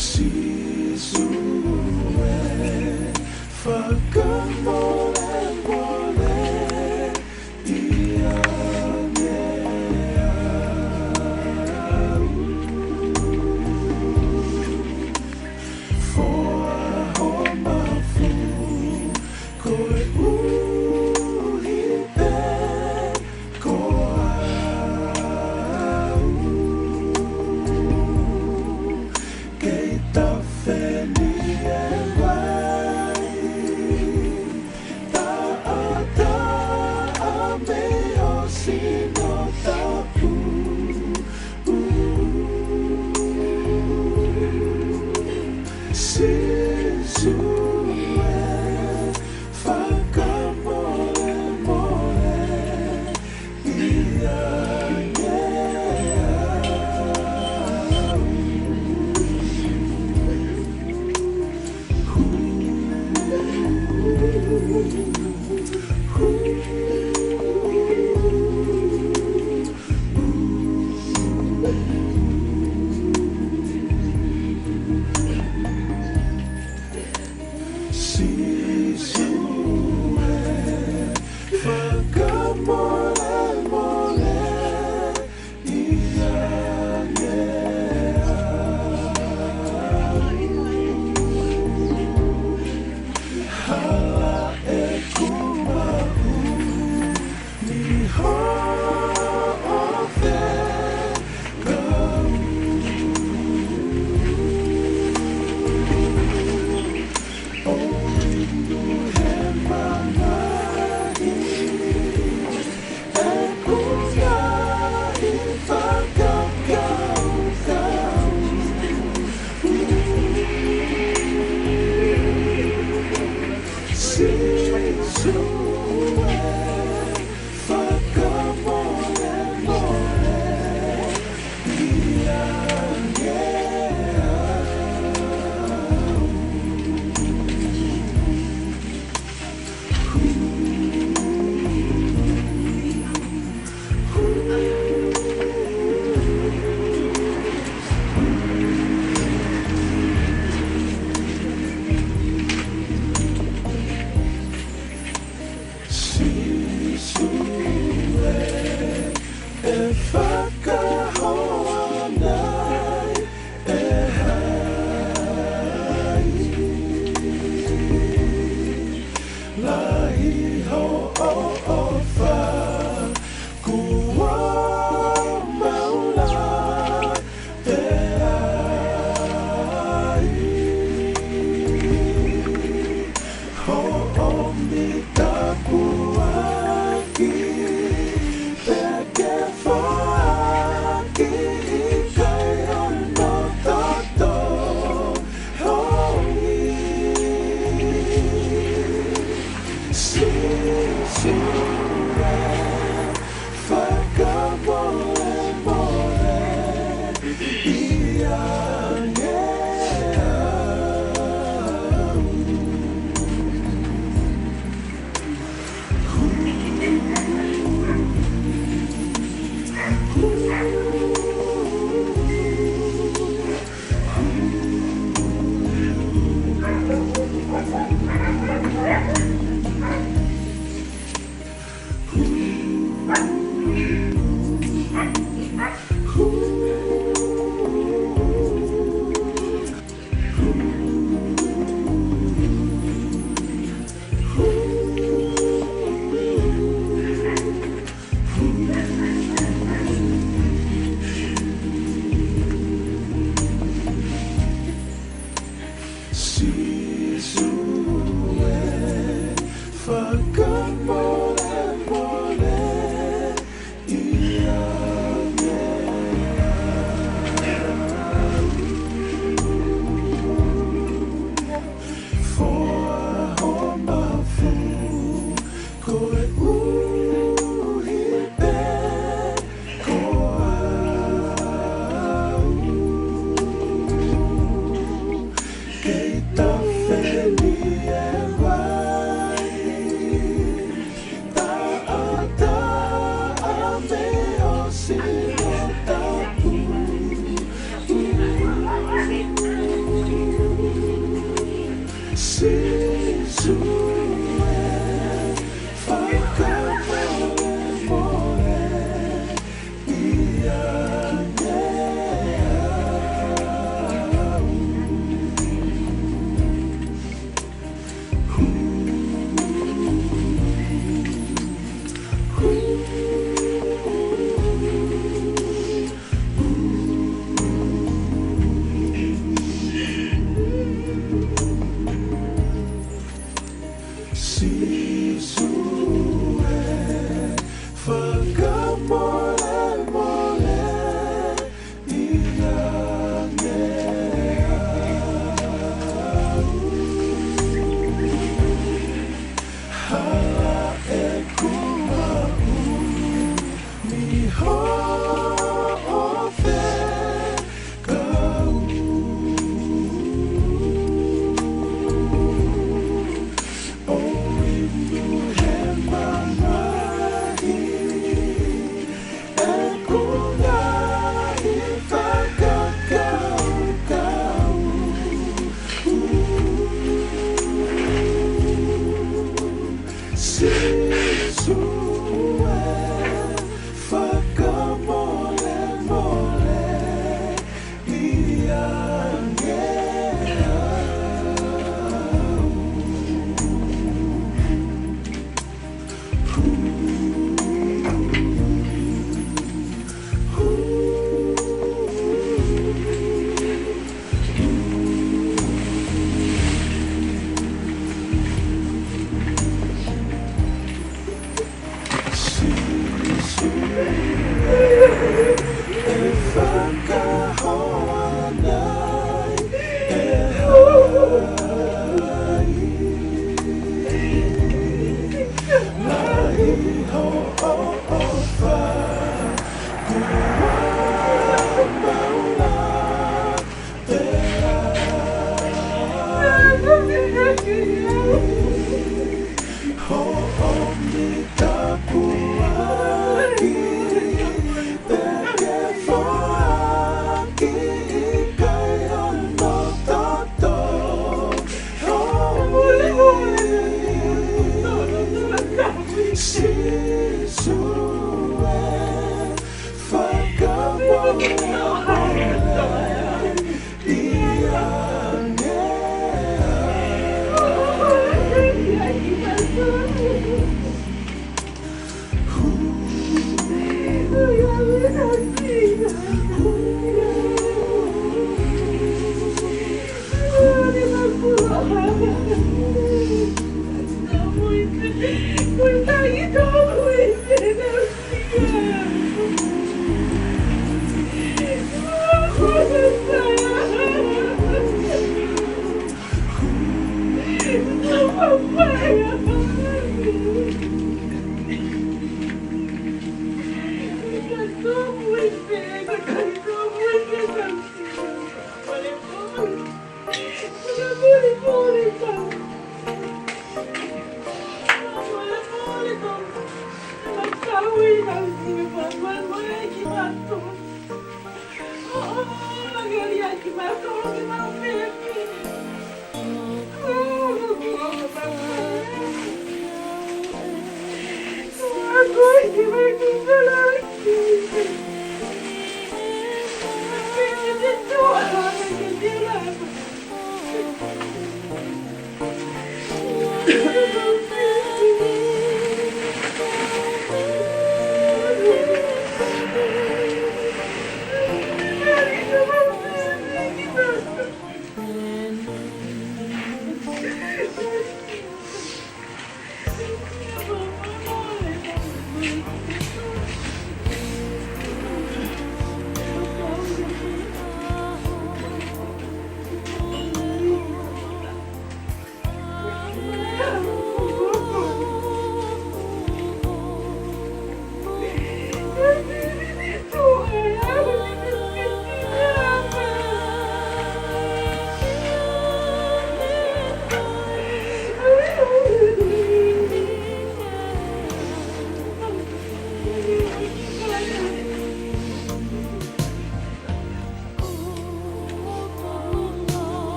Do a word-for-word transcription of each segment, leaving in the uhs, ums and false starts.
Sīsū ē, fakamolemole ʻiate au. Foaki ho mafu koeʻuhi pē ko au. Kei tafe ni e vai, taʻataʻa mei ho sino tapu. Sīsū ē, fakamolemole ʻiate au.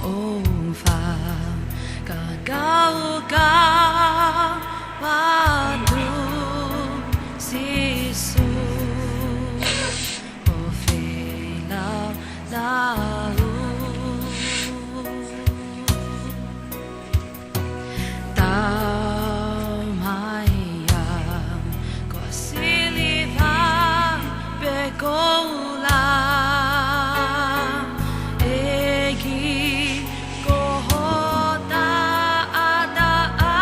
ʻOfa ka kau ka watu Sīsū, ʻo feilalau. Tau mai ia ko siliva pe koula, ʻEiki, ko ho taʻataʻa.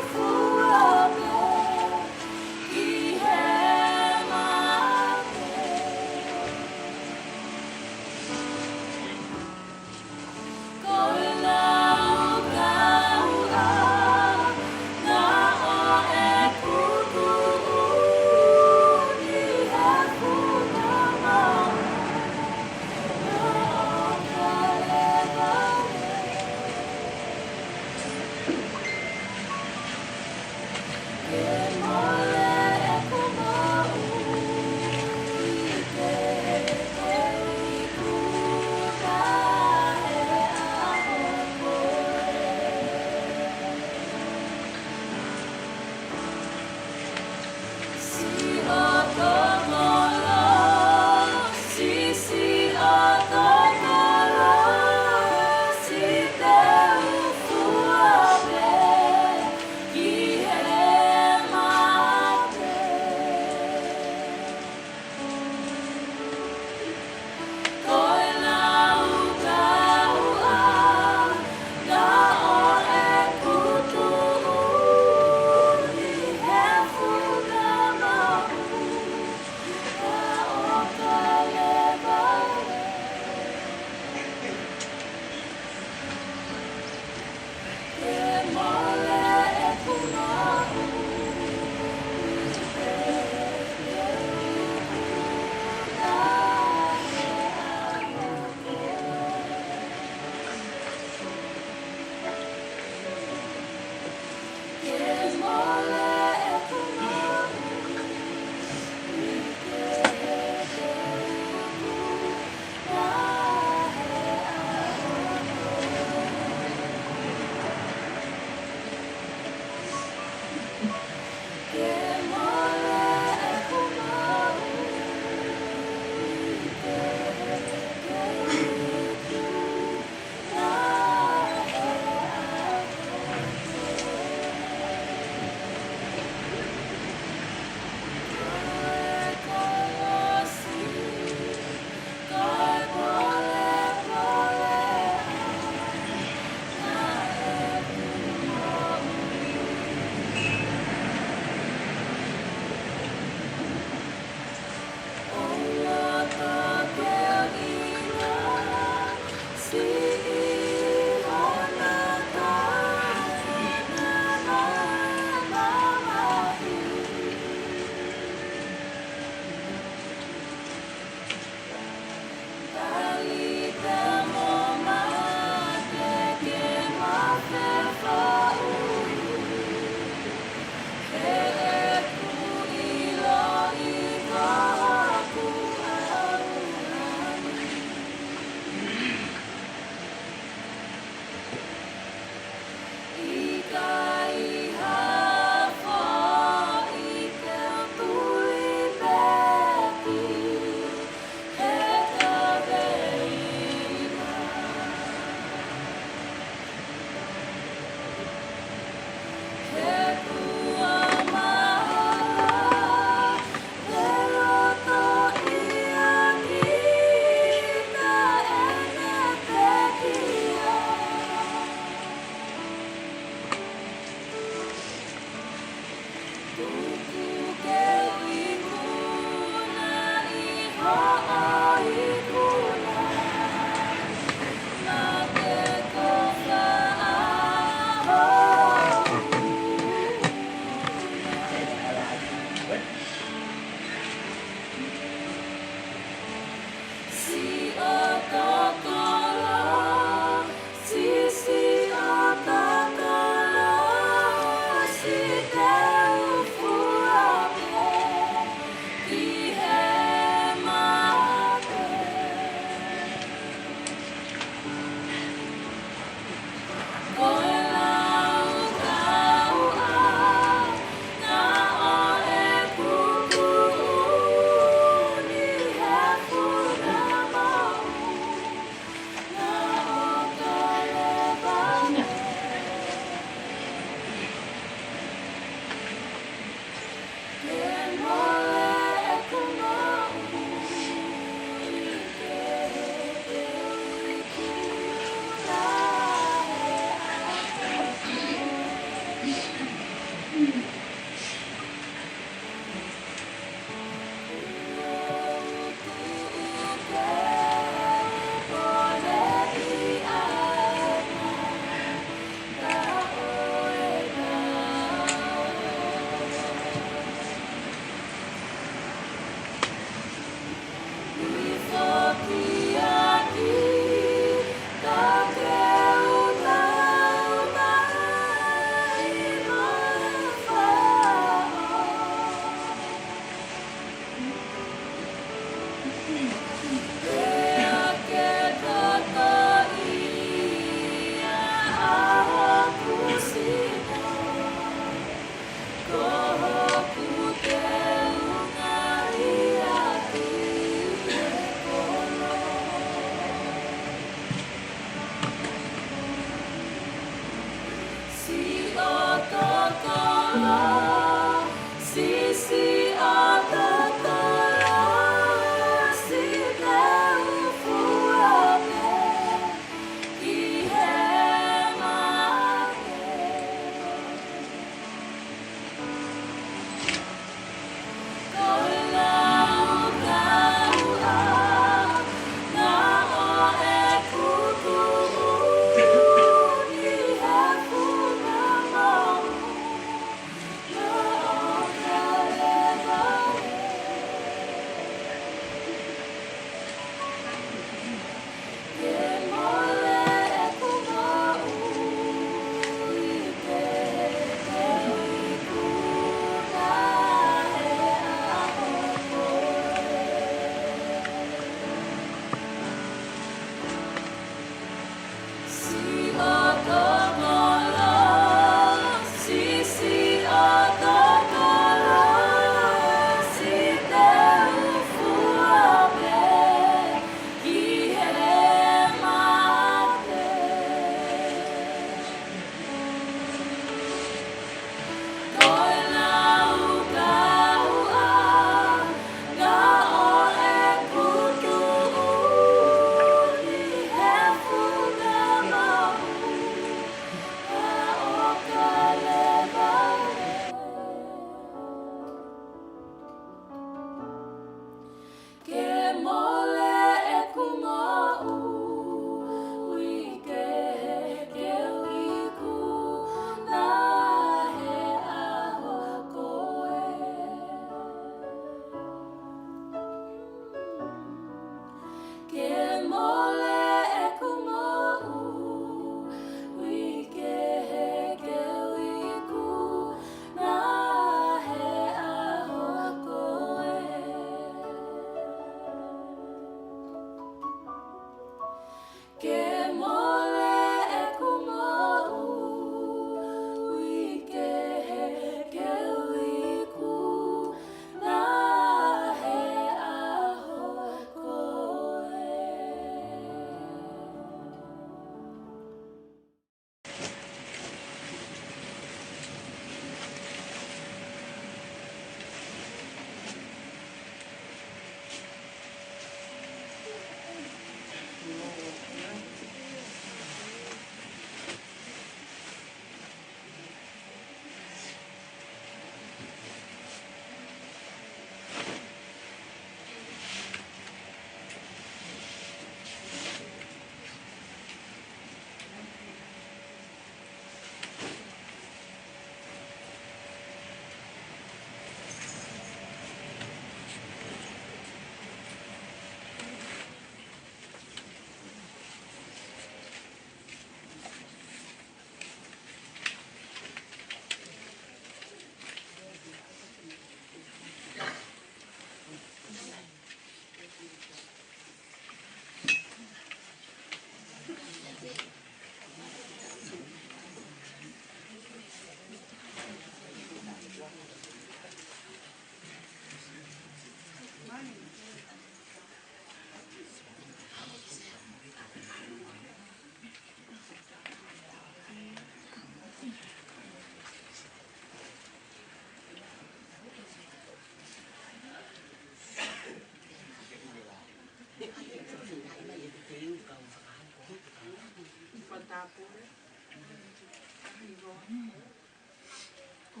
Ko,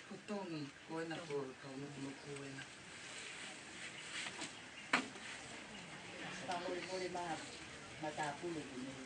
ko Tongi, ko ena ko, ko Nukunuku ena. Fakamolemole ma, matāpule ko eni.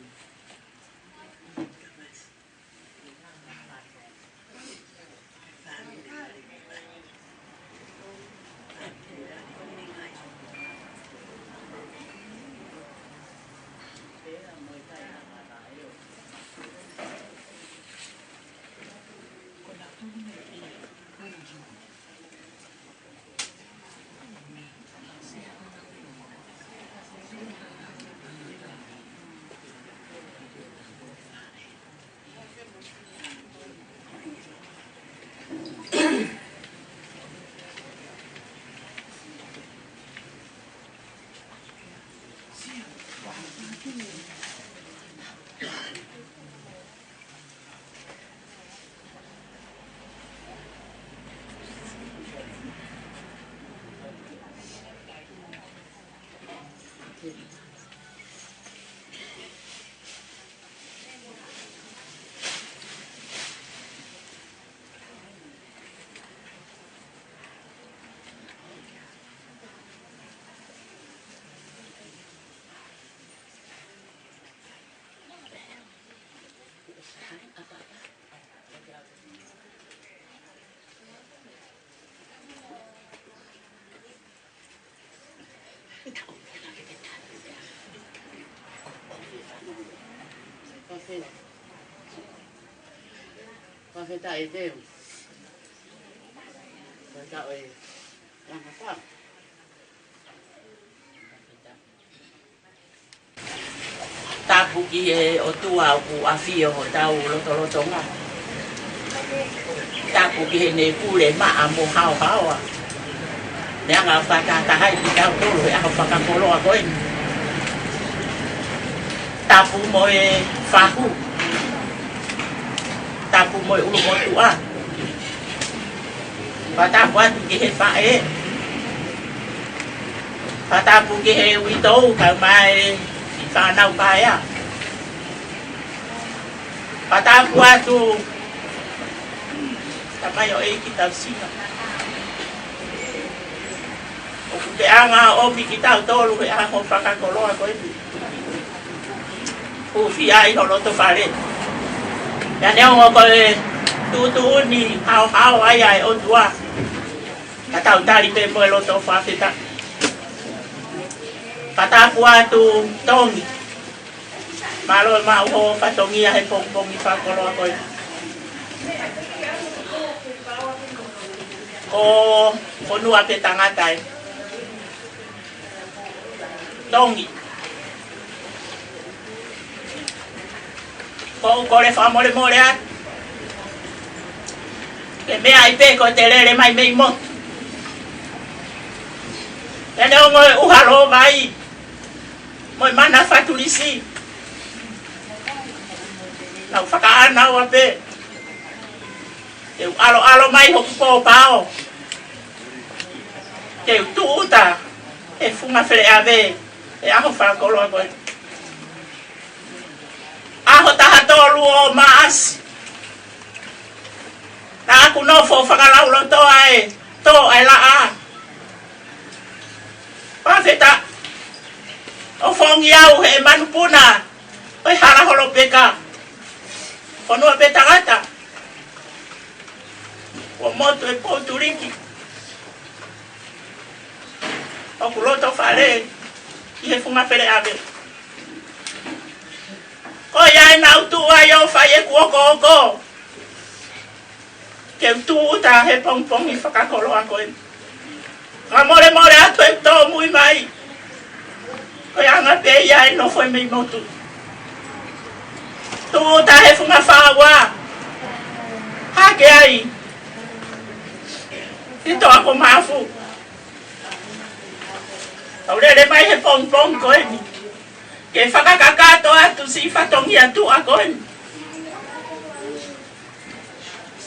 Fakafetaʻi e teu. Fakafetaʻi e langa fau. Tapu ki he ʻOtua ʻoku ʻafio ʻi hotau lotolotonga. Tapu ki heʻene pule maʻa mo haohaoa. Naʻe hanga ʻo fakatahatahaʻi kitautolu he ʻaho fakakoloa ko eni. Tapu mo e fahu. Tapu mo e ʻulumotuʻa. Fakatapu atu ki he faʻē. Fakatapu ki he uitou, kae ʻumaʻā e fānau paea. Fakatapu atu, tamaioʻeiki tausinga. ʻOku ke hanga ʻo ʻomi kitautolu he ʻaho fakakoloa ko eni. Hūfia ʻi ho loto fale. Pea neongo ko e tuʻutuʻuni haohaoa ia ʻa e ʻOtua, ka tau tali pē mo e loto fakafetaʻi. Fakatapu atu Tongi. Mālō e maʻu hoʻo fatongia he pongipongi fakakoloa ko eni. Ko e fonua pē tangata ē. Tongi. ʻOku ou kole fakamolemole atu. Ke meaʻi pē ko ʻete lele mai mei motu. Pea neongo e ʻuha lōvai mo e mana fatulisi, naʻá ku fakaʻānaua pē. Te u ʻaloʻalo mai hoku pōpao. Te u tūʻuta he funga feleʻave he ʻaho fakakoloa ko eni. ʻAho taha tolu ʻo Maʻasi. Naʻá ku nofo ʻo fakalaulotoa e tō ʻa e laʻā. Fakafetaʻi. ʻOfongi au he manupuna ʻo e hala holopeka. Fonua pē tangata. Kuo motu e pou tuliki hoku loto fale ʻi he funga feleʻave. Ko ia ai naʻá ku tuʻu ai ʻo fai ʻeku okooko. Ke u tūʻuta he pongipongi fakakoloa ko eni. Fakamolemole atu ʻeku tōmui mai. Ko e anga pē ia e nofo ʻi mei motu. Tūʻuta he funga fāua. Hake ai. He toa ko Mafu. Kau lele mai he pongipongi ko eni ke fakakakato atu siʻi fatongia tuʻa ko eni.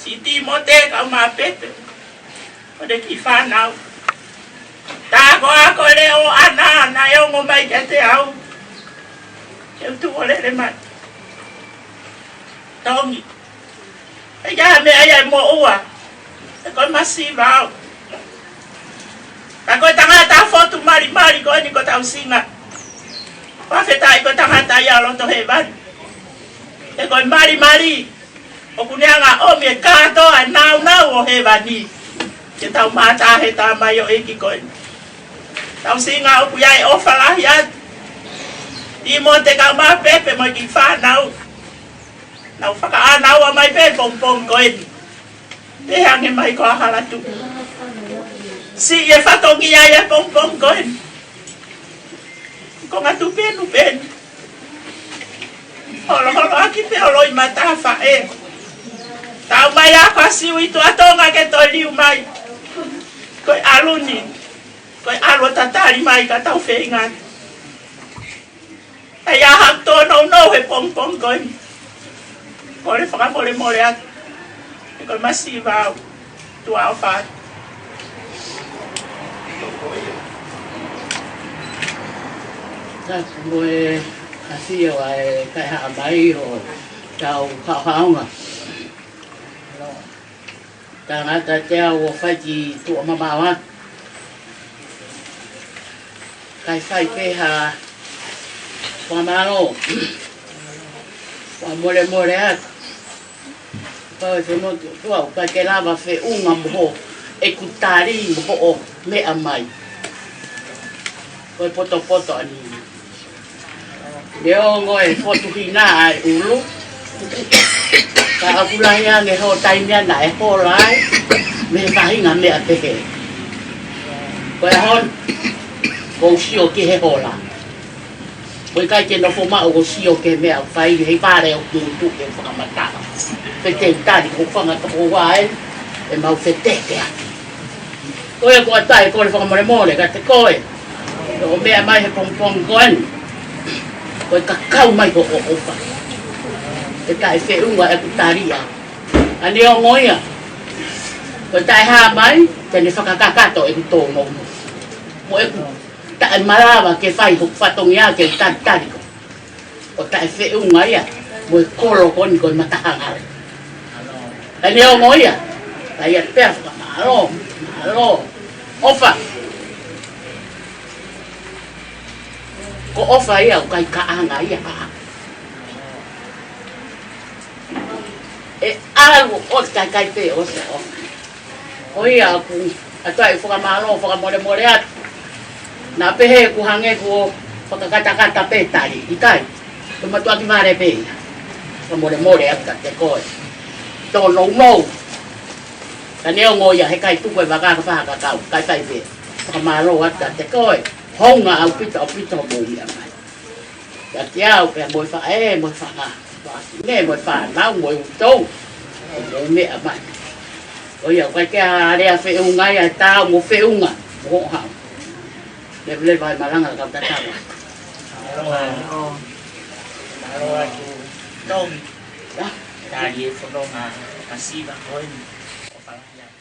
Siʻi Timote kae ʻumaʻā Pete, ʻo e kiʻi fānau. Tā ko ā ko e leʻo ʻaʻana naʻe ongo mai kiate au ke u tuʻu ʻo lele mai. Tongi. ʻIkai ha meʻa ia ʻe moʻua. He ko e masiva au. Ka ko e tangata fotu malimali ko eni ko Tausinga. Fakafetaʻi ko e tangata ia ʻo loto hēvani. He ko e malimali ʻoku ne hanga ʻo ʻomi e kātoa e nāunau ʻo hēvani ke tau mātā he tamaioʻeiki ko eni. Tausinga, ʻoku ʻi ai e ʻofa lahi atu. ʻI mo te kau mapepe mo e kiʻi fānau. Nau fakaʻānaua mai pē pongipongi ko eni. Pehē ange mai ko Ahalatuʻi, siʻi e fatongia ʻi he pongipongi ko eni. Ko ngā tupenu peni. Holoholo ʻaki pē ʻo loi matafaʻē. Tau mai ʻa Kasiu ʻi Tuʻa Tonga ke toe liu mai. Ko e ʻalu ni. Ko e ʻalu ʻo tatali mai ka tau feinga. ʻAi ʻa haku tōnounou he pongipongi ko eni. Kole fakamolemole atu. He ko e masiva au. Tuʻa ʻofa atu. Ka ko e ʻafio ʻa e kaihaʻa mai ʻo tau haohaonga. Tangata te au ʻo fai ki tuʻa mamaʻo atu. Kae fai pē ha fakamālō, fakamolemole atu. Pau e fenotu tua, ʻoku ʻikai ke lava feʻunga mo hoʻo ʻeku tali mo hoʻo meʻa mai. Ko e potopoto ʻa ni. Neongo e fotu hina ʻa e ʻulu, ka ʻoku lahi ange hoʻo taimi ʻana ʻe hola ai mei he faʻahinga meʻa pehē. Ko e ʻaho ni, ʻoku ou sio ki he hola. ʻOku ʻikai ke nofo maʻu ʻo sio ki he meʻa ʻoku fai ʻi he vale ʻo kutu ke fakamatala. Pe te u tali ko fanga toko ua ē, ʻe mau fetete atu. Ko ia ko ʻata e kole fakamolemole kiate koe. ʻO meʻa mai he pongipongi ko eni. Ko e kakau mai hoʻo ʻofa. Ke taʻe feʻunga ʻeku tali ā. Ka neongo ia, ko e taʻehā mai, te ne fakakakato ʻeku tōnounou. Mo ʻeku taʻemalava ke fai hoku fatongia ke u talitali koe. ʻO taʻefeʻunga ia mo e kolo ko eni ko e matahangale. Ka neongo ia, ka ia pea fakamālō, mālō. ʻOfa. Ko ʻofa ia ʻoku ʻikai kaʻanga ia ʻaʻaku. ʻE ʻalu ʻo kaikai pē ʻo se ʻofa. Ko ia ʻoku ʻatu ai e fakamālō, fakamolemole atu. Naʻa pehē kuo hangē kuo fakakatakata pē tali, ʻikai. Ko e mātuʻaki vale pē ia. Fakamolemole atu kiate koe. Tōnounou. Ka neongo ia he ʻikai tuku e vaka ka fakakakau, ʻikai fai pē. Fakamālō atu kiate koe. Hounga ʻaupito, ʻaupito hoʻomou meʻa mai. Kiate au, pea mo e faʻē, mo e fanga. Mo e fānau, mo e ʻutou. Mo e meʻa mai. Ko ia, ʻoku ʻikai ke ʻi ai ha lea feʻunga ia, ʻe taau mo feʻunga. Mo hoʻo haʻu. Leveleva e malanga kau tatau. Mālō, mālō. Mālō atu. Tongi. Ia. Tali e fononga masiva ko eni. ʻOfa lahi atu.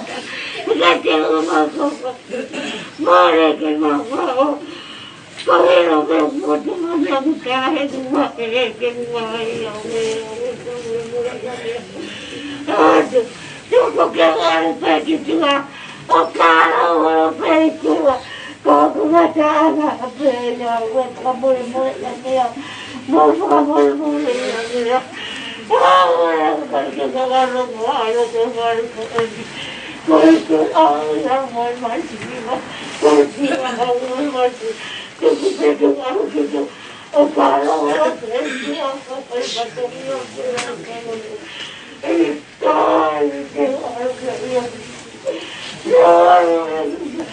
Ka te u mafao. Mole ke mafao. Ko hilo ke u potu ma mea mu ka he tu ma ke ke mu ma ia we. Atu. Tuku ke u alu pē ki tua. ʻO kalo ʻo pē i tua. Ko ku mata ana pē ia we ka mole mole ia mea. Mo ka mole mole ia mea. Ua ua ka ke ka ka lo mo alo ke ma lo ko e. Ko e ko a ia mo ma si ma. Ko e ko a mo ma si. Ko ku pē ke ma lo ke ko. ʻO kalo ʻo pē i tua ko e ka to ia ke la ka lo. E kai ke alo ke ia. Ia, ia, ia.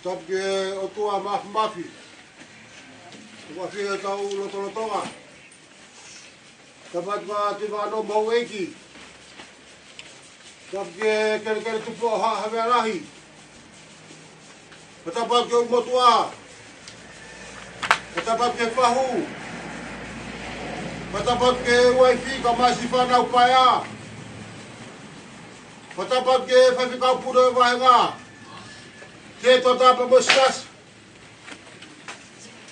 Tapu ki he ʻOtua Māfimafi, ʻoku ʻafio ʻi hotau lotolotonga. Tapu atu kia Tuʻivānoa mo houʻeiki. Tapu ki he kelekele tupu ʻo Haʻa Havea Lahi. Fakatapu atu ki he ʻulumotuʻa. Fakatapu atu ki he fahu. Fakatapu atu ki he uaifi kae ʻumaʻā siʻi fānau paea. Fakatapu atu ki he faifekau pule ʻo e vāhenga. Ki he tuʻa tapu mo e siasi.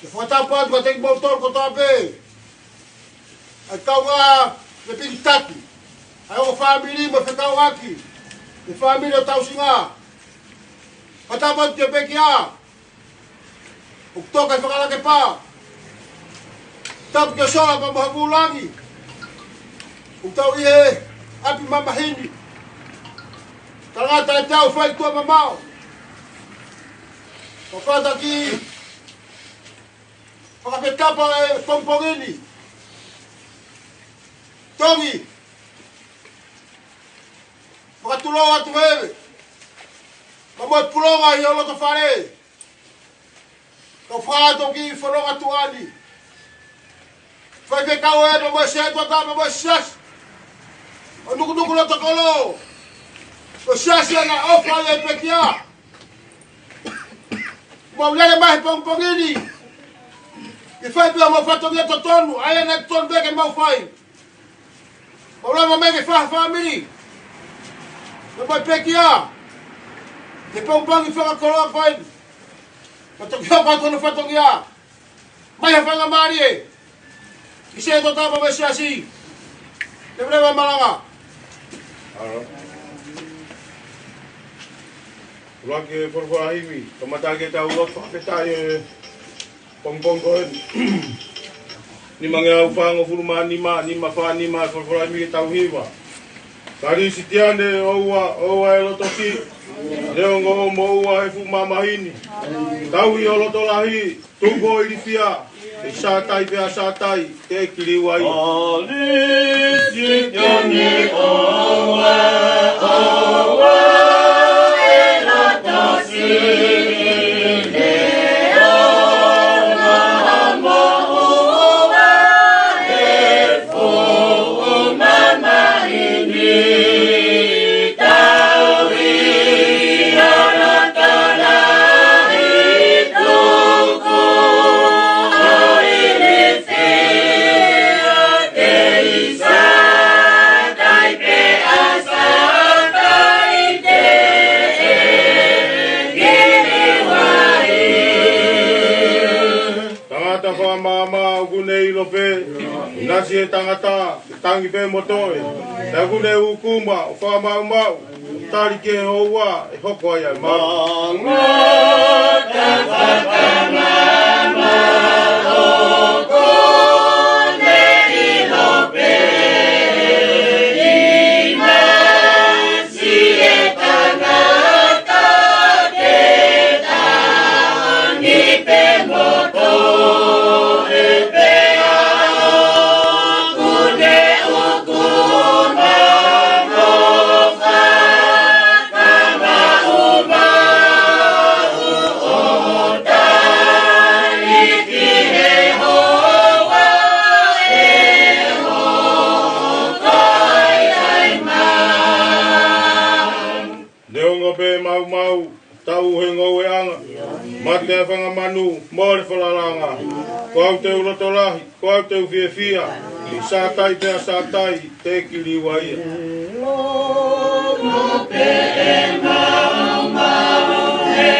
Ke fakatapu atu kiate kimoutolu kotoa pē. ʻA e kaungā mei Pikitaki. ʻA e ongo fāmili mo e fekauʻaki. ʻE fāmili ʻo Tausinga. Fakatapu atu ki he pekia. ʻOku toka ʻi Fakalakepa. Tapu ki he sola pea mo e vūlangi. ʻOku tau ʻi he ʻapi mamahini. Tangata ʻe tau fai tuʻa mamao. Fakatapu ki Fakafetapa e pongipongi ni. Tongi. Fakatulou atu heve. Ka mo e pulonga ʻi ho loto fale. Ka fakaʻatu ki fononga tuʻa ni. Faifekau ē, pea mo e setuata, pea mo e siasi. ʻO nukunuku loto kolo. Ko e siasi ʻoku ʻofa ʻia e pekia. Mau lele mai he pongipongi ni. Ke fai pē homau fatongia totonu, ʻa ia naʻe totonu pē ke mau fai. Mau lava mai ke fai ha fāmili. Pea mo e pekia. He pongipongi fakakoloa ko eni. Ka toki hoko atu hono fatongia. Mai ha faingamālie. ʻI he setuata pea mo e siasi. Leveleva malanga. ʻAlo. ʻUluaki e folofola himi, kamata ke tau lotu fakafetaʻi he pongipongi ko eni. Nimangeau fāngofulu mā nima, nima fā nima, folofola himi ke tau hiva. Kalisitiane, ʻoua, ʻoua ʻe loto siʻi, neongo ʻoku moʻua he fuʻu mamahi ni. Tauhi ho loto lahi, tuku ho ilifia, ʻe Sātai pea Sātai, te ke liliu ai. Kalisitiane, ʻoua, ʻoua ʻe loto siʻi, neongo ʻoku moʻua he fuʻu mamahi ni. Tauhi ho loto lahi, tuku ho ilifia, ʻe Sātai pea Sātai, te ke liliu ai. Tangata fakamaʻamaʻa ʻoku ne ʻilo pē, ʻinasi e tangata, tangi pē mo toe. Pea ʻoku ne ʻūkuma ʻo fakamaʻumaʻu, tali ki he houa ʻe hoko ai ʻa e maama. Tangata fakamaʻamaʻa ʻoku ne ʻilo pē, ʻinasi e tangata, ke tangi pē mo toe, pea ʻoku ne ʻūkuma mo fakamaʻumaʻu, ʻo tali ki he houa ʻe hoko ai ʻa e maama. Neongo pē maumau, taʻu he ngoueʻanga, mate ʻa e fanga manu, mole falalaʻanga. Ko au te u loto lahi, ko au te u fiefia, ʻe Sātai pea Sātai, te ke liliu ai ia. Neongo pē maumau, he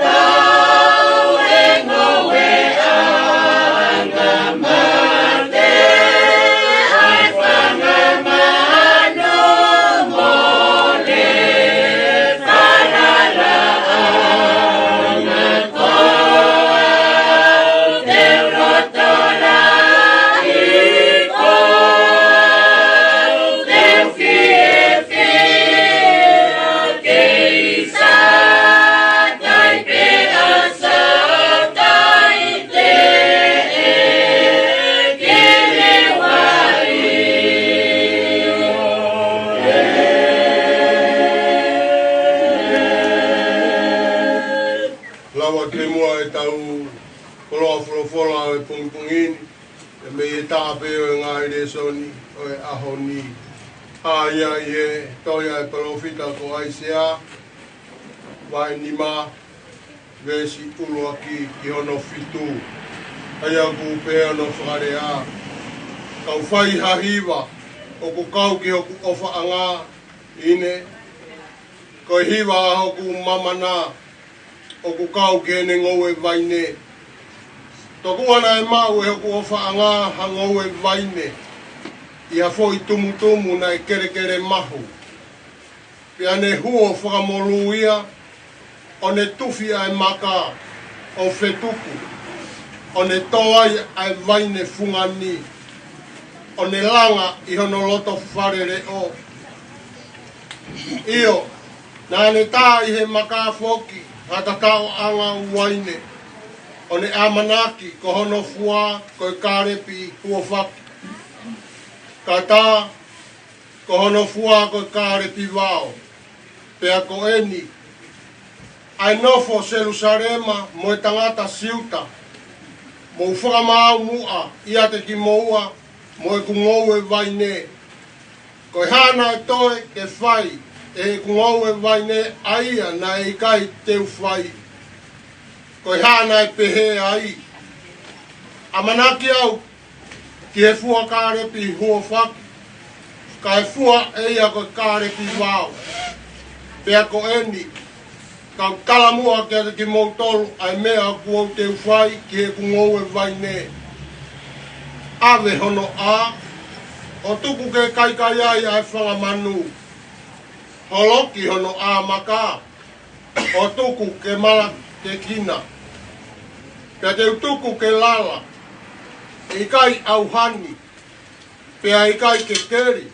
taʻu he ngoueʻanga, mate ʻa e fanga manu, mole falalaʻanga. Ko au te u loto lahi, ko au te u fiefia, ʻe Sātai pea Sātai, te ke liliu ai. Lava ke muʻa ʻetau koloa folofola ʻo e pongipongi ni, ʻe mei he taha pē ʻo e ngaahi lēsoni ʻo e ʻaho ni. ʻA ia ʻi he tohi ʻa e palōfita ko ʻAisea, vahe nima, veesi ʻuluaki ki hono fitu. ʻA ia ʻoku pehē hono fakalea: Kau fai ha hiva ʻoku kau ki hoku ʻofaʻanga, ʻi heʻene, ko e hiva ʻa hoku mamana ʻoku kau ki heʻene ngoue vaine. Tokua naʻe maʻu ʻe hoku ʻofaʻanga ha ngoue vaine ʻi ha foʻi tumutumu naʻe kelekele mahu. Pea ne huo fakamolū ia, ʻo ne tufi ʻa e maka ʻo fetuku, ʻo ne tō ai ʻa e vaine fungani, ʻo ne langa ʻi hono loto fale leʻo. ʻIo, naʻa ne tā ʻi he maka foki ha tataʻoʻanga uaine, ʻo ne ʻamanaki ko hono fua ko e kālepi huofaki, ka tā ko hono fua ko e kālepi vao. Pea ko eni, ʻa e nofo Selusalema mo e tangata Siuta, mou fakamaau muʻa ʻiate kimoua mo ʻeku ngoue vaine. Ko e hā naʻe toe ke fai ʻe heʻeku ngoue vaine ʻa ia naʻe ʻikai te u fai? Ko e hā naʻe pehē ai? ʻAmanaki au ki he fua kālepi huofaki, kae fua ʻe ia ko e kālepi vao. Pea ko eni, kau talamuʻa kiate kimoutolu ʻa e meʻa kuo u teu fai ki heʻeku ngoue vaine. ʻAve hono ʻā, ʻo tuku ke kaikai ai ʻa e fanga manu. Holoki hono ʻā maka, ʻo tuku ke malakekina. Pea te u tuku ke lala, ʻe ʻikai ʻauhani, pea ʻe ʻikai kekeli.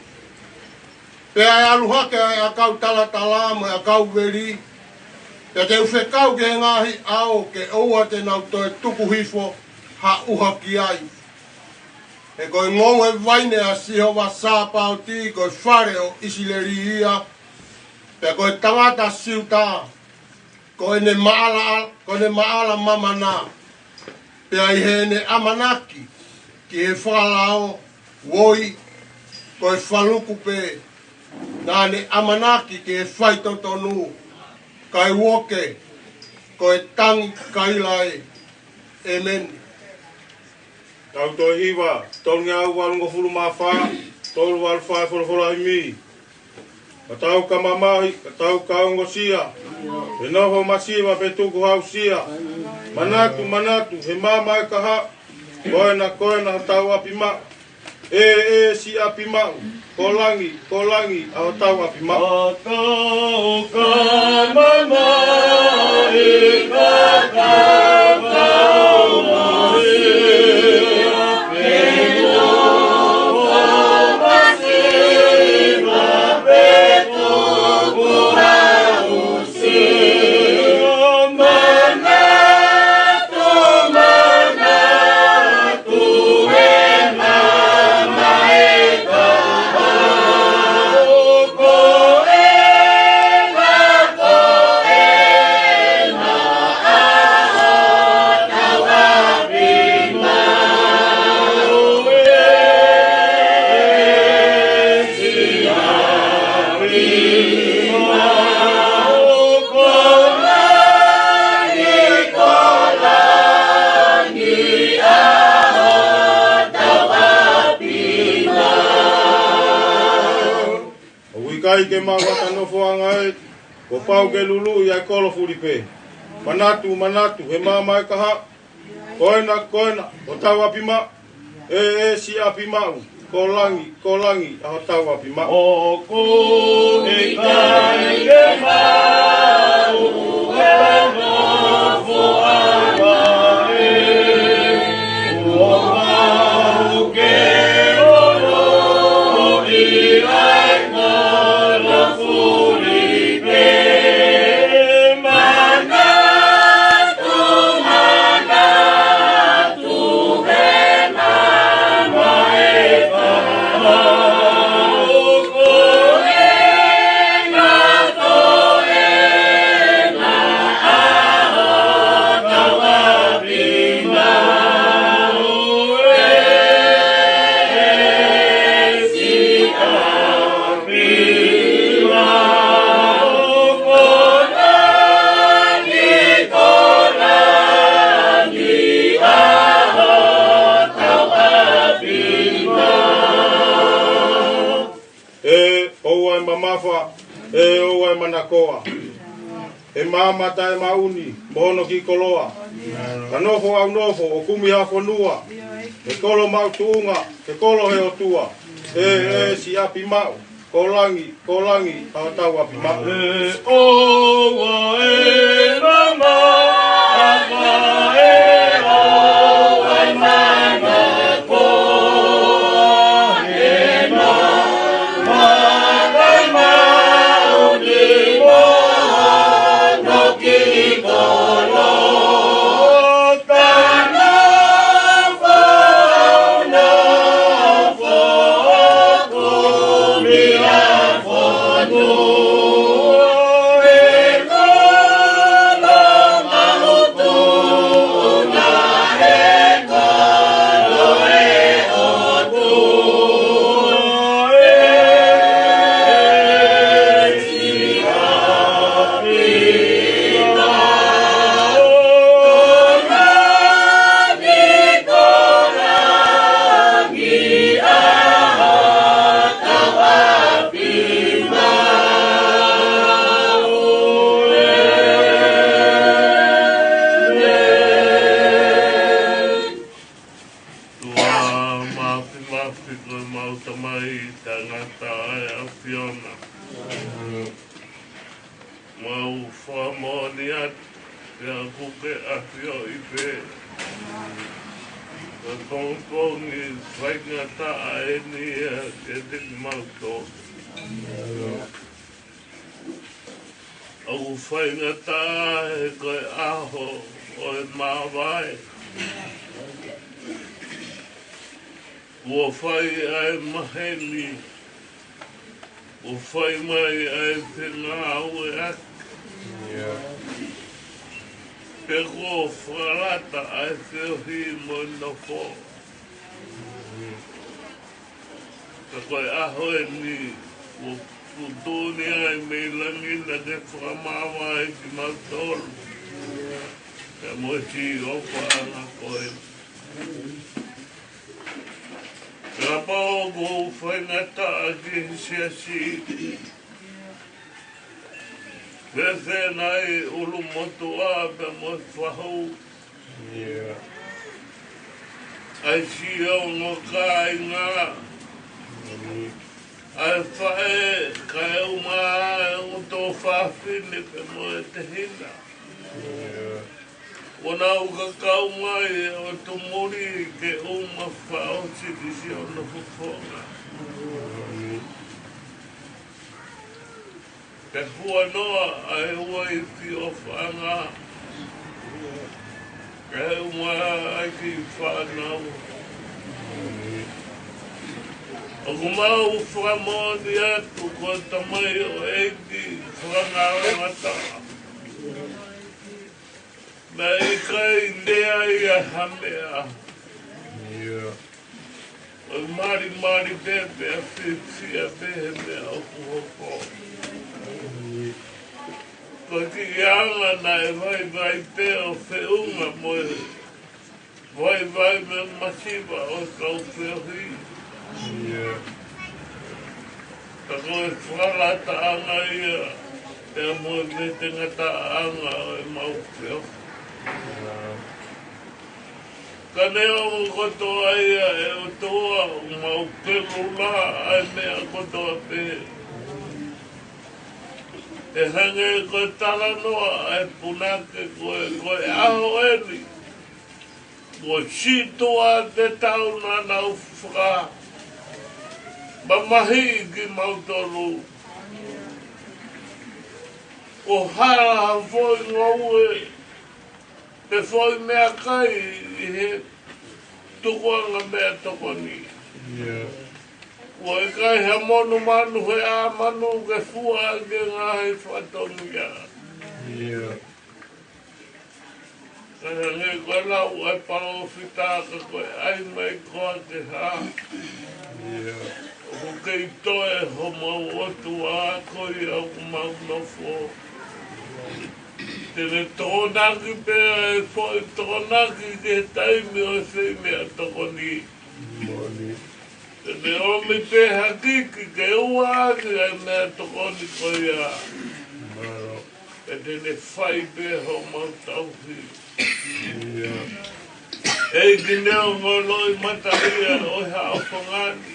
Pea ʻe ʻalu hake ʻa e ʻakau talatala mo e ʻakau veli. Pea te u fekau ki he ngaahi ʻao ke ʻoua te nau toe tuku hifo ha ʻuha ki ai. He ko e ngoue vaine ʻa Sihova Sāpaoti ko e fale ʻo ʻIsileli ia. Pea ko e tangata Siuta, ko ʻene maʻala, ko ʻene maʻala mamana. Pea ʻi heʻene ʻamanaki ki he fakalao, uoi, ko e faluku pē. Naʻa ne ʻamanaki ki he faitotonu, kae uoke, ko e tangi kaila ē. ʻEmeni. Tau toe hiva, tolungeau valungofulu mā fā, tolu valu fā, folofola ʻa e ʻEiki. Ka tau ka mamahi, ka tau ka ongosia, ʻe nofo masiva pe tukuhausia. Manatu, manatu, he maama ʻe kahaʻu, ko ena, ko ena hotau ʻapi maʻu. ʻE, ʻe, siʻi ʻapi maʻu, ko langi, ko langi ʻa hotau ʻapi maʻu. Ka tau ka mamahi, ka tau ka ongosia, ʻe nofo masiva pe tukuhausia. ʻOku ʻikai ke maʻu ha nofoʻanga ē, kuo pau ke luluʻi ʻa e kolo fulipē. Manatu, manatu, he maama ʻe kahaʻu, ko ena, ko ena hotau ʻapi maʻu. ʻE, ʻe, siʻi ʻapi maʻu, ko langi, ko langi ʻa hotau ʻapi maʻu. ʻOku ʻikai ke maʻu ha nofoʻanga ē, kuo pau ke luluʻi ʻa e kolo fulipē. Manatu, manatu, ʻE ʻoua ʻe mamafa, ʻe ʻoua ʻe manakoa. ʻE maama taʻemaʻu ni mo hono kiʻi koloa. Ka nofo ʻau nofo ʻo kumi ha fonua, he kolo maʻu tuʻunga, he kolo he ʻOtua. ʻE, ʻe, siʻi ʻapi maʻu, ko langi, ko langi ʻa hotau ʻapi maʻu. ʻE ʻoua ʻe mamafa, ʻe ʻoua ʻe manakoa. ʻE maama taʻemaʻu ni mo hono kiʻi koloa. Ka Mau Tamai tangata ʻa e ʻAfiona. Mau fakamoʻoni atu, pea ʻoku ke ʻafioʻi pē. Ko e pongipongi faingataʻa eni ia kiate kimautolu. ʻOku faingataʻa he ko e ʻaho ʻo e māvae. Kuo fai ʻa e maheni, kuo fai mai ʻa e fengāueʻaki. Pea kuo fakalata ʻa e feohi mo e nofo. Ka ko e ʻaho eni, kuo tuʻutuʻuni ai mei langi naʻa ke fakamāvae kimautolu. Pea mo e siʻi ʻofaʻanga ko ē. Kapau ʻoku ou faingataʻa ki he siasi, fēfē nai ʻulumotuʻa pea mo e fahu, ʻa e siʻi ongo kāinga, ʻa e faʻē, kae ʻumaʻā e ongo tuofāfine pea mo e tehina. ʻOku nau kakau mai ʻo tumuli ke ʻuma fakaʻosi ki siʻono fofonga. Pea huanoa ʻa e uaifi ʻofaʻanga, kae ʻumaʻā e kiʻi fānau. ʻOku mau fakamoʻoni atu ko e tamaioʻeiki fakangalongataʻa. Naʻe ʻikai lea ia ha meʻa. ʻOku malimali pē pea fiefia pē he meʻa ʻoku hoko. Ko e kiʻi anga naʻe vaivai pē ʻo feʻunga mo e vaivai mo e masiva ʻo e kau feohi. Ka ko e fakalataʻanga ia, pea mo e vetengataʻanga ʻo e mau feohi. Ka neongo kotoa ia ʻe ʻOtua ʻoku mau kelula ʻa e meʻa kotoa pē. ʻE hangē ko e talanoa ʻa e punake ko e, ko e ʻaho eni. Kuo situʻa te tau naʻa nau fakamamahiʻi kimautolu. Kuo hala ha foʻi ngoue, pe foʻi meʻakai ʻi he tukuʻanga meʻatokoni. Kuo ʻikai ha monumanu he ʻā manu ke fua ke ngaahi fatongia. Ka hangē ko e lau ʻa e palōfita ka ko e ʻai mai koā ke hā. ʻOku kei toe homau ʻOtua ko ia ʻoku mau nofo. Te ne tokonaki pē ʻa e foʻi tokonaki ki he taimi ʻo e foʻi meʻatokoni. Te ne ʻomi pē ha kiki ke ua ʻaki ʻa e meʻatokoni ko ia. Pea te ne fai pē homau tauhi. ʻEiki neongo e loʻimata ia ʻo e haʻofanga ni,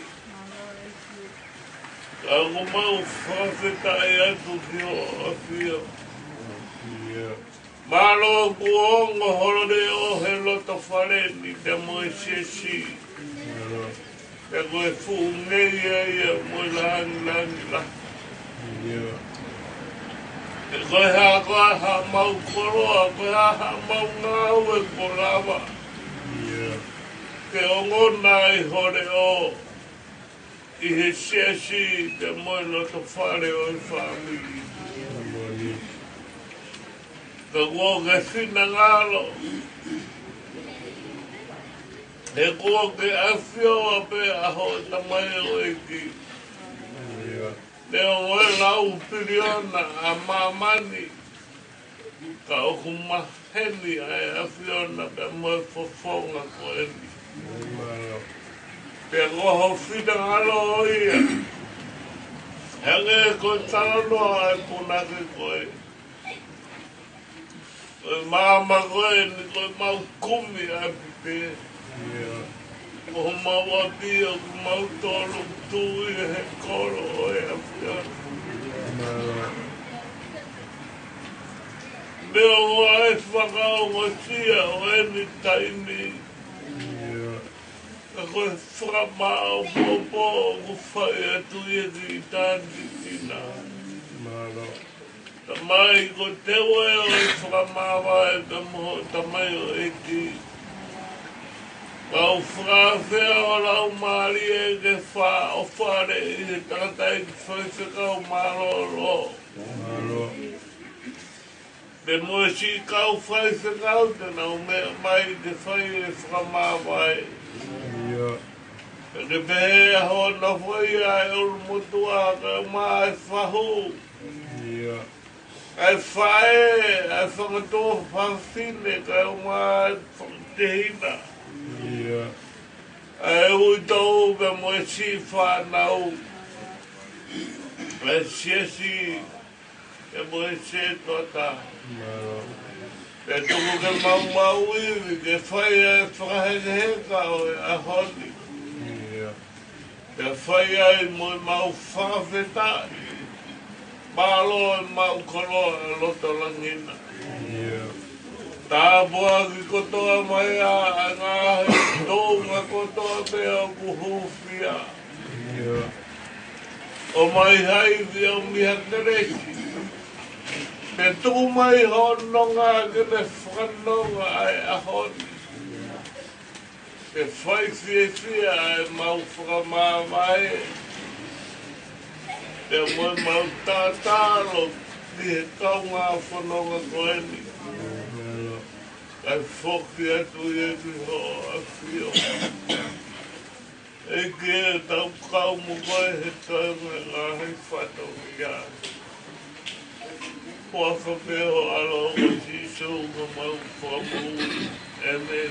ka ʻoku mau fakafetaʻi atu ki hoʻo ʻafio. Mālō kuo ongo hoʻo leʻo he loto fale ni pea mo e siasi. Pea ko e fuʻu ngeia ia mo e langilangi lahi. Pea ko e hā ko ā haʻamau koloa, ko e hā haʻamau ngāue kuo lava ke ongona ai hoʻo leʻo ʻi he siasi pea mo e loto fale ʻo e fāmili. Ka kuo ke finangalo, he kuo ke ʻafioʻi pē ʻa hoʻo tamaioʻeiki. Neongo e lau piliona ʻa māmani, ka ʻoku maheni ʻa e ʻAfiona pea mo e fofonga ko eni. Pea ko ho finangalo ia. Hangē ko e talanoa ʻa e punake ko ē. Ko e maama ko eni, ko e mau kumi ʻapi pē. Ko homau ʻapi ʻoku mau tolu tui he kolo ʻo e ʻAfiona. Meʻa ʻoku fakaongosia ʻo eni taimi. Ka ko e fakamāʻopoʻopo ʻoku fai atu ia ki tāniti na. Tamai, ko te ue ʻo e fakamāvae ka mo e tamai ʻo e ʻEiki. Kau fakafeʻao lau mālie ke fakaʻofoʻofa ʻi he tangataʻeiki faifekau mālōlō. Pea mo e siʻi kau faifekau te nau meʻa mai ke fai e fakamāvae. Pea ke pehē ʻa hono foʻi ʻa e ʻulumotuʻa kae ʻumaʻā e fahu. ʻA e faʻē, ʻa e fanga tuofāfine kae ʻumaʻā e fanga tehina. ʻA e uitou pea mo e siʻi fānau. ʻA e siasi pea mo e setuata. Pea tuku ke mau maʻu ivi ke fai ʻa e fakahekeheka ʻo e ʻaho ni. Pea fai ai mo ʻemau fakafetaʻi. Mālō ʻemau koloa ʻa loto langi na. Tāpuaki kotoa mai ʻa e ngaahi toʻunga kotoa pē ʻoku hūfia. ʻOmai ha ivi ʻomi ha kelesi. Pea tuku mai hoʻo nonga ke ne fakanonga ʻa e ʻaho ni. Ke fai fiefia ʻa ʻemau fakamāvae. Pea mo ʻemau tatalo ki he kaungā fononga ko eni. Kae foki atu ia ki hoʻo ʻAfio. ʻEiki ē, tau kau mo koe he taimi ʻo e ngaahi fatongia. Huafa pē ho ʻAlo ko Sīsū ko homau Fakamoʻui. ʻĒmeni.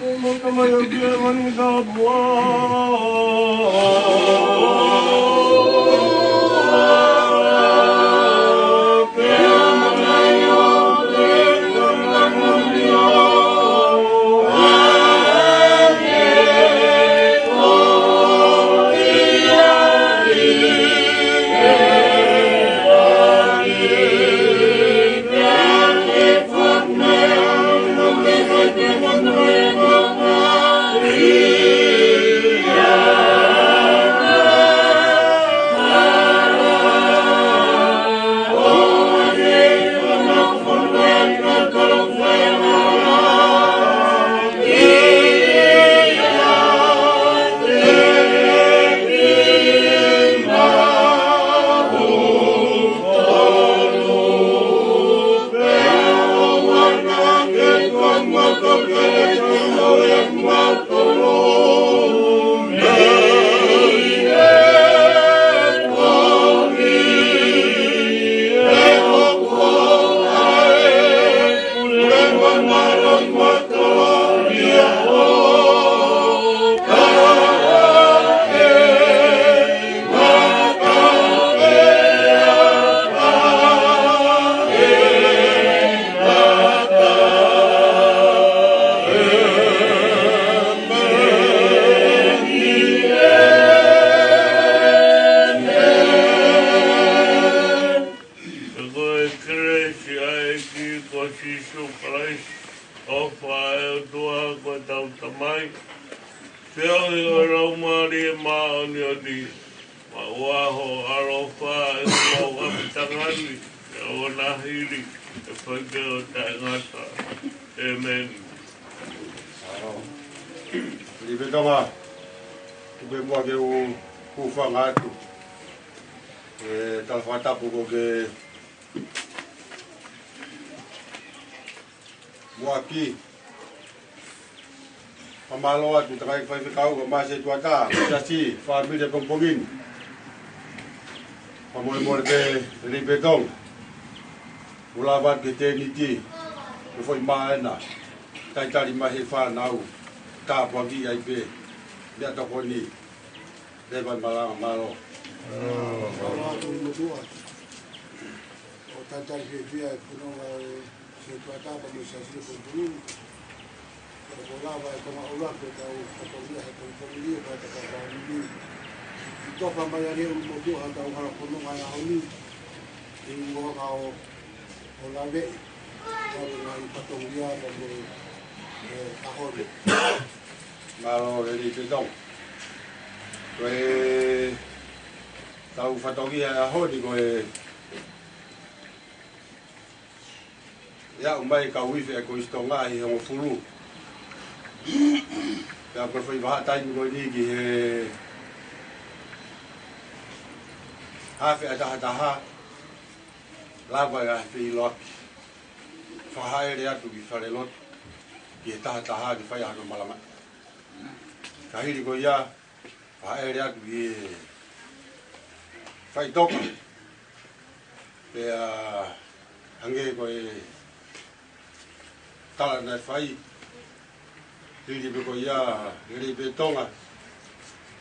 Ko e kelesi ʻa e ʻEiki ko Sīsū Kalaisi, ʻofa ʻa e ʻOtua ko ʻetau Tamai, feohi ʻo e Laumālie Māʻoniʻoni, maʻu ʻa ho ʻaloʻofa ʻi homau ʻapitanga ni, ʻo nahili, ʻe fai pē ʻo taʻengata. ʻĒmeni. Liliu pē Tonga, tuku pē muʻa ke u hūfanga atu. ʻE tala fakatapu ko ke muʻaki. Fakamālō atu tangataʻeiki faifekau, kae ʻumaʻā e setuata, siasi, fāmili he pongipongi ni. Fakamolemole pē Liliu pē Tonga. ʻOku lava atu ki he tēniti, ko e foʻi māhina, talitali mai he fānau, tāpuakiʻi ai pē, meʻatokoni, leva e malanga, mālō. Mālō atu motuʻa. ʻOku talitali fiefia e fononga ʻo e setuata pea mo e siasi he pongipongi ni. Ko Ko e lava ʻe Tonga ʻUluaki ʻo tau fatongia he tau fāmili, ʻo tau fāmili. ʻI tofa mai ʻa e ʻulumotuʻa ʻo tau hala fononga he ʻaho ni, ʻi muʻa ka ʻo, ʻo laveʻi, ʻo laveʻi ngaahi fatongia mo e, e, ʻaho ni. Mālō Lelei pē Tonga. Ko e tau fatongia he ʻaho ni ko e ʻe aʻu mai e kau ifi ʻa e Kolisi Tonga ʻi he hongofulu. Pea ko e foʻi vahaʻa taimi ko eni ki he hafe ʻa e taha taha, lava e feʻiloaki. Fakahaʻele atu ki falelotu, ki he taha taha ke fai hano malanga. Ka hili ko ia, fakahaʻele atu ki he faʻitoka. Pea hangē ko e tala naʻe fai, hili pē ko ia, Lelei pē Tonga,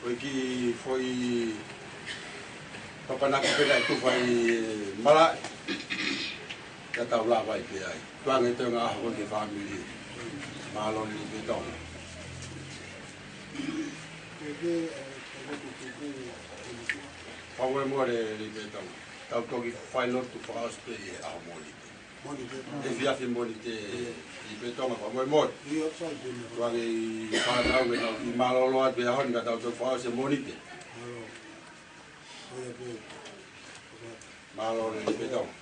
ko e kiʻi foʻi papanaki pē naʻe tufa ʻi malaʻe. Ka tau lava ai pē ai. Tuku ange e toenga ʻaho ko ē ki he fāmili. Mālō Lelei pē Tonga. Fakamolemole Lelei pē Tonga. Tau toki fai lotu fakaʻosi pē ʻi he ʻaho Mōnite. Mōnite. Efiafi Mōnite Lelei pē Tonga, fakamolemole. Tuku ange e fānau ke nau kiʻi mālōlō atu he ʻaho ni ka tau toki fakaʻosi Mōnite. Mālō. Mālō Lelei pē Tonga.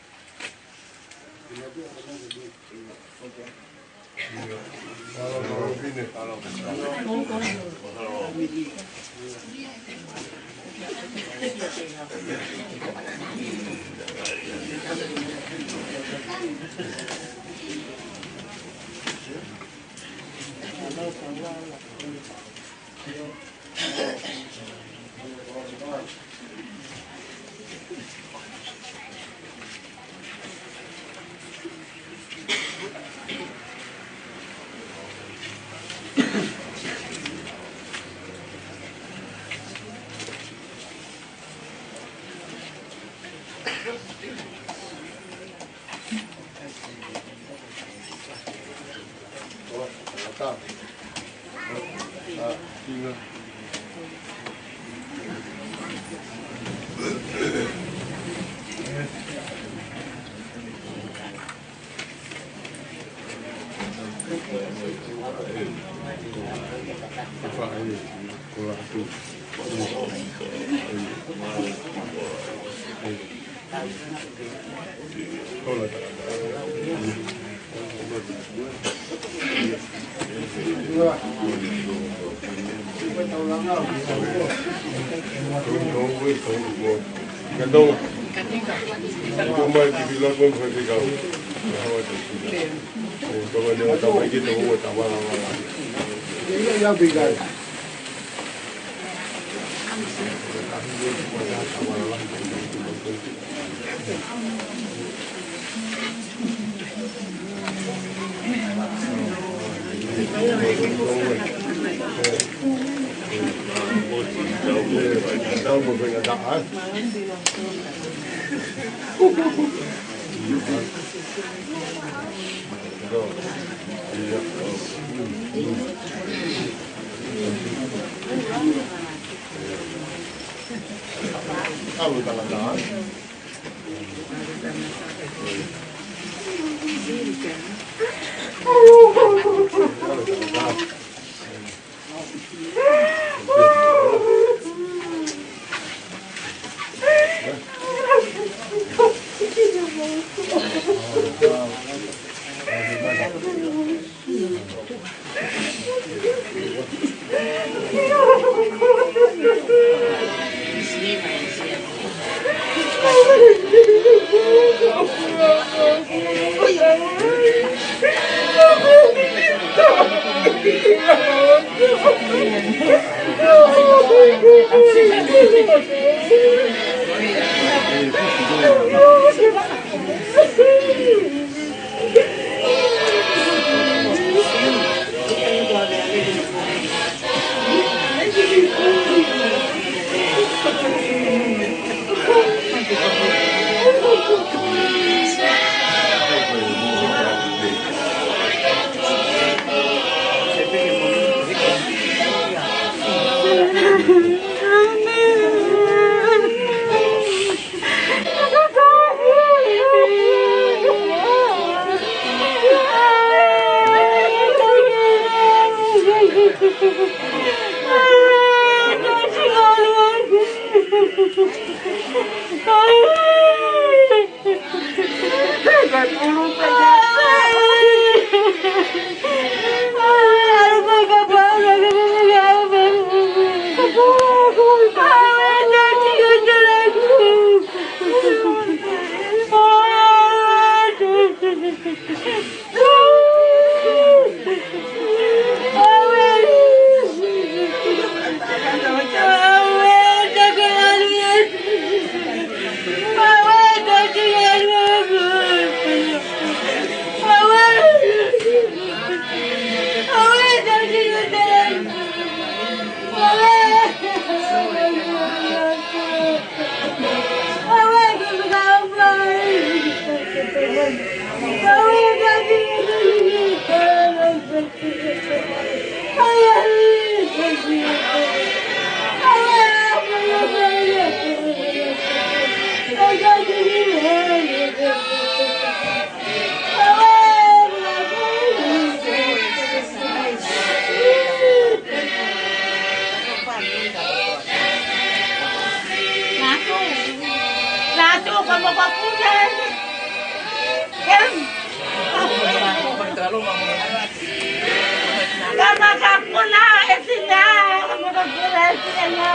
Ka makapuna e Sina, ka makapuna e Sina.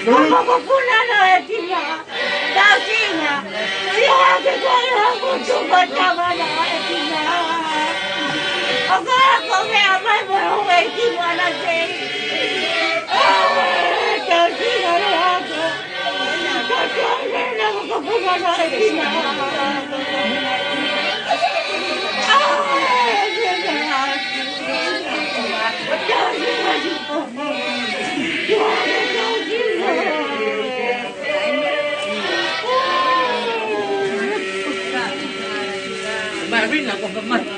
Ka makapuna no e Sina. Tau Sina. Sina ke kua i haku tuka tama no e Sina. O ka ko me amai mo e ki mana te. Tau Sina no haku. Marina, kau kemana?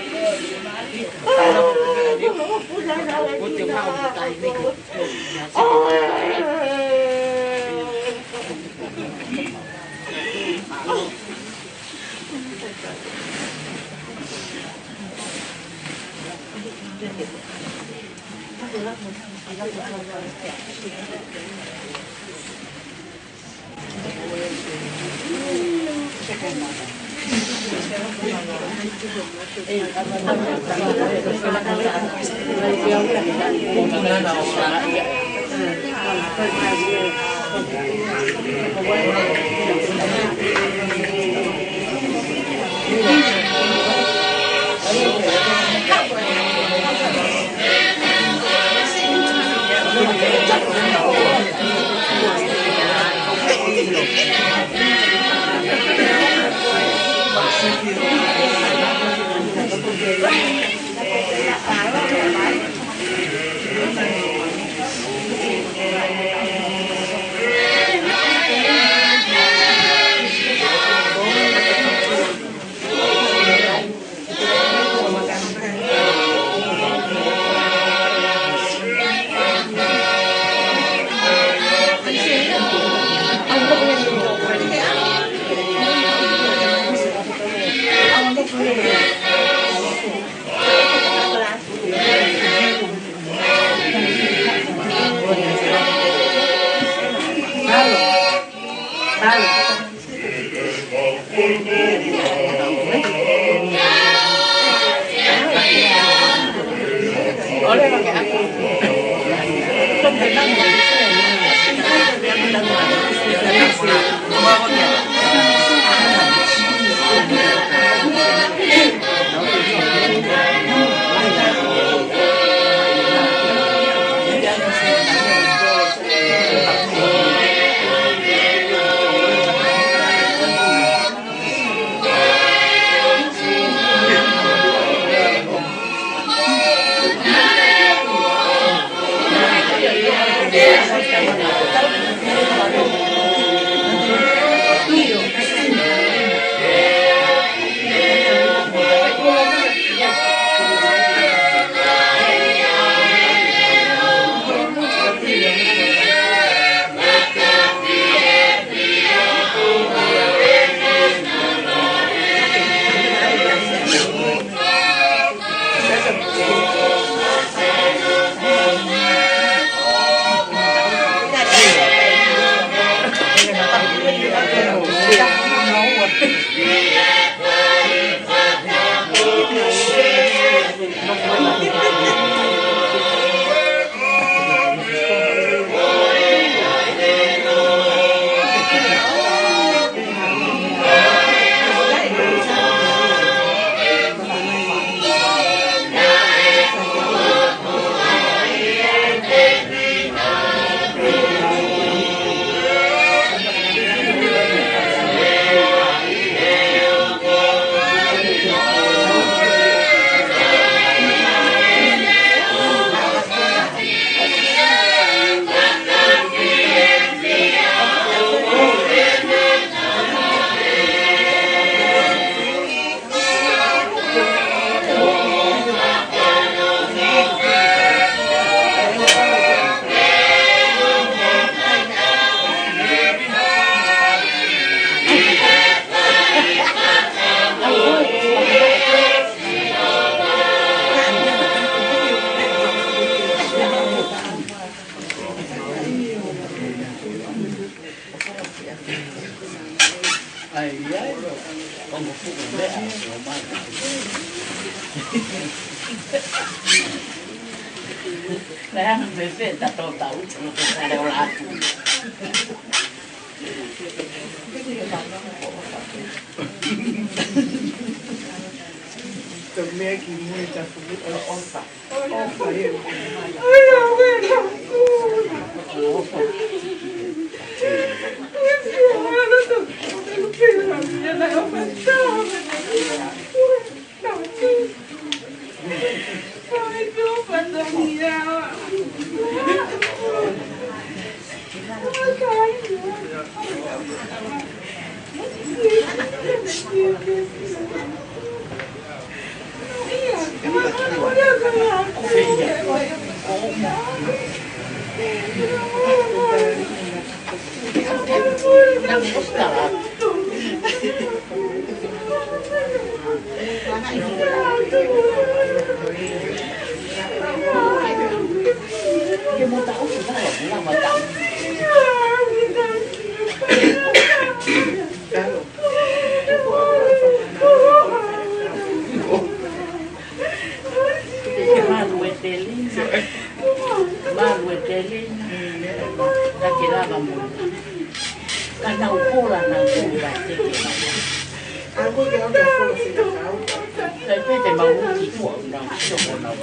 Ai, ai, ongo fuʻu meʻa, o mai. Naʻe anga pē pē ta tō tau, te lo ko kare o la atu. Tō meʻa ki mui ta fuʻu o ofa. Malu e telina. Malu e telina. Ka ke lava mo. Ka nau kola nau kola te ke lava. Ka pete mau ki fua nau soko nau.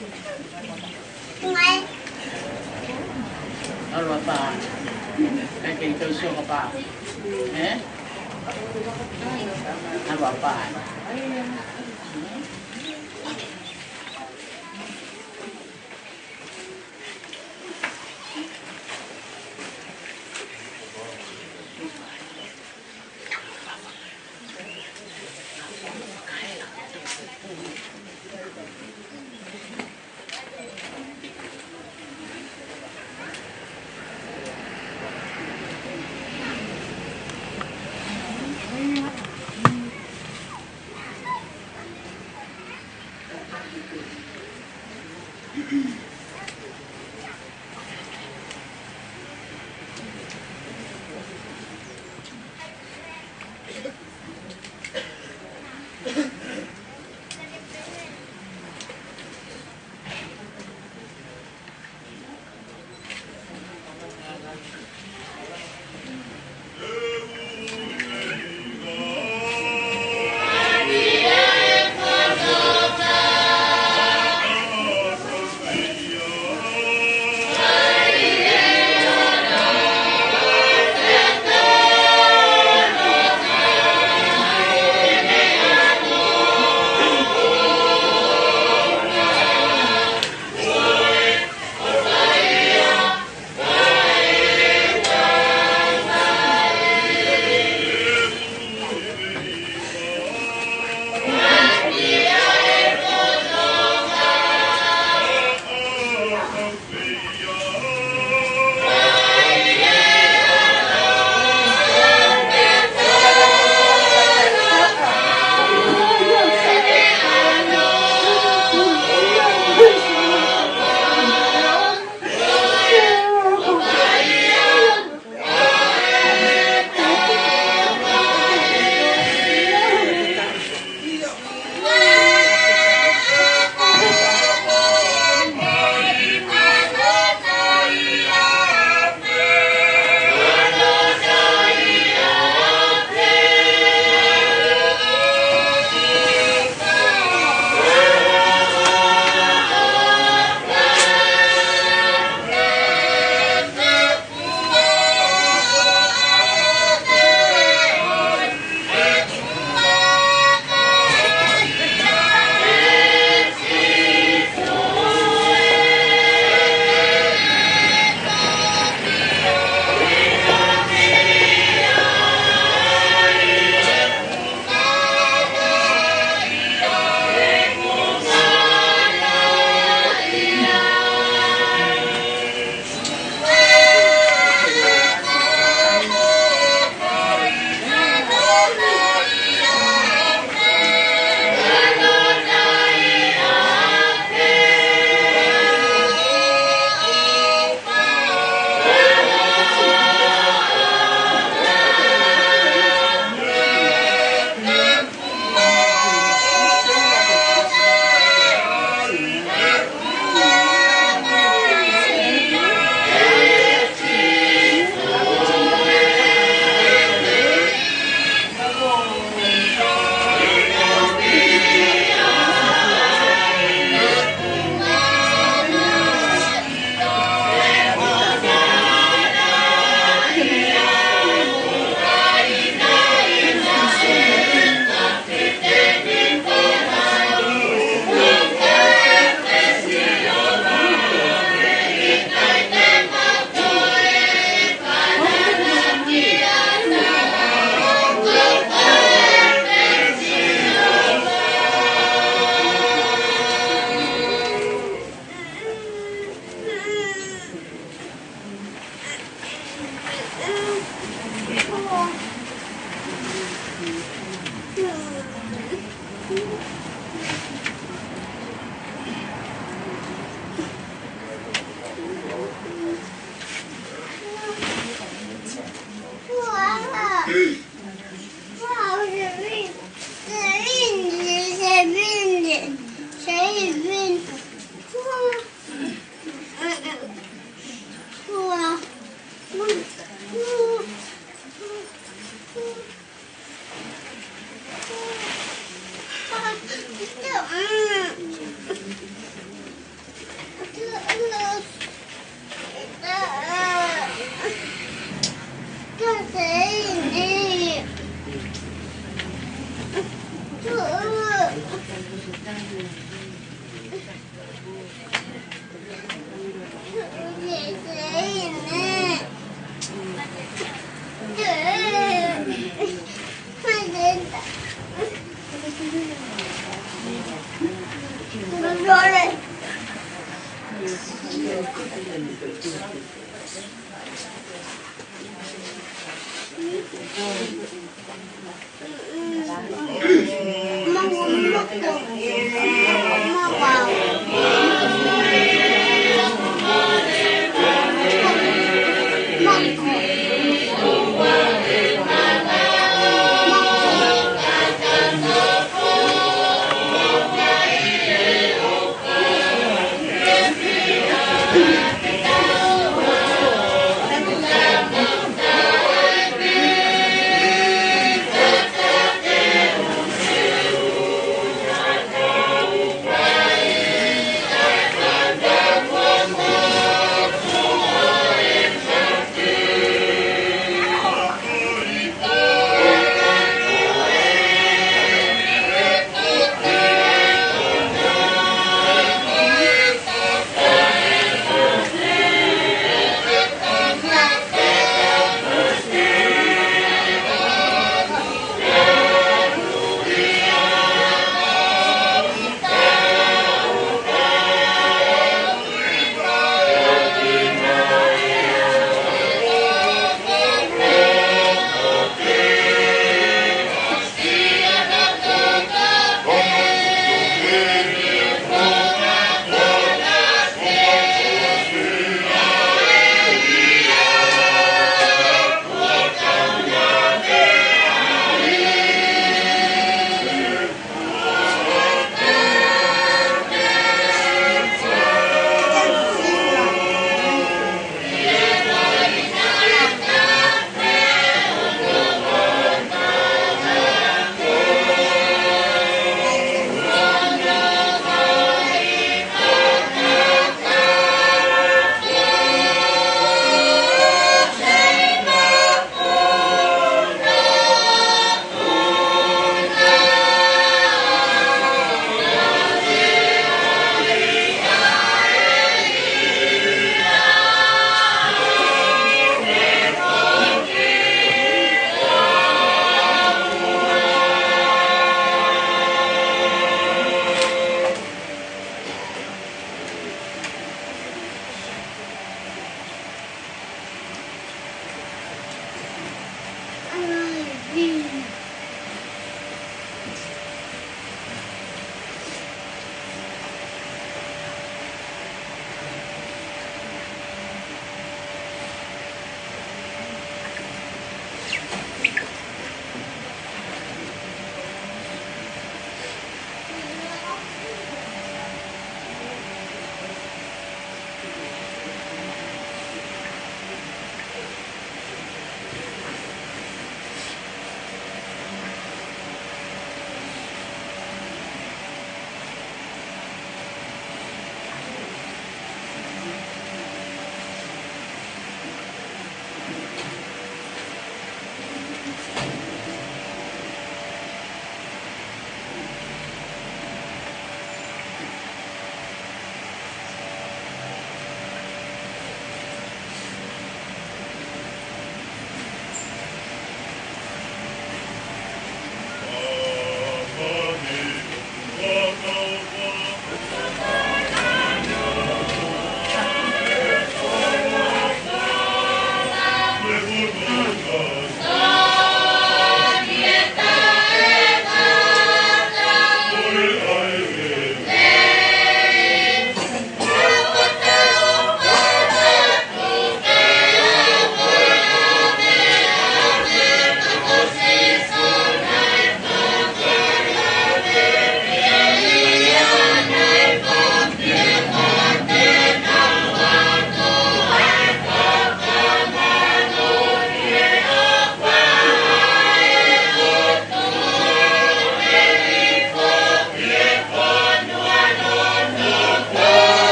ʻAlu ʻa pā. Kae kei tau sio ka pā. Ē? ʻAlu ʻa pā.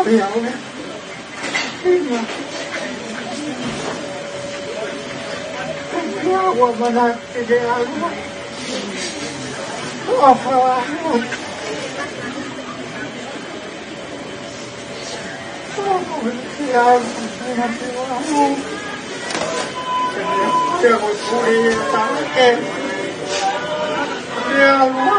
Ia, ia. Ia, ua mana ke te alua. Ua fala. Ua mana ke alua. Te ua puli e tangake. Ke alua.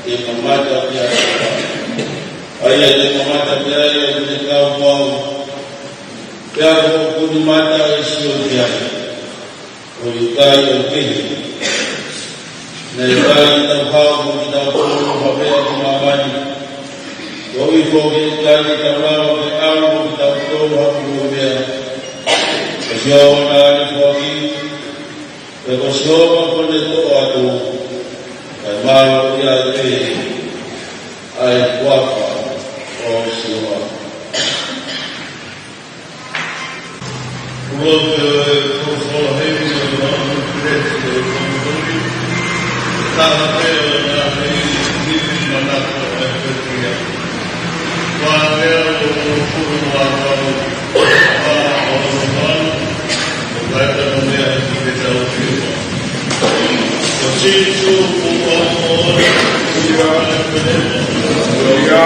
Te mamata ki ai. ʻA ia te mamata ki ai ʻa e kau mau. Pea ko ʻoku ne mata ʻe sio ki ai. ʻOku ʻikai ʻo kehe. Naʻe ʻikai ke tau haʻu mo kitautolu ha meʻa ki māmani. Koeʻuhi foki ʻoku ʻikai ke tau lava ke ʻalu mo kitautolu ha pulu meʻa. Ko Sihova naʻa ne foaki, pea ko Sihova kuo ne toʻo atu, kae mālō ia pē ʻa e huafa ʻo Sihova. Kuo pau ke u folofola heni ʻo nau mo Kireti ʻo Tonutoni. Taha pē ʻo nau hei hili manako ʻa e pekia. Vālea ʻo Mokuru Vākau. Vā ʻo Manu. ʻO kaita mo mea hiki ke tau fiu. Ko Sīsū ko ʻoku ʻoua ʻo ia. Ia.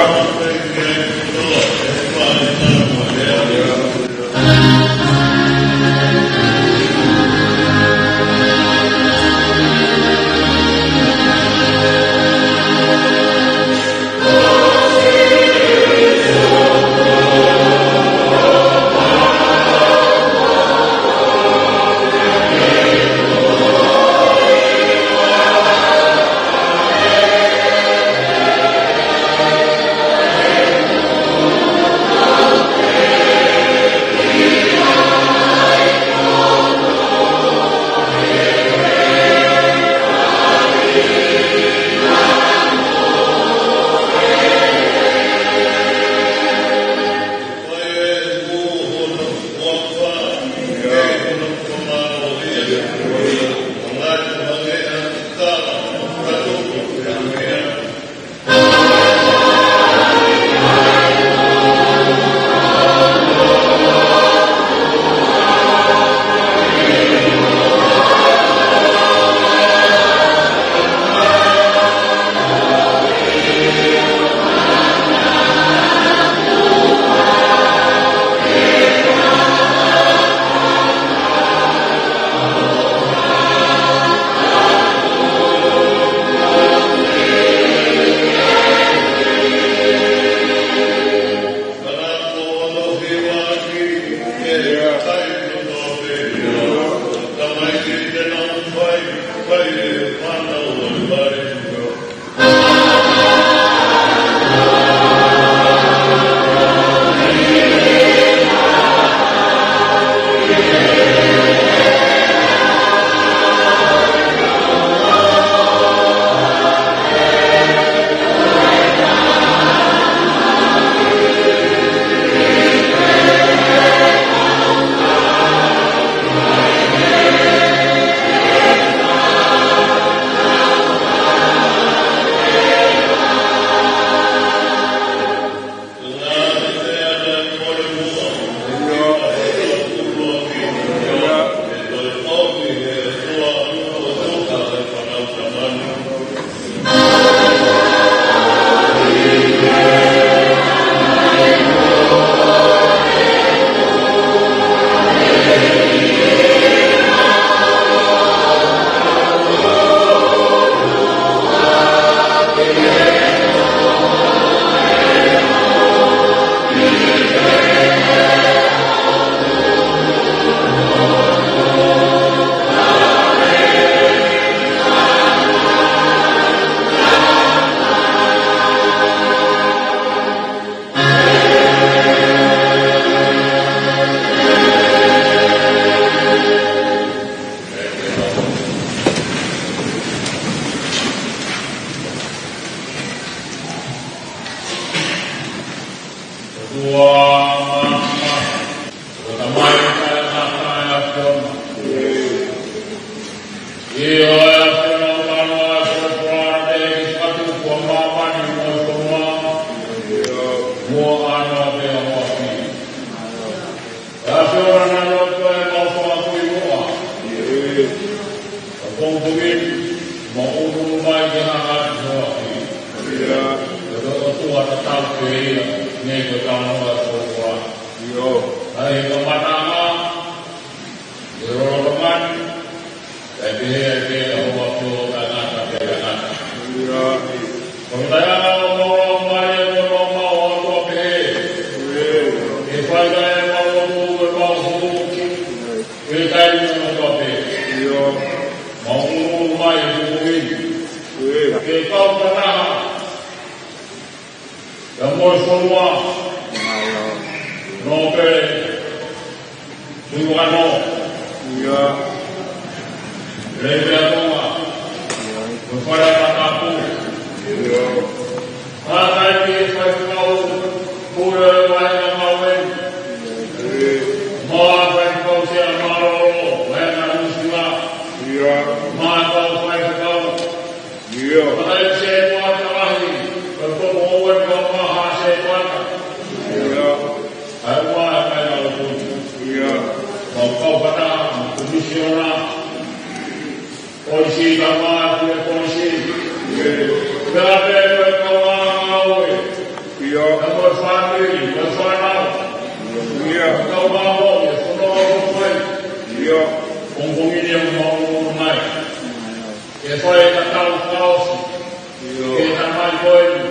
Ko e taʻanga ʻo mau lau mai ʻe mau mau ʻa tua pē. Ke fai ai ʻemau lotu, ʻemau huki. Ke taimi ʻo mau tua pē. Mau ʻunu mai ʻi he kuku ini. Ke kau fakataha. Ka mo e fonua. Nōpele. Tuʻi Vano. Ia. Lele ʻa Tonga. Ko e fale ʻa Takapu. Ia. Mātai ki he faifekau. Pule ʻo e vaʻinga Maui. Ia. Mo e faifekau Sea Mālōlō. Vaʻinga Nuʻu Sila. Ia. Mātai faifekau. Ia. Mātai Sea Tuʻa Takahi. Ko e toko ua ni kau maha Sea Tuʻa. Ia. Kae ʻumaʻā e kainalotu. Ia. Mau kau fakataha, mo e komisiona. Polisi, kae ʻumaʻā e polisi. Ia. Pea pē ko e kau ngāue. Ia. Kae mo e fāmili, mo e fānau. Ia. Kau ngāue, e fononga ʻoku fai. Ia. Pongipongi ni ʻoku mau ʻunu mai. Ke fai e tatau fakaʻosi. Ia. Ke tamai ko eni.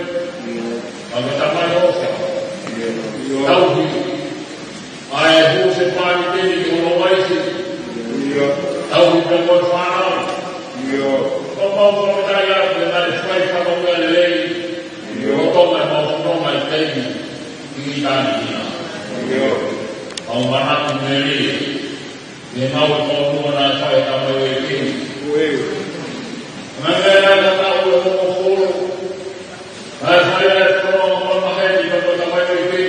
Ia. Ka ke tamai ʻofa. Ia. Tauhi. ʻA e hū se pani teni ki hono uaifi. Ia. Tauhi pē mo e fānau. Ia. Ko mau fakataha ia ke nai fai fakamoʻoni lelei. Ia. Ko e tō mai mau fononga ʻi he taimi. ʻI he taimi ia. Ia. Mau manatu melie. Ke mau e kau mua naʻe fai ʻe Tamai ʻEiki. Ui. Naʻe meʻa naʻe tatau e hongofulu. Naʻe fai e fononga maheni ʻa e Tamai ʻEiki.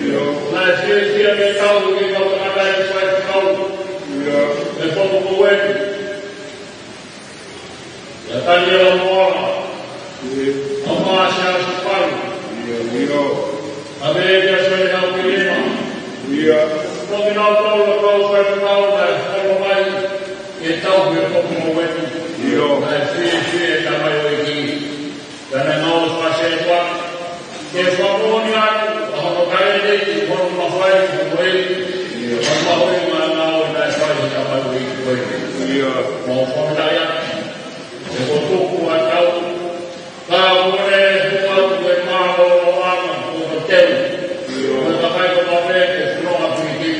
Io. Naʻe fiefia ke tau ke kau tangata ʻi he faifekau. Io. ʻI he pongipongi ko eni. ʻIa Taniela Moala. Io. ʻA Masia Sipalu. Io, io. ʻA Melia Soe Haupilima. Io. Ko kinautolu ʻa e kau faifekau naʻe fakaʻamu mai ke tau he pongipongi ko eni. Io. Naʻe fiefia e Tamai ʻEiki. Ka naʻe mau fakasepa. Ke fakamoʻoni atu, ʻa hono kae nei, hono mafai, hono ʻi, hono mahuʻinga ʻo e ngāue naʻe fai ʻe he Tamai ʻEiki ko ē. Ia. Mau fakataha ia. ʻE ko tuku ʻa tau. Ka mole hua tu e mālōlō ʻana, ko e teu. Ia. Ko e kakai ko e mafai, ko e fononga piki.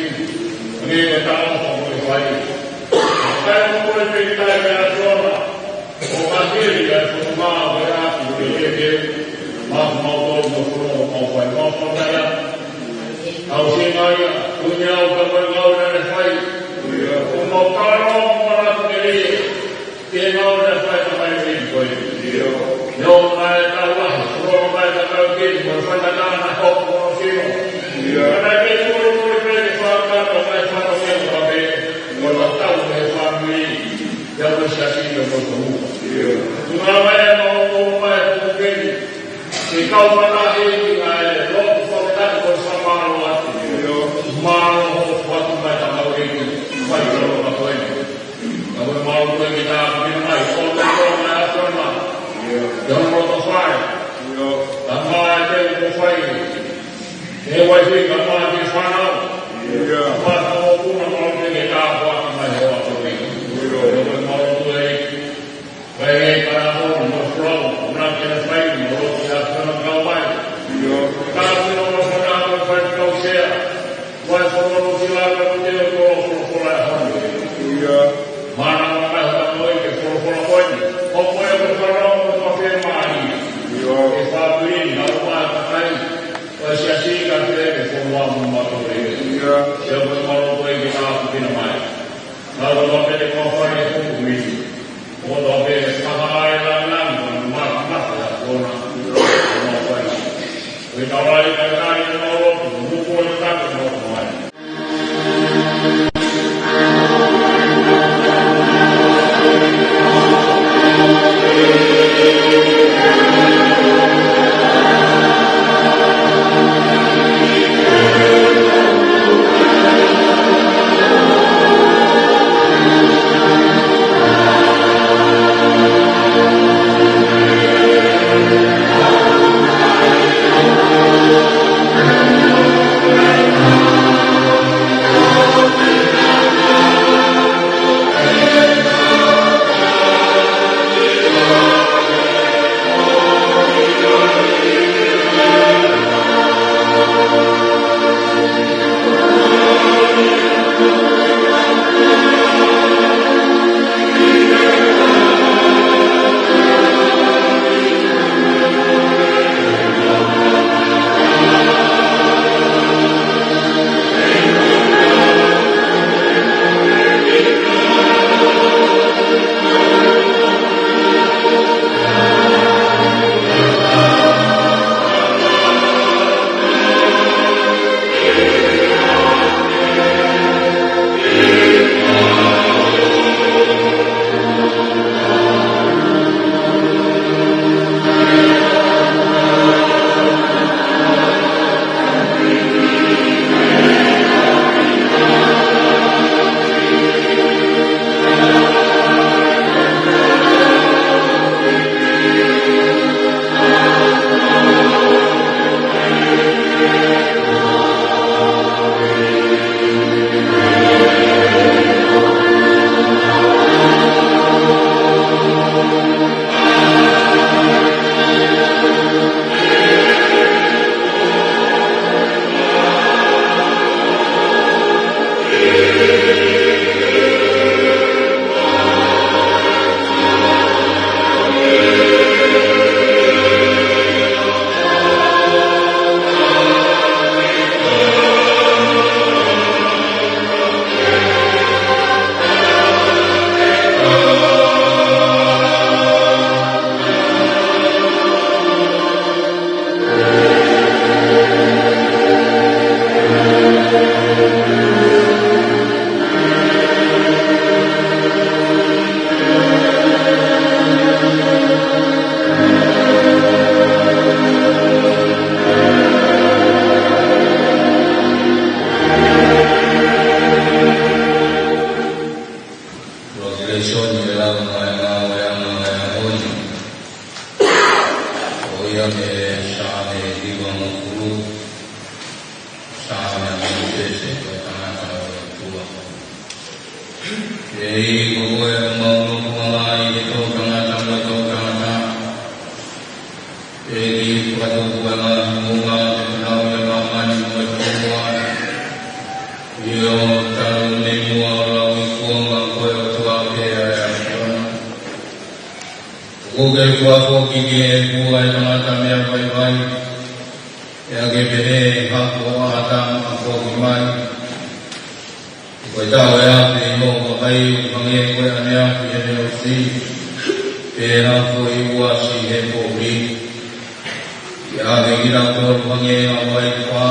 Ni ko e tau ko e fai. Kae mole piki tai mea tona. ʻO ka hili ʻa e fononga ʻo e ʻapi ʻo e leke, mau mau tō mo fono ʻo mau fai mau fakaia. Kau singa ia, tuni au ka mai ngau na ne fai. ʻO mau kalo mo na te rie, ke ngau na fai ka mai rin koe. ʻIo mai ka lahi, fono mai ka kau kei, mo fai ka tana hoko mo sino. Ka na ke tū mo le pē ke faka ka mai faka ke mo ka pē, mo la tau ke fāmili. Ia ko e siasi ia ko e tohu. Ia. Tuna mai e mau o mai e pukeni. Ke kau manahi ki ngā e lotu fakataki ko e whakamālō atu. Ia. Mālō hoʻo fatu mai ta mau e ki. Mai ka loka koe. Ka koe mālō koe ki tā kina mai. Ko te koe mai a koe mai. Ia. Ia hono loto fai. Ia. Ta mai te ko fai. He uaifi ka mā ki whanau. Ia. Mā ka o kuna mā te ke tā kua ki mai hoa to ni. Ia. Ia ko mā o tu e. Vai e ka na o ni mo flau. Una ke na fai ni mo lo ki a whanau kau mai. Ia. Ka ki no mo whanau mo fai kau sea. Vai whanau ki la ka mo te o ko o ko la honi. Ia. Mā na mā ka hata mo i ke folofola koe ni. Ko koe ko whanau mo ka pe mā ni. Ia. E wha pui ni na o mā ka kai. Ko e siasi ka te ke folofola mo Congratulations, ʻe lau mai ngāue ʻa e ʻaho ni. ʻOku ʻi ai e Saame hivangofulu, Saame ʻa Mōsese ko e tangata ʻo e ʻOtua. ʻEiki, ko koe ʻoku mau nofo ai ʻi he toʻutangata mo e toʻutangata. ʻEiki, fakatupu ʻa e ngaahi moʻunga ʻo e ʻaho ni ʻi māmani mo e fonua. ʻIo, talu mei muʻa ʻo lau ikuonga ko e ʻOtua pē ʻa e ʻAfiona. ʻOku ke fakafoki ki he ʻOtua ʻa e tangata meʻa vaivai, ʻa ia ʻoku ke pehē ʻi he hako ʻo ʻĀtama ʻo foki mai. Ko e tau ʻe ʻapi ʻi hoʻo vakai ʻo hangē ko e ʻaneafi ʻi heʻene ʻosi, pea ko e uasi ʻi he poʻuli. ʻIo, ke kinautolu hangē ha vai pā,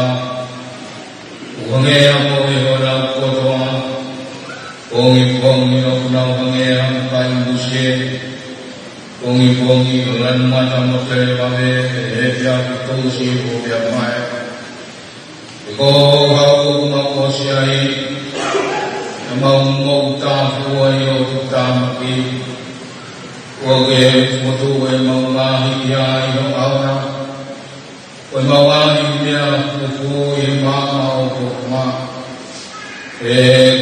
ʻo hangē ha mohe ʻi honau kotoa. Pongipongi ʻoku nau hangē ha kai musie. Pongipongi ʻoku lanu mata mo televave, ʻe he pea ki tusi ʻo pea mai. He ko hoʻo hau ʻoku mau ʻosi ai, ʻa e mau moʻutāfua ʻi hoʻo tuʻutāmaki. ʻOku ke fokotuʻu ʻemau ngaahi hia ʻi ho ʻaona, ko ʻemau ngaahi meʻa fufū ʻi he maama ʻo ho ʻofa. He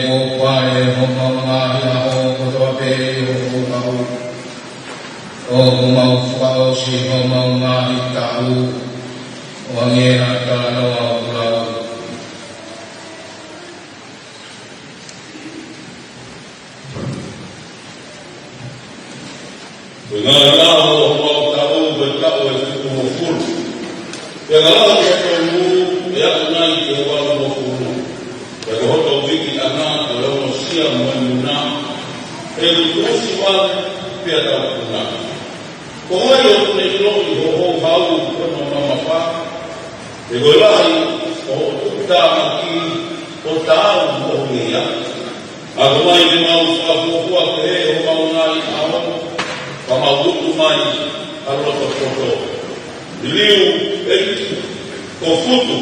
kuo pau ʻe homau ngaahi ʻaho kotoa pē ʻi ho fakaʻosi. ʻOku mau fakaʻosi homau ngaahi taʻu ʻo hangē ha talanoa ʻoku lau. Ko e ngaahi ʻaho ʻo homau taʻu ko e taʻu ʻe fitungofulu. Pea ka lahi hoto ʻulu, ʻe aʻu nai ki he valungofulu. Pea ko hoto uike ʻana ko e ongosia mo e muna, ʻe tuʻusi vave pea taupuna. Ko hai ʻoku ne ʻiloʻi hoʻo houhau ʻi hono mamafa? He ko e lahi ʻo hoʻo tuʻutāmaki ʻo taau mo hoʻo ngeia. Ako mai ke mau fakafuofua kehe ʻi homau ngaahi ʻaho, ka mau utu mai ha loto poto. Liliu, ʻEiki, ko futu,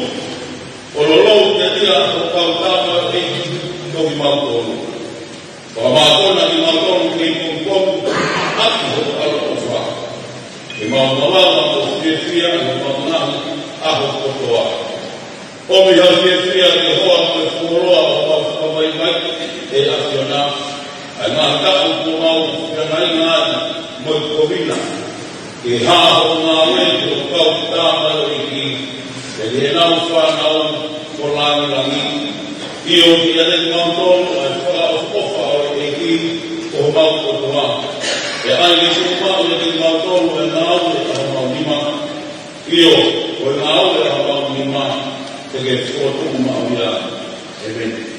ʻo lolou telia ho kau tama ʻEiki ko kimautolu. Fakamākona kimautolu kei pongipongi ʻaki ho ʻaloʻofa. Ke mau malava mo fiefia ʻi homau ngaahi ʻaho kotoa. ʻOmi ha fiefia ke hoa mo e fuoloa ʻo mau fakavaivai, ʻe ʻAfiona, ʻa e ngaahi taʻu kuo mau feangainga ai mo e kovina. Ke hā hoʻo ngāue ki ho kau tama ʻEiki, pea ki heʻenau fānau ko langilangi. ʻIo, ke ʻiate kimautolu ʻa e fakaʻofoʻofa ʻo e ʻEiki ko homau ʻOtua. Pea ʻai ke tuʻu maʻu ʻiate kimautolu ʻa e ngāue ʻa homau nima. ʻIo, ko e ngāue ʻa homau nima, te ke fokotuʻu maʻu ia. ʻĒmeni.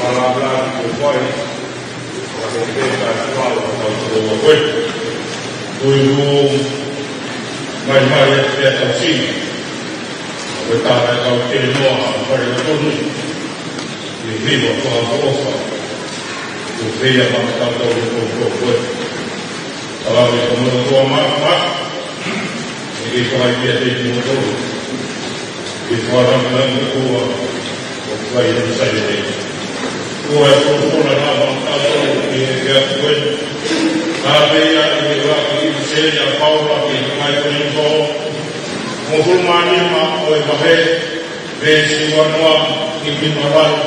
Lālā ko fai, ka ko pē ka fai, ka ko koe. Tui hū, mai mai e pē ka sini. Ko tā e kau te noa, fai ka tonu. Ni hiva ko a ko fa. Ko fai a ma ka tau ko ko ko. Ka lave ka mo ko ma ma. ʻE ke fai kiate kimoutolu. Ke fakalangilangi ʻa e ʻOtua, ʻoku fai ʻene sai nei. Ko e folofola naʻa mau ʻoatu ki he efiafi ko eni. Naʻe pehē ʻi he ʻuluaki ʻipiseli ʻa Paula ki he kakai Kolinitō. Hongofulu mā nima ʻo e vahe, veesi uanoa ki he nimavalu.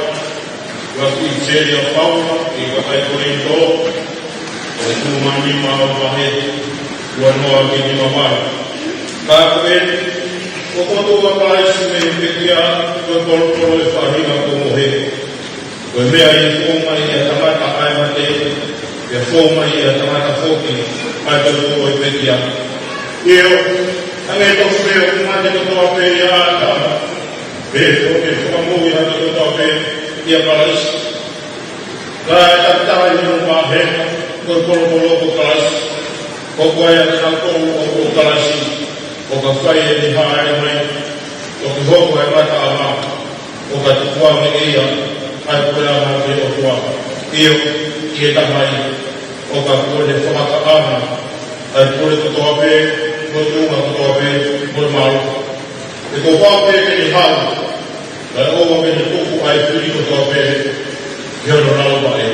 ʻUluaki ʻipiseli ʻa Paula ki he kakai Kolinitō, hongofulu mā nima ʻo e vahe, uanoa ki he nimavalu. Ka ko eni, ko e kotoa ʻa Kalaisi mei he pekia, ko e polopolo ʻo e faʻahinga kuo mohe. Ko e meʻa ʻi he fou mai ʻa e tangata ʻa e mate, pea fou mai ʻa e tangata foki ʻa e toetuʻu ʻo e pekia. ʻIo, hangē tofu pē ʻoku mate kotoa pē ʻia ʻĀtama, pea ʻe fakamoʻui ʻa e kotoa pē ʻia Kalaisi. Ka ʻe takitaha ʻi hono pāhenga, ko e polopolo ko Kalaisi, ko koe ʻa kinautolu ʻoku ʻo Kalaisi, ʻo ka fai ʻene hāʻele mai, ʻo ke hoko ʻa e ngataʻanga, ʻo ka tukuange ʻe ia ʻa e puleʻanga ʻo e ʻOtua, ʻio, ki he Tamai, ʻo ka kuo ne fakataʻanga ʻa e pule kotoa pē, mo e tuʻunga kotoa pē, mo e malu. He kuo pau pē ke ne haʻu, kae ʻoua ke ne tuku ʻa e fili kotoa pē ki hono lalo vaʻe.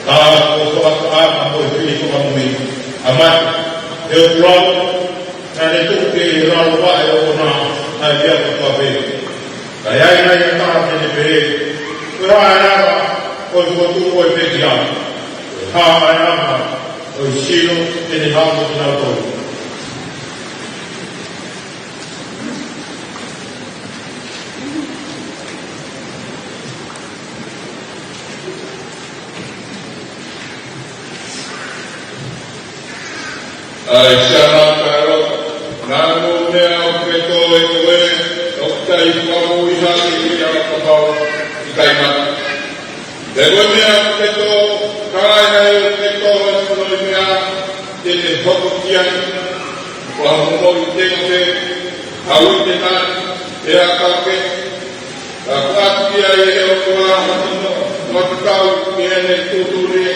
Ka kuo fakataʻanga mo e fili fakamui ʻa mate, he ʻoku lau, naʻa ne tuku ki he lalo vaʻe ʻoʻona ʻa e meʻa kotoa pē. Ka ʻi ai nai ha taha te ne pehē, ko e hā ʻa e anga ʻo e fokotuʻu ʻo e pekia? Ko e hā ʻa e anga ʻo e sino te ne haʻu mo kinautolu? ʻAi, Siana Taero, naʻa mo e meʻa ʻoku ke tō ʻe koe, ʻoku ʻikai fakamoʻui hake ʻe ia ʻa kapau ʻe ʻikai mate. Pea ko e meʻa ʻoku ke tō, ka ʻi ai nai ʻoku ke tō ʻe koe ʻi he meʻa te ne hoko ki ai, ko ha momoʻi tenga pē, ha uite nai, pe ha kau kehe, ka ʻoatu ki ai ʻe he ʻOtua ha sino, ʻoatu kau ki heʻene tuʻutuʻuni,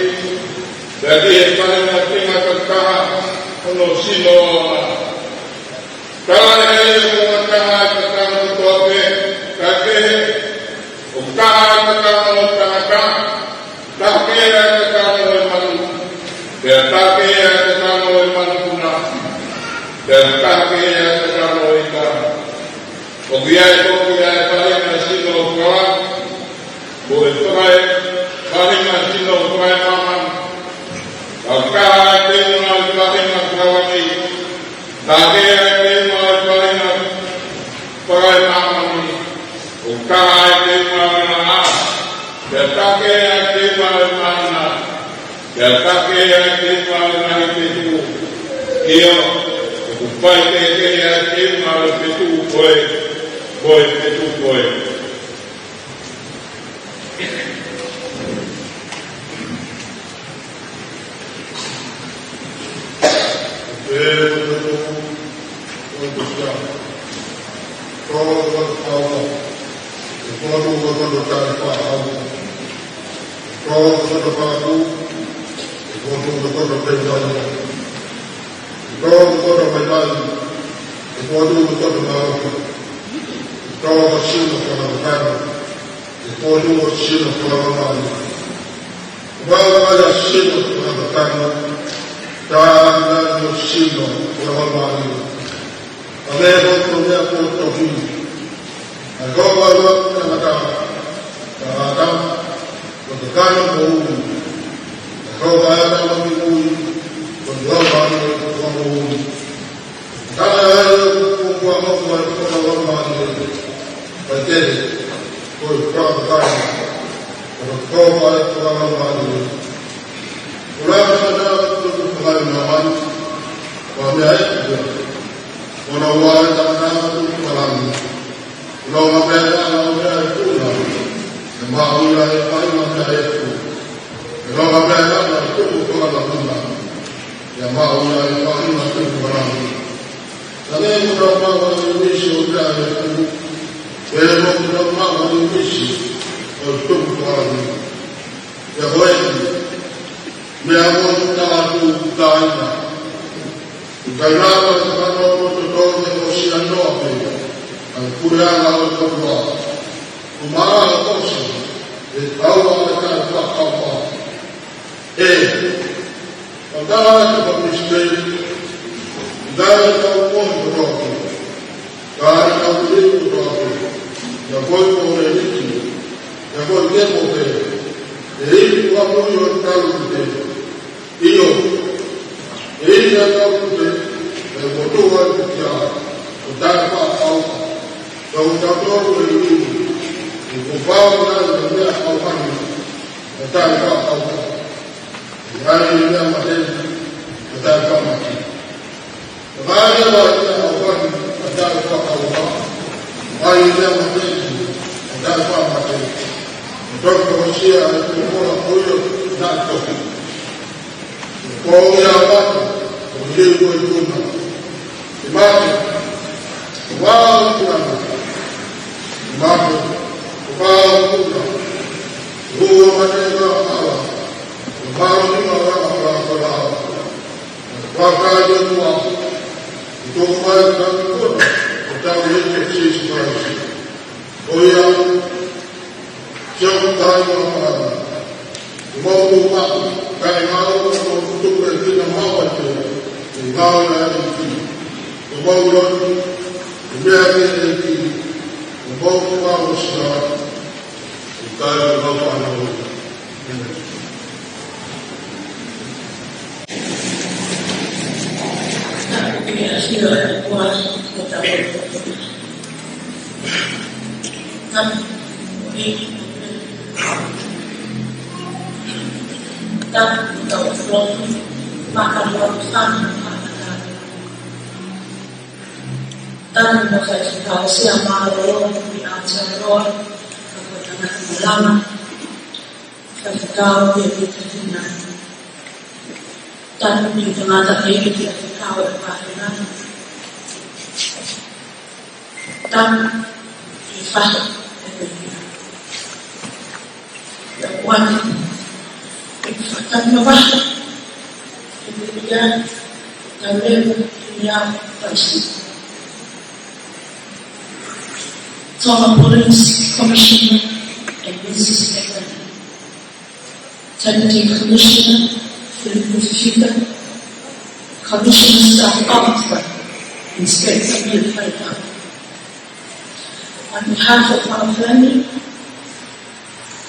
pea ki he faʻahinga tenga takitaha hono sino ʻoʻona. Ka ʻi ai ʻe ha taha ʻa e kakano kotoa pē, ka kehe, ʻoku taha ʻa e kakano ʻo e tangata, taha kehe ʻa e kakano ʻo e manu, pea taha kehe ʻa e kakano ʻo e manupuna, pea taha kehe ʻa e kakano ʻo e ika. ʻOku ʻi ai foki ʻa e faʻahinga sino ʻo e fakalangi, mo e fakae, faʻahinga sino ʻo e fakaemāmani. Ka ʻoku taha ʻa e teunga ʻo e faʻahinga fakalangi, taha kehe ʻa e teunga ʻo e faʻahinga fakaemāmani. ʻOku taha ʻa e teunga ʻo e laʻā, pea taha kehe ʻa e teunga ʻo e māhina, pea taha kehe ʻa e teunga ʻo e ngaahi fetuʻu. ʻIo, ʻoku faikehekehe ʻa e teunga ʻo e fetuʻu ko ē, ko e fetuʻu ko ē. Ua ua ia sino fakamatano. Tāna no sino fakamatano. A me ho to me a ko to ki. A ko wa wa na mata. Ka mata. Ko to kano mo u. A ko wa na mo ki u. Ko to wa wa mo u. Ka ai ko ko ko ko ko ko ma ni. Ka te ko ko ko ko ko ma ni. Ko la ka na ko ko ko ma ni. Ko me ai ko na wa ka na ko ko ma ni. Ko na wa ka na ko me ai ko na. Ma u la e pa ma. ʻEku. ʻE lava pē ʻa e tupu ko ʻAlamuna. ʻIa maʻu ia ʻi he faʻahinga tupu ʻAlamuna. Ka ne mo tau maʻu ʻa e uisi ʻo ʻEku. ʻE mo tau maʻu ʻa e uisi ʻo tupu ko ʻAlamuna. ʻIa ko ʻeku. Meʻa mo tau atu taina. ʻIkai lava ʻe te mano mo to to ne ʻosi ʻa noa pē. ʻA e puleʻanga ʻo e katoa. ʻO mara ʻo ʻosi. ʻE tau ʻa e tau fakapapa. ʻE, ʻo tala ʻa e kapa Misiteli, ʻikai te tau mohe kotoa pē. Ka ʻe tau te kotoa pē. ʻIa ko e ko e liki. ʻIa ko e ke mo pē. ʻE iku ʻa mui ʻo tau te. ʻIo. ʻE iku ʻa tau te. ʻE ko tau atu kia. ʻO tau fakapapa. Tau tau tau ʻe iku. ʻE ko pau na ʻe meʻa kau kani. ʻE tau fakapapa. ʻE ai ʻe meʻa mate, ʻe tau fakamate. ʻE ai ʻe meʻa kau kani, ʻe tau fakapapa. ʻE ai ʻe meʻa mate, ʻe tau fakamate. ʻE tau fakosia, ʻe tau kola koio, ʻe tau toki. ʻE ko ia mate, ʻo leu ko e tuna. ʻE mate, ʻe vā ʻo tuna. ʻE mate, ʻe vā ʻo tuna. ʻE ua mate ʻe vā ʻo tuna. ʻE vā ʻo tuna ʻe vā ʻo tuna. Vakai atu ʻa e tō mai ka ko e tau ʻEiki Sīsū Kalaisi. ʻOiauē, ʻio, ʻikai ʻa e ʻaho. Mau ʻo maʻu, kae mau ʻo tuku e kina mau atu, ʻe mau ʻa e ʻEiki. ʻO mau loni, ʻe meʻa ki he ʻEiki, ʻo mau ʻo mau ʻo sia, ʻikai ʻa e mau ʻaho. ʻĒmeni. Tanu mo Faifekau Sia Mālōlō ʻi Aotearoa, ka ko e tangata malanga, faifekau ʻi he Pītafina. Tanu ki he tangataʻeiki ʻa e fekau ʻe pāhina. Tanu ki he fahe ʻe pehina. ʻIa kuane, ʻe fakatanu vahe ʻe pehina, ka leva ki he ʻaho tausi. Tonga Police Commissioner and Missus Evelyn. Deputy Commissioner Filipe Fifita, Commissioner South Africa, Inspector Bill Faifau. On behalf of our family,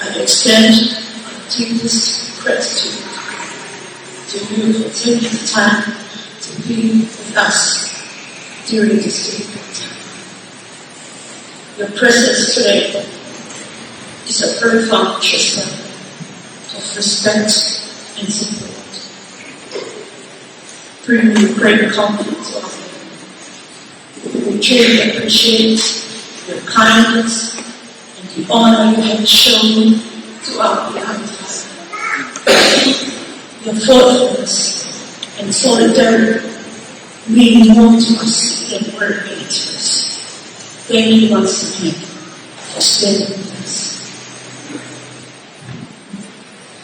I extend our deepest gratitude to you for taking the time to be with us during this difficult time. Your presence today is a profound gesture of respect and support, bringing great comfort to us. We truly appreciate your kindness and the honor you have shown to our behalf. Your thoughtfulness and solidarity mean more to us than words can express. Thank you once again for standing with us.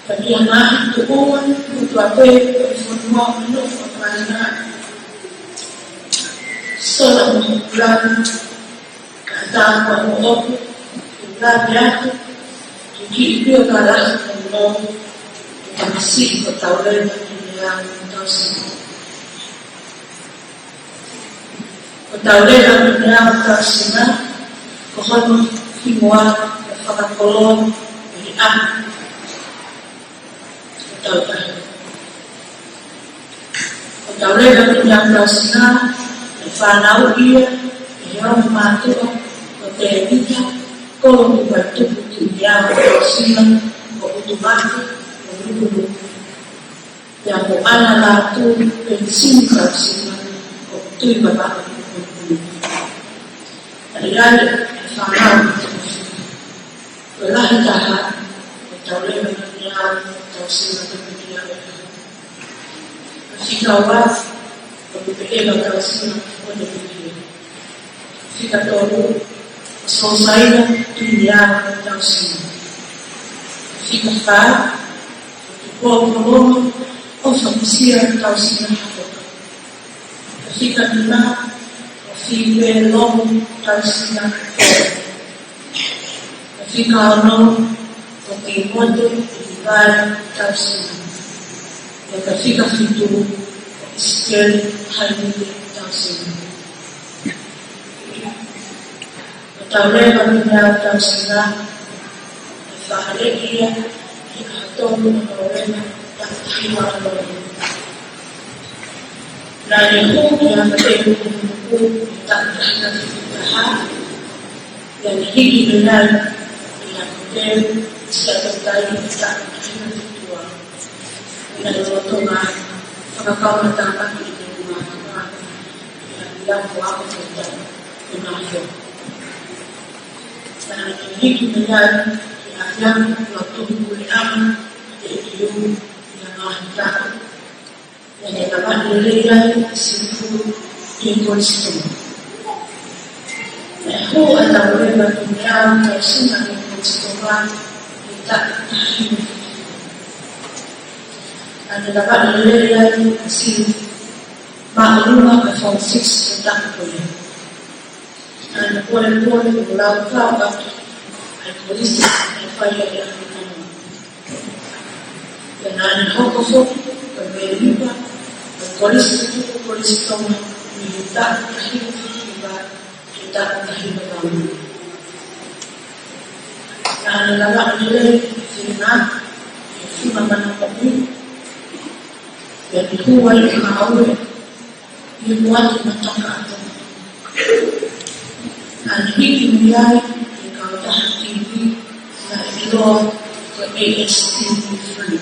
Ka ʻi he ngaahi tuʻunga kotoa pē ʻo e fonua ʻo e nofo ʻa Tonga, sola mo e lanu, ka tā kua mo ʻoku, ke lave atu, ke kiʻi pio ka lahi mo nō, ke tamasiʻi ko Tauleva ki he ʻaho tausi. Ko Tauleva ki he ʻaho tausi na, ko hono hingoa ʻe fakakoloa ʻi he ʻaho ʻo Tauleva. Ko Tauleva ki he ʻaho tausi na, ʻe fānau ia ʻe he ongo mātuʻa ko Tēvita, kolo kuo tupu ki he ʻaho tausi na, ko Utumate, ko Lukuluku. Pea ko ʻAna Lātū Penisini Kausina, ko Tuʻivavaʻu, ko Lukuluku. ʻA ia ʻe fānau ʻi he tausi. Ko e lahi taha, ko Tauleva Tausinga Tupiki Aloha. Fika ua, ʻoku pehē ʻa e tausinga ʻo Tupiki. Fika tolu, Sosaina Tuinia Tausinga. Fika fā, Tupou Kolonga ʻo Fakusia Tausinga Hakoka. Fika nima, ʻo Fipe Lomu Tausinga Hakoka. Fika ono, ʻo Timote Ivai Tausinga. Pea fika fitu, ʻo ʻIsikeli Haimite Tausinga. Ko e tauleva Tuinia Tausinga, ʻe fāʻeleʻi ia ʻi he ʻaho tolu ʻo Nōvema, taʻu taha hiva ono. Naʻa ne hū ki Haʻafateimuku ʻi he taʻu taha hiva fitu taha, pea ne hiki mei ai ki Haʻafateimuku ʻi Siaʻatoutai ʻi he taʻu taha hiva fitu ua. Naʻe lolotonga fakakaungātāmaki ʻi he ngaahi mātuʻa ʻi he ʻapiako ako fetau ʻi Māfia. Naʻa ne hiki mei ai ki he ʻapiako Lautohi Puleʻanga ʻi he ʻEiki ʻi he ngaahi taʻu. Naʻa ne lava lelei ai ʻi he siviʻi ʻi he Kolisi Tonga. Naʻe hū ʻa e tauleva Tuinia Tausinga ʻi he Kolisi Tonga ʻi he taʻu taha hiva fitu. Naʻa ne lava lelei ai ʻi he siviʻi māʻolunga ʻa e Form Six ʻo e taʻu ko ia. Naʻa ne polepole ʻo laukau atu ʻa e kolisi naʻe fai ʻi he ʻaho ni. Pea naʻa ne hoko foki ko e mēmipa ʻo e Kolisi Tutuki Kolisi Tonga mei he taʻu taha hiva fitu hiva ki he taʻu taha hiva valu. Naʻa ne lava lelei ʻi he fina, ʻi he funga manakoʻi, pea ne hū ai ʻo ngāue ʻi he Moana Mataka ʻa Tonga. Naʻa ne hiki mei ai ki he kautaha T V naʻe ʻiloa ko e H T V three.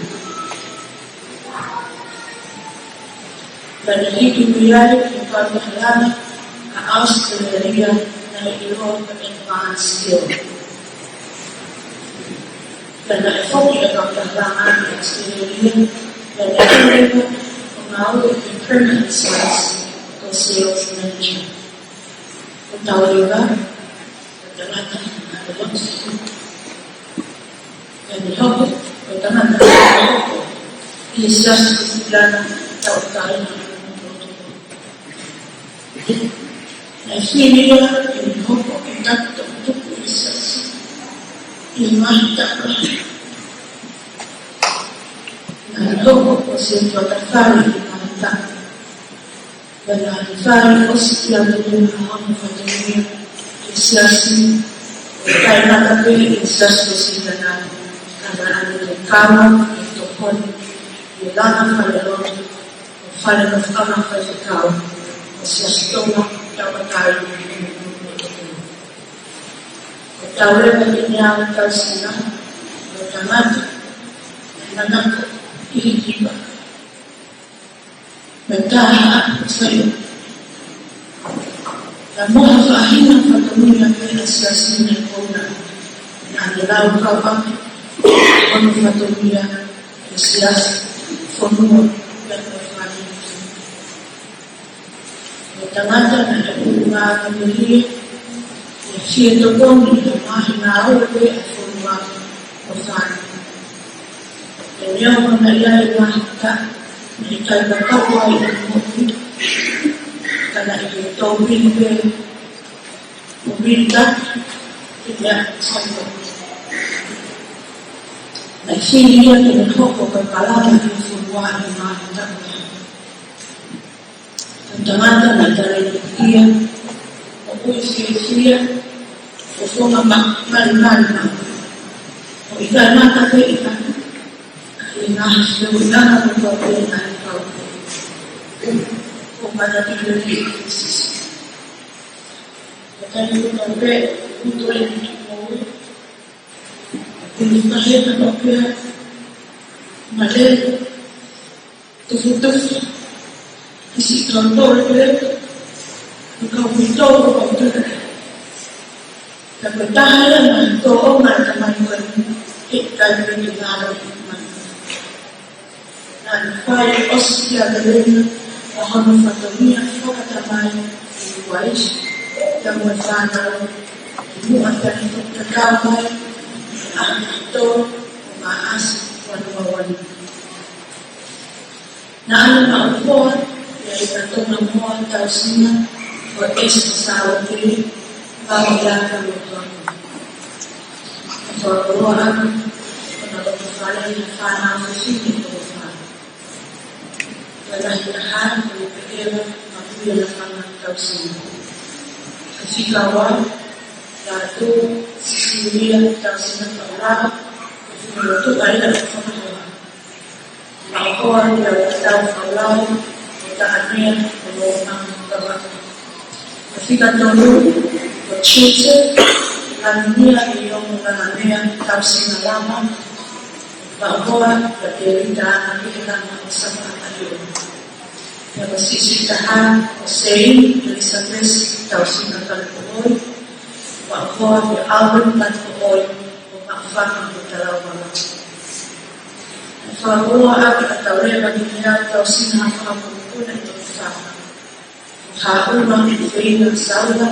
Naʻa ne hiki mei ai ki he kautaha langa ʻa ʻAositelēlia naʻe ʻiloa ko e Advance Hill. Pea naʻe foki ʻa e kautaha langa ʻi ʻAositelēlia, pea naʻe lava ʻo ngāue ʻi he Premier Insurance ko e sales manager. Ko e tauleva, ko e tangata naʻe lotu. Pea ne hoko ko e tangata naʻe hoko ʻi he Siasi ko Siusilani, tauʻatāina ʻo e motu. Naʻe fili ia ke ne hoko ko e tangata tuku ʻi he Siasi ʻi he ngaahi taʻu lahi. Naʻe hoko ko e sētuata fale ʻi he ngaahi taʻu. Pea naʻe fai ʻo sikia mo e ngaahi fatongia ʻi he Siasi, ʻo taʻengata pē ʻi he Siasi ko Siusilani, ka naʻa ne kau ʻi he tokoni ʻi he langa falelotu, ʻo fale nofo ʻa e ngaahi faifekau ʻo e Siasi Tonga, tauʻatāina ʻo e motu. Ko e tauleva Tuinia Tausinga, ko e tangata naʻe manako ʻi he hiva. Pea taha ʻa e sai. Naʻe maʻu ha faʻahinga fatongia pē ʻa e Siasi naʻe kona. Naʻa ne laukau ʻaki hono fatongia ki he Siasi, fonua, pea mo e fāmili. Ko e tangata naʻe ʻulungaanga melie, ʻi he fie tokoni ʻi he ngaahi ngāue ʻa e fonua mo e fāmili. Pea neongo naʻe ʻi ai e ngaahi taʻu naʻe ʻikai fakakau ai ʻene moʻui, ka naʻe kei tō pili pē, ʻo pili taki ki he meʻa sai ko. Naʻe fili ia ke ne hoko ko e palani ʻi he fonua ʻi he ngaahi taʻu. Ko e tangata naʻe talēniti ia, ʻoku fiefia, ʻo fofonga ma-, malimali, ʻo ʻikai ngata pē ʻi he, ʻi he ngaahi fehuʻi langa mo e kau pē, ʻa e kau pē. ʻO mana pē ʻi he sisi. Ko e taimi ko ē pē, ʻoku tō ʻene kiʻi moʻui, ʻoku ne fakaheka ʻo pehē, male, tufutufu, ʻi siʻi kautole pē, ʻi he kau uitou ʻo kautole. Ka ko e taha ia naʻe tōʻonga ʻe he tamai ko eni, he taimi ko ē naʻe lalo mai. Naʻe fai ʻe ʻOsi ʻa Telena ʻa hono fatongia fakatamai ʻi Uaisi, pea mo e fānau, ʻi muʻa pea ne fakakau mai ʻi he ʻaho taha tolu ʻo Maʻasi ua noa ua nima. Naʻa na maʻu hoa ia ʻi he Tonga Moa Tausinga ko Esa Sālote Vavaʻu Iaka Lotoa. Fakakoloa ʻaki hono loto fale ʻa e fānau fefine ʻe toko fā. Ko e lahi taha ko Peʻela Mapuia Lafanga Tausinga. Ko e fika ua, Lātū Sisilia Tausinga Paulao, ko e fika ua, Tuʻaila Fakahoha. Maʻu hoa ia ʻo Tau Paulao, ʻo Taʻanea, ʻo Lomanga Kavaka. Ko e fika tolu, ko Chiuta Lanunia ʻi Ongo Lalanea Tausinga Lama, maʻu hoa ʻia Tēvita Anakehe Lama ʻo Sapa ʻAtahio. Pea ko e siʻisiʻi taha, ko Seini ʻElisapesi Tausinga Kalipoʻoi, maʻu hoa ʻia Alvin Kalipoʻoi, ʻo Maʻufanga ʻo Talauvala. Fakakoloa ʻaki ʻa Tauleva Miniau Tausinga Haʻamoa Mokuna ʻi Toketā. Ko Haʻuma Feina Saula,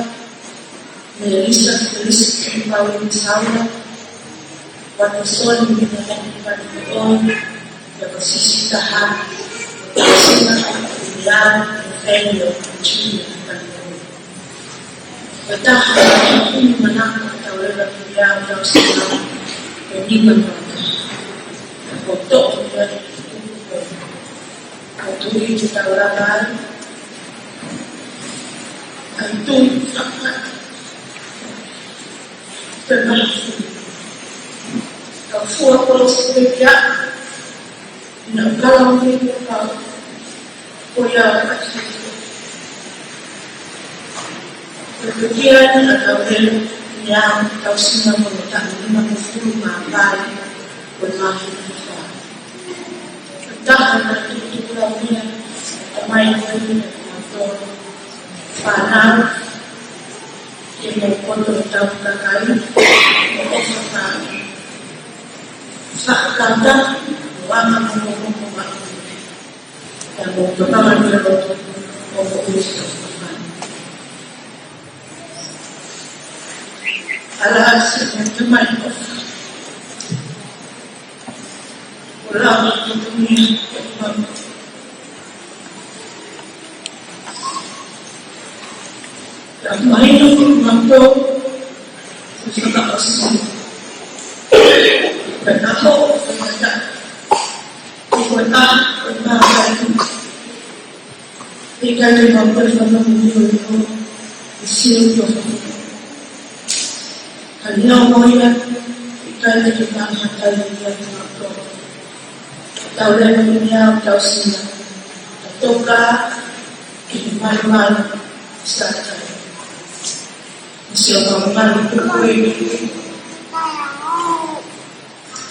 Melisa Felisi Pauline Saula, Watasoni Miniau Kalipoʻoi, pea ko e siʻisiʻi taha, ko Tausinga Miniau Feina Junior Kalipoʻoi. Ko e taha ʻo e kumi manako ʻa Tauleva Miniau Tausinga, ko e nima mata. Ko e toʻo ia ʻi he tupu ko ē. Ko e tui te tau lava ai, ʻa e tui faka-, te mafu. Ka fua kolosi pe kia, ina kala uni ko ka, ko ia ka ki. Ko e kia ni ʻa Tauleva Miniau Tausinga mo e taʻu nimangofulu mā valu, ko e mahi ni fa. Taha na tutuku lau mea, tamai ko e ni na tō. Fānau, ke mo koto tau kakai, mo ʻofa fa. Fakakata, mo anga mo mo mo mo ma. Pea mo tokanga ni loto, mo mo uso. Ala ʻasi mo tamai ʻofa. Ko e lava ʻo tumi ʻo mama. Ka mahino ko matou, ko e fakaʻosi. Ka naho, ko e mata. Ko e mata, ko e mata. ʻIkai ke mau pali fana mo ni o ni o, ʻi sio ki o fana. Ka ni o mo ia, ʻikai ke ke manga hatai ni ia ki mau tō. Tauleva Miniau Tausinga. Ka toka, ki he malumalu, sa tai. ʻI sio malumalu, ko koe.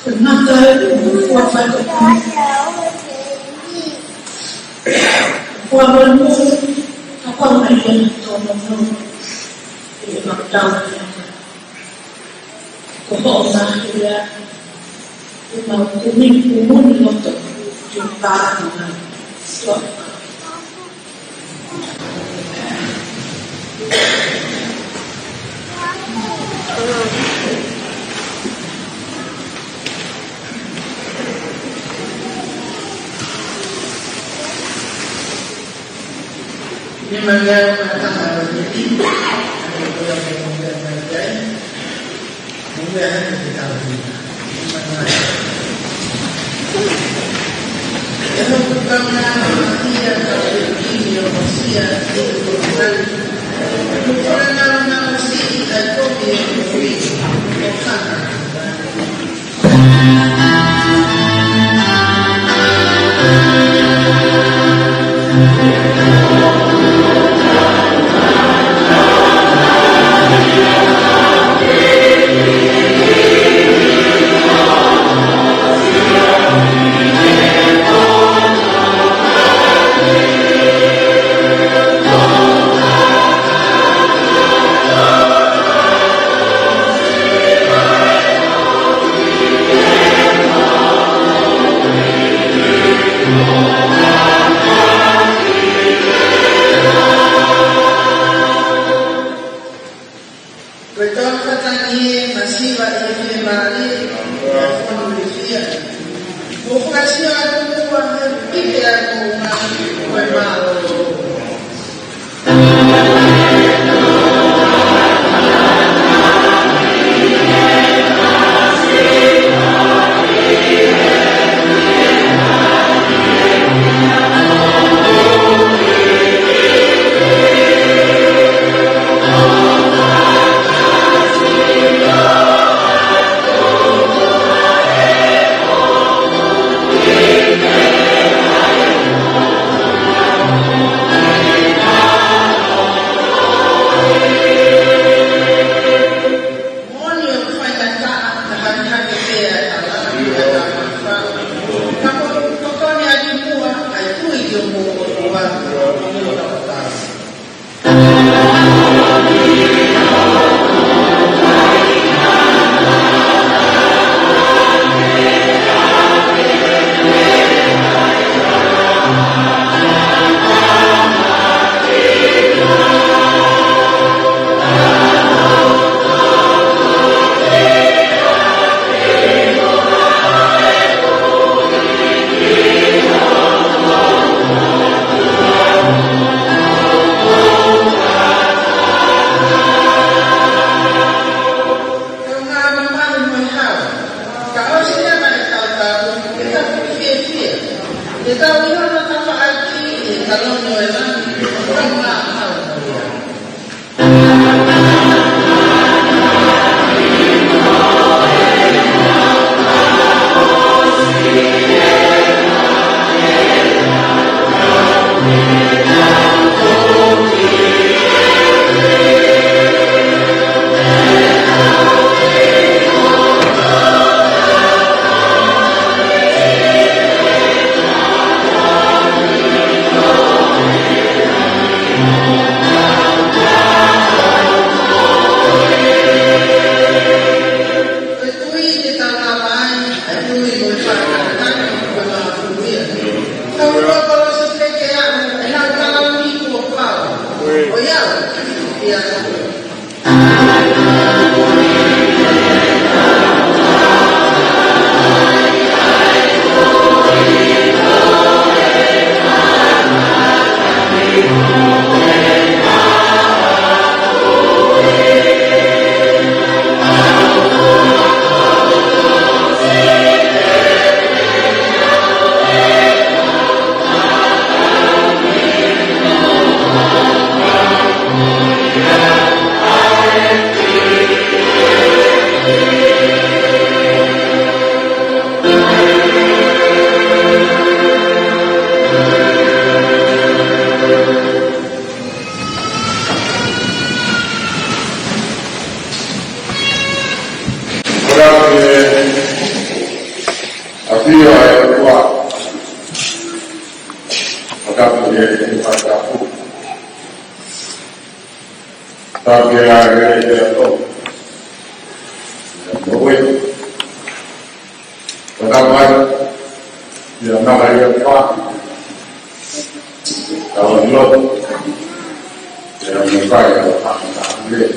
Ko e mata e ʻoku fua fai ko e kumi. Fua malu mo, ka pau na ia na tō no no. ʻE ma tau na ia. Ko hoʻo na ia. ʻE ma kumi kumuni loto. Ki o pā na. Tua. ʻi he fiemālie, ʻi he fonu ʻi he fia. Mou fakasio atu muʻa he pike ʻa e moʻunga, ko e mālōlō. Moʻoni ʻoku faingataʻa, ka hakihaki pē ʻa e hala, ʻa e hala. Ka ko, ko tokoni ʻaki muʻa ʻa e tui ki hoʻomou ʻOtua, ʻa e ʻOtua. Kaungā mamahi mo e hau. Ka ʻosi leva ʻetau tau, ke tau fiefia. Ke tau ʻi hono tafaʻaki ʻi he taloni ʻo e langi, kaungā hau mo ia. Ko e tui te tau lava ai, ʻa e tui mo e faʻa kakano, ko e maha fulia. Tau loto lo si peke a, ʻe nau kalauni kuo pau. ʻOiauē, ia. Ora ke afio ʻa e ʻOtua. Fakatapu ʻi he fakatapu. Tapu ʻa e ʻEiki ʻa e ʻOtua. ʻIa, mo e. Fakatapu ai. ʻIa, maka ia pa. Tau ʻilo. ʻIa, mo e pa, ʻia, pa, pa, ʻia.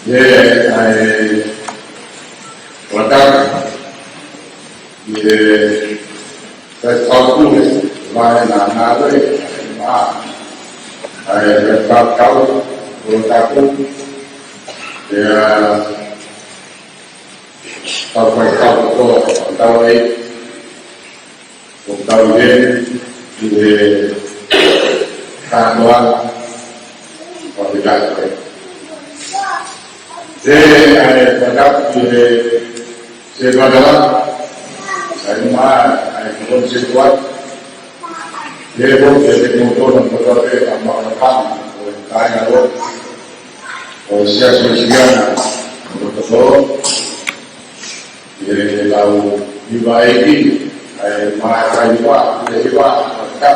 ʻIa, ʻa e. Fakatapu. ʻIa, ʻa e fakatapu, ʻa e ngāue, ʻa e, ʻa e fakatapu, ʻo tapu, ʻia, ʻa e fakatapu, ʻo tapu ai, ʻo tapu ai, ʻia, kātoa, ʻo tapu ai. ʻIa, ʻa e fakatapu, ʻia, Seʻi fakatapu, ʻa e ma, ʻa e kō se kuat. Te ko, te te kō tōna kō tō te ka ma ka ka, ʻo e kāinga ʻo, ʻo e siasi Uēsiliana, ʻo tō tō. ʻIa ke tau hiva ʻEiki, ʻa e ma ka hiva, te hiva, ka.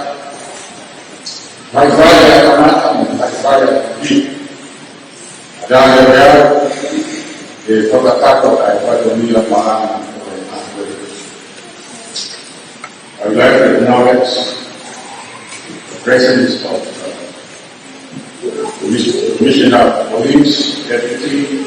Mai fai ʻa e kamata, mai fai ʻa e ki. Daniel, e fakatapu ʻa e fatongia malanga ʻo e ʻaho. I would like to acknowledge the presence of, uh, Commis-, Commissioner of Police, Deputy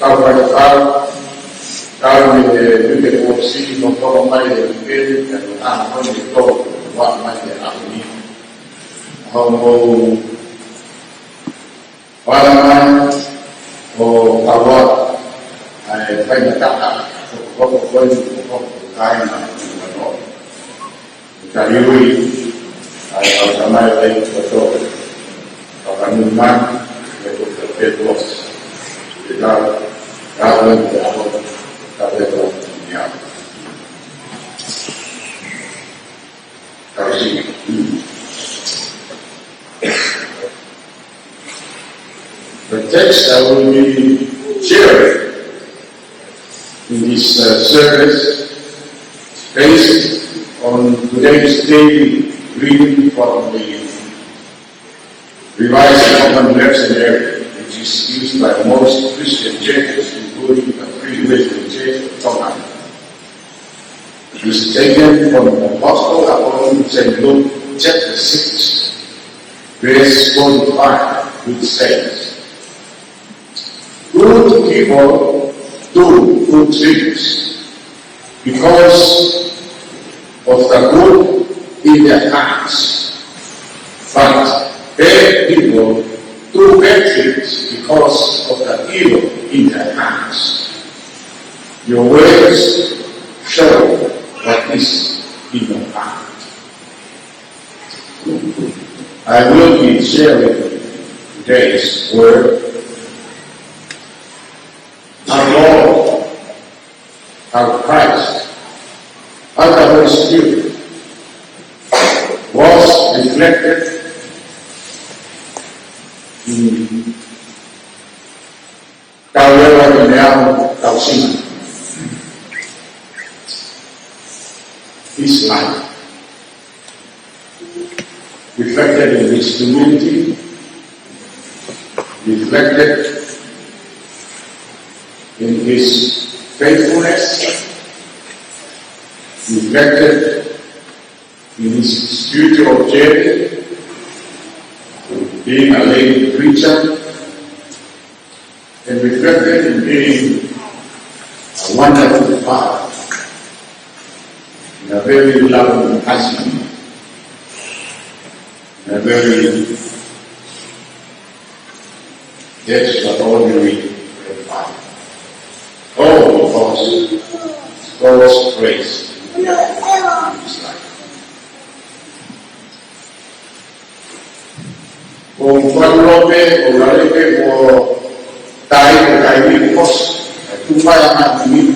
kau faifekau, kau mei he Uike Kuo Sili, mo toko mai e uike, ka ko e taha ko eni ʻe tolu, ʻoku ʻomai he ʻaho ni. Hoʻomou ʻalu mai ʻo kau ʻa e faingataʻa, ko e hoko ko eni, ko e hoko ko e kāinga ʻi Manoa. Ka ui ʻa e kau tamaioʻeiki kotoa, ka ka nui mai, ʻe ko ka pēpuas. Ke tau, tau ʻi he ʻaho, ka pēpuas ni au. Ka ui. The text I will be sharing in this uh, service is based on today's daily reading from the Revised Common Lectionary, which is used by most Christian churches, including the Free Wesleyan Church of Tonga. It is taken from the Gospel according to Saint Luke chapter six, verse forty-five, which says, "Good people do good things because of the good in their hearts, but bad people do bad things because of the evil in their hearts. Your words show what is in your heart." I will be sharing today's word. Our Lord, our Christ, our Holy Spirit was reflected in Tau leva ni meʻa tau sina. His life. Reflected in his humility, reflected in his faithfulness, reflected in his spiritual journey, being a lay preacher, and reflected in being a wonderful father and a very loving husband and a Very extraordinary revival. Oh, because God's grace is like. Ko Fatulope, ko Lalepe, ko Tai, ko Tai Mili, ko s-, ko Tupai a Mili,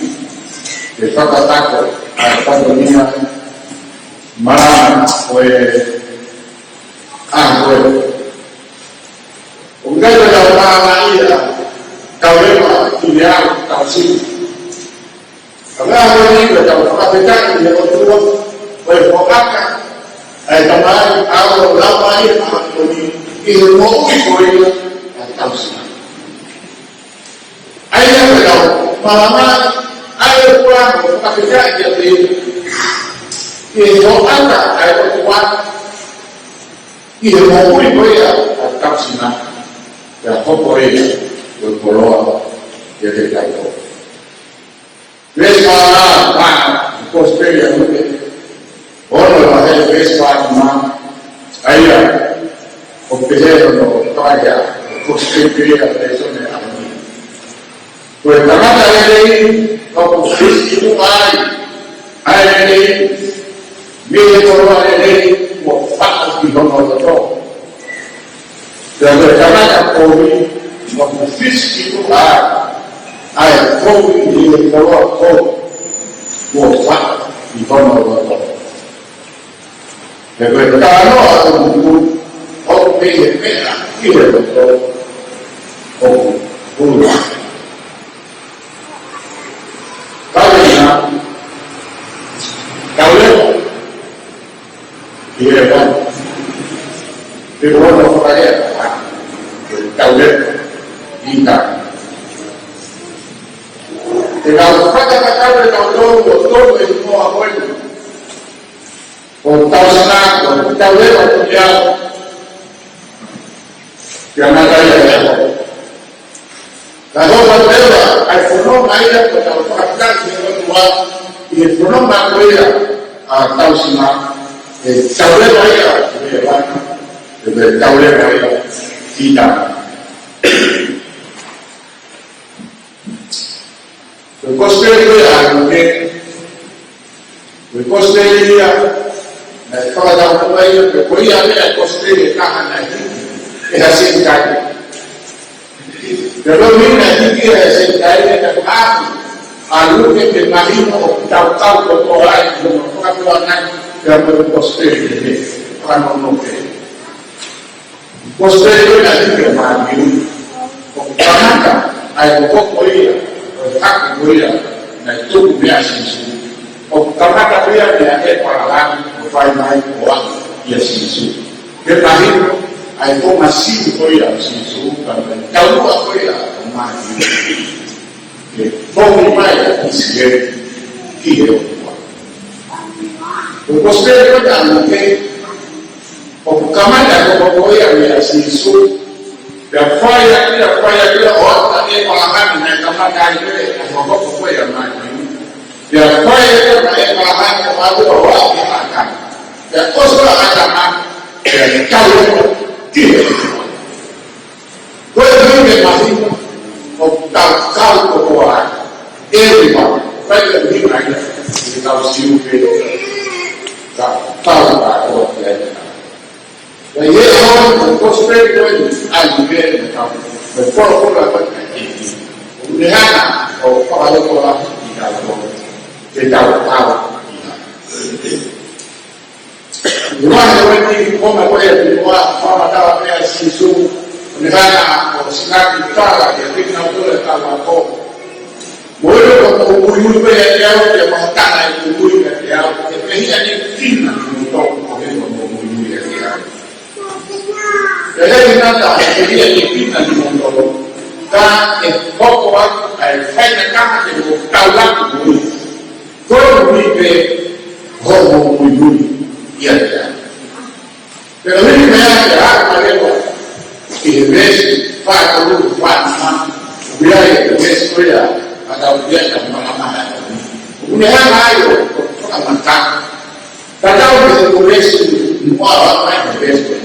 ke fakatako, a Fatulope, Malanga, ko e, a, ko e. ʻOku ʻikai ke tau malanga ia, tau leva, ki he au, tau sivi. Ka ko e meʻa ko eni ke tau fakafetaʻi ki he ʻOtua, ko e foaki ʻa e Tamai, ʻa e ʻOtua, ʻa e ʻOtua, ʻi he moʻui ko ia, ʻa e tausinga. ʻA ia ke tau malanga, ʻa e ʻOtua, ko e fakafetaʻi kiate ia. ʻI he foaki ʻa e ʻOtua, ʻi he moʻui ko ia, ʻa e tausinga, pea hoko ia, ko e koloa, kiate kitautolu. Veesi fā, fā, Kosipeli ʻa Luke. Ono vahe veesi fā nima. ʻA ia, ʻoku pehē hono fakaʻā, Kosipeli ʻa Luke, veesi ono ʻa Luke. Ko e tangata lelei, ʻoku fisi ʻi tuʻa ai, ʻa e lelei, mei he koloa lelei, kuo faʻo ki hono loto. Pea ko e tangata kovi, ʻoku fisi ʻi tuʻa ai, ʻa e kovi mei he koloa kovi, kuo faʻo ki hono loto. Pea ko e talanoa ʻa e ʻOtua, ʻoku pehē meʻa ki he loto, ʻoku hulu. Kau leva, kau leva. ʻI he ʻaho. Pea ko hono fakalea, kau leva, ʻi ta. Te tau fakatatau ʻe tautolu ʻo tonu ʻi he moʻui ko eni. ʻO tausinga, ʻo tau leva ʻo tau. Pea naʻa tau ia ia. Ka ko e tau leva, ʻa e fononga ia ko e tau fakataki he ʻOtua, ʻi he fononga ko ia, ʻa e tausinga, ʻe tau leva ia, ʻe leva, ʻe tau leva ia, ʻi ta. Ko e Kosipeli ko ia ʻa Luke, ko e Kosipeli ia, naʻe fakatau ko ia, ko ia ʻa e Kosipeli ʻe taha naʻe hiki ʻe ha Senitaile. Pea ko e meʻa naʻe hiki ʻe ha Senitaile, naʻe ʻoatu ʻa Luke ke mahino ʻoku tautau kotoa ai, ko e fakatau ʻa e, pea ko e Kosipeli ʻe he, fakanono pē. Kosipeli ko ia naʻe hiki ʻe Mātiu, ʻoku kamata ʻa e hohoko ia, ʻo e hake ko ia, naʻe tuku meia Sīsū. ʻOku kamata ko ia meia ʻĒpalahame, ʻo fai mai ʻo aʻu kia Sīsū. Ke mahino, ʻa e konga sivi ko ia ʻo Sīsū, ka ko e taumuʻa ko ia ʻo Mātiu. Ke toki mai ʻa ʻIsileli ki he ʻOtua. Ko e Kosipeli ko ia ʻa Luke, ʻoku kamata ʻa e hohoko ia meia Sīsū. Pea fai ʻaki ia, fai ʻaki ia, ʻo aʻu kia ʻĒpalahame naʻe kamata ai pē ʻa e hohoko ko ia ʻa Mātiu. Pea fai ʻaki ia ʻa ʻĒpalahame ʻo aʻu ʻo aʻu kia ʻĀtama. Pea ʻosi ʻa ʻĀtama, pea kau ʻo ki he ʻOtua. Ko e meʻa ke mahino, ʻoku tautau kotoa ai. Everyone, fai ke ʻuhinga ia, ʻi he kau Siu pē, tautau kotoa ki ai. Ka ʻi he ʻaho ni, ko e Kosipeli ko eni, ʻa Luke, mo e kau, mo e folofola ko eni ʻa e ʻEiki. ʻOku ne hanga ʻo fakaloto lahi kitautolu, ke tautau ki ai. ʻI he vahe ko eni, ko e konga ko ia ʻe fā, fakamatala pē ʻa Sīsū, ʻo ne hanga ʻo singaki fala, ke fekina ʻo tole kau ako. Mo e ko mo muimui pē ʻiate au, ke mahotanga ʻi he muimui ʻiate au, ke pehē ʻa e fefine ni mo tau ko e ko mo muimui ʻiate au. Pea ʻi he ngata, ke pehē ʻa e fefine ni mo tau, ka ʻe hoko atu ʻa e faingataʻa ke mo tau laku mui. Ko e ui pē hoʻomo muimui ʻiate au. Pea ʻi he meʻa ke hā mai leva ʻi he veesi fā tolu fā nima, ʻoku ʻi ai e veesi ko ia ʻa e tau ia ka malamala. ʻOku ne hanga ai ʻo, ʻo fakamatala. Tatau mo e veesi, mo e ʻaho mai e veesi ko ia.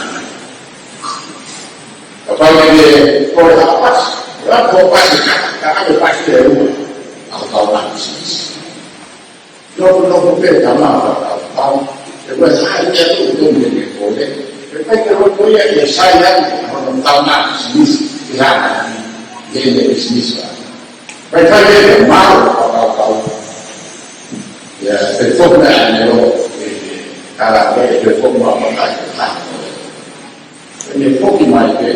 Kapau ʻe kole ha pasi, ʻe lava ko e pasi ka, ka ʻave pasi ʻe ua. ʻAho taumālie pisinisi. Nofo, nofo pē tama fakakaukau. ʻE ua sai ia tu tu me me kole. ʻE pai ke loto ia ke sai ia, ʻa hono taumālie pisinisi, ʻi hana, ʻi heʻene pisinisi. Pai fai ke mau fakakaukau. Ia, pe ko e meʻa ne lo, ʻe, ʻe, ala, ʻe, pe ko e mau fakakaukau. ʻE ne foki mai pē,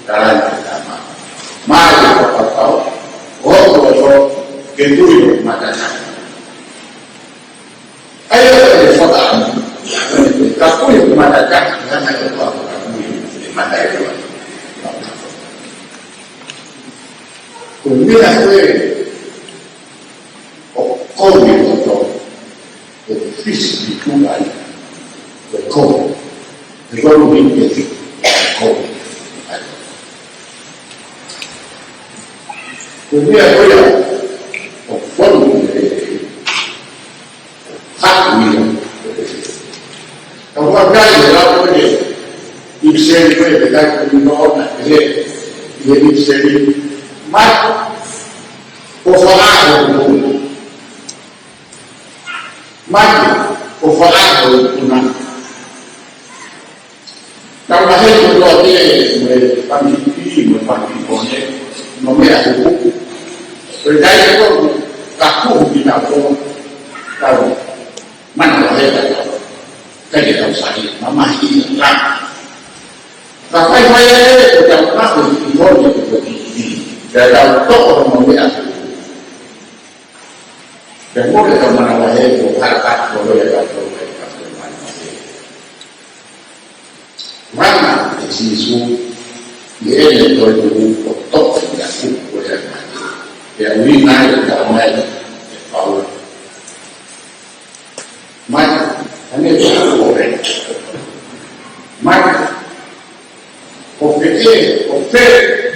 kalai ke tama. Mai ʻo fakakaukau, ʻo, ʻo, ʻo, ke tui ʻo matata. ʻAi ʻo e faka, ka tui ʻo matata, ka na ʻo ka tui ʻo matata. Ko e meʻa ko ē, ʻo kovi ʻo tō, ʻo fisi ki tuʻa ai, ʻo kovi. ʻE kovi ni ke fi, ʻo kovi. Ko e meʻa ko ia, ʻo kovi ʻe, haku ia. Ka ua kai e lau ko e, ʻipiseli ko e, ʻikai ko e nō na, ʻe, ʻe ʻipiseli. Mai, ko fala ko Mai, ko fala ko kuna. Tau lahi ko loa te mo e pāngipi, mo e pāngipi kone, mo e meʻa kuku. Ko e kai ko ka kuku ki na ko, tau mana lahi ka tau. Kai ke tau sai, mamahi ka. Ka fai fai e, ko tau ka ko ki kone, ko ki ki. Ka tau toko mo e meʻa kuku. Pea mole ka manavahē ko e hara ka ko e hara ka ko e hara ka ko e manavahē. Mana ʻe Sīsū, ʻi heʻene toetuʻu ʻo toʻo ia kuku ko e hara ka. Pea ui nai ʻo talamai ʻe Paula. Mai, ane ko e hara ko e. Mai, ko fē, ko fē,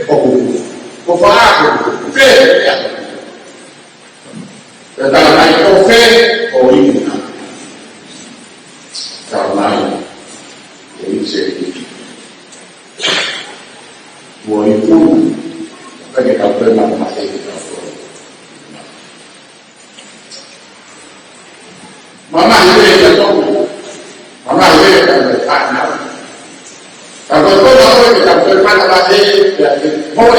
ko kuku. Ko fā, ko kuku. Fē, fē, Pea talamai ko fē, ko ina. Talamai, ko ise ki. Ko ipu, ka ke kau pē ma ma e ke kau pē.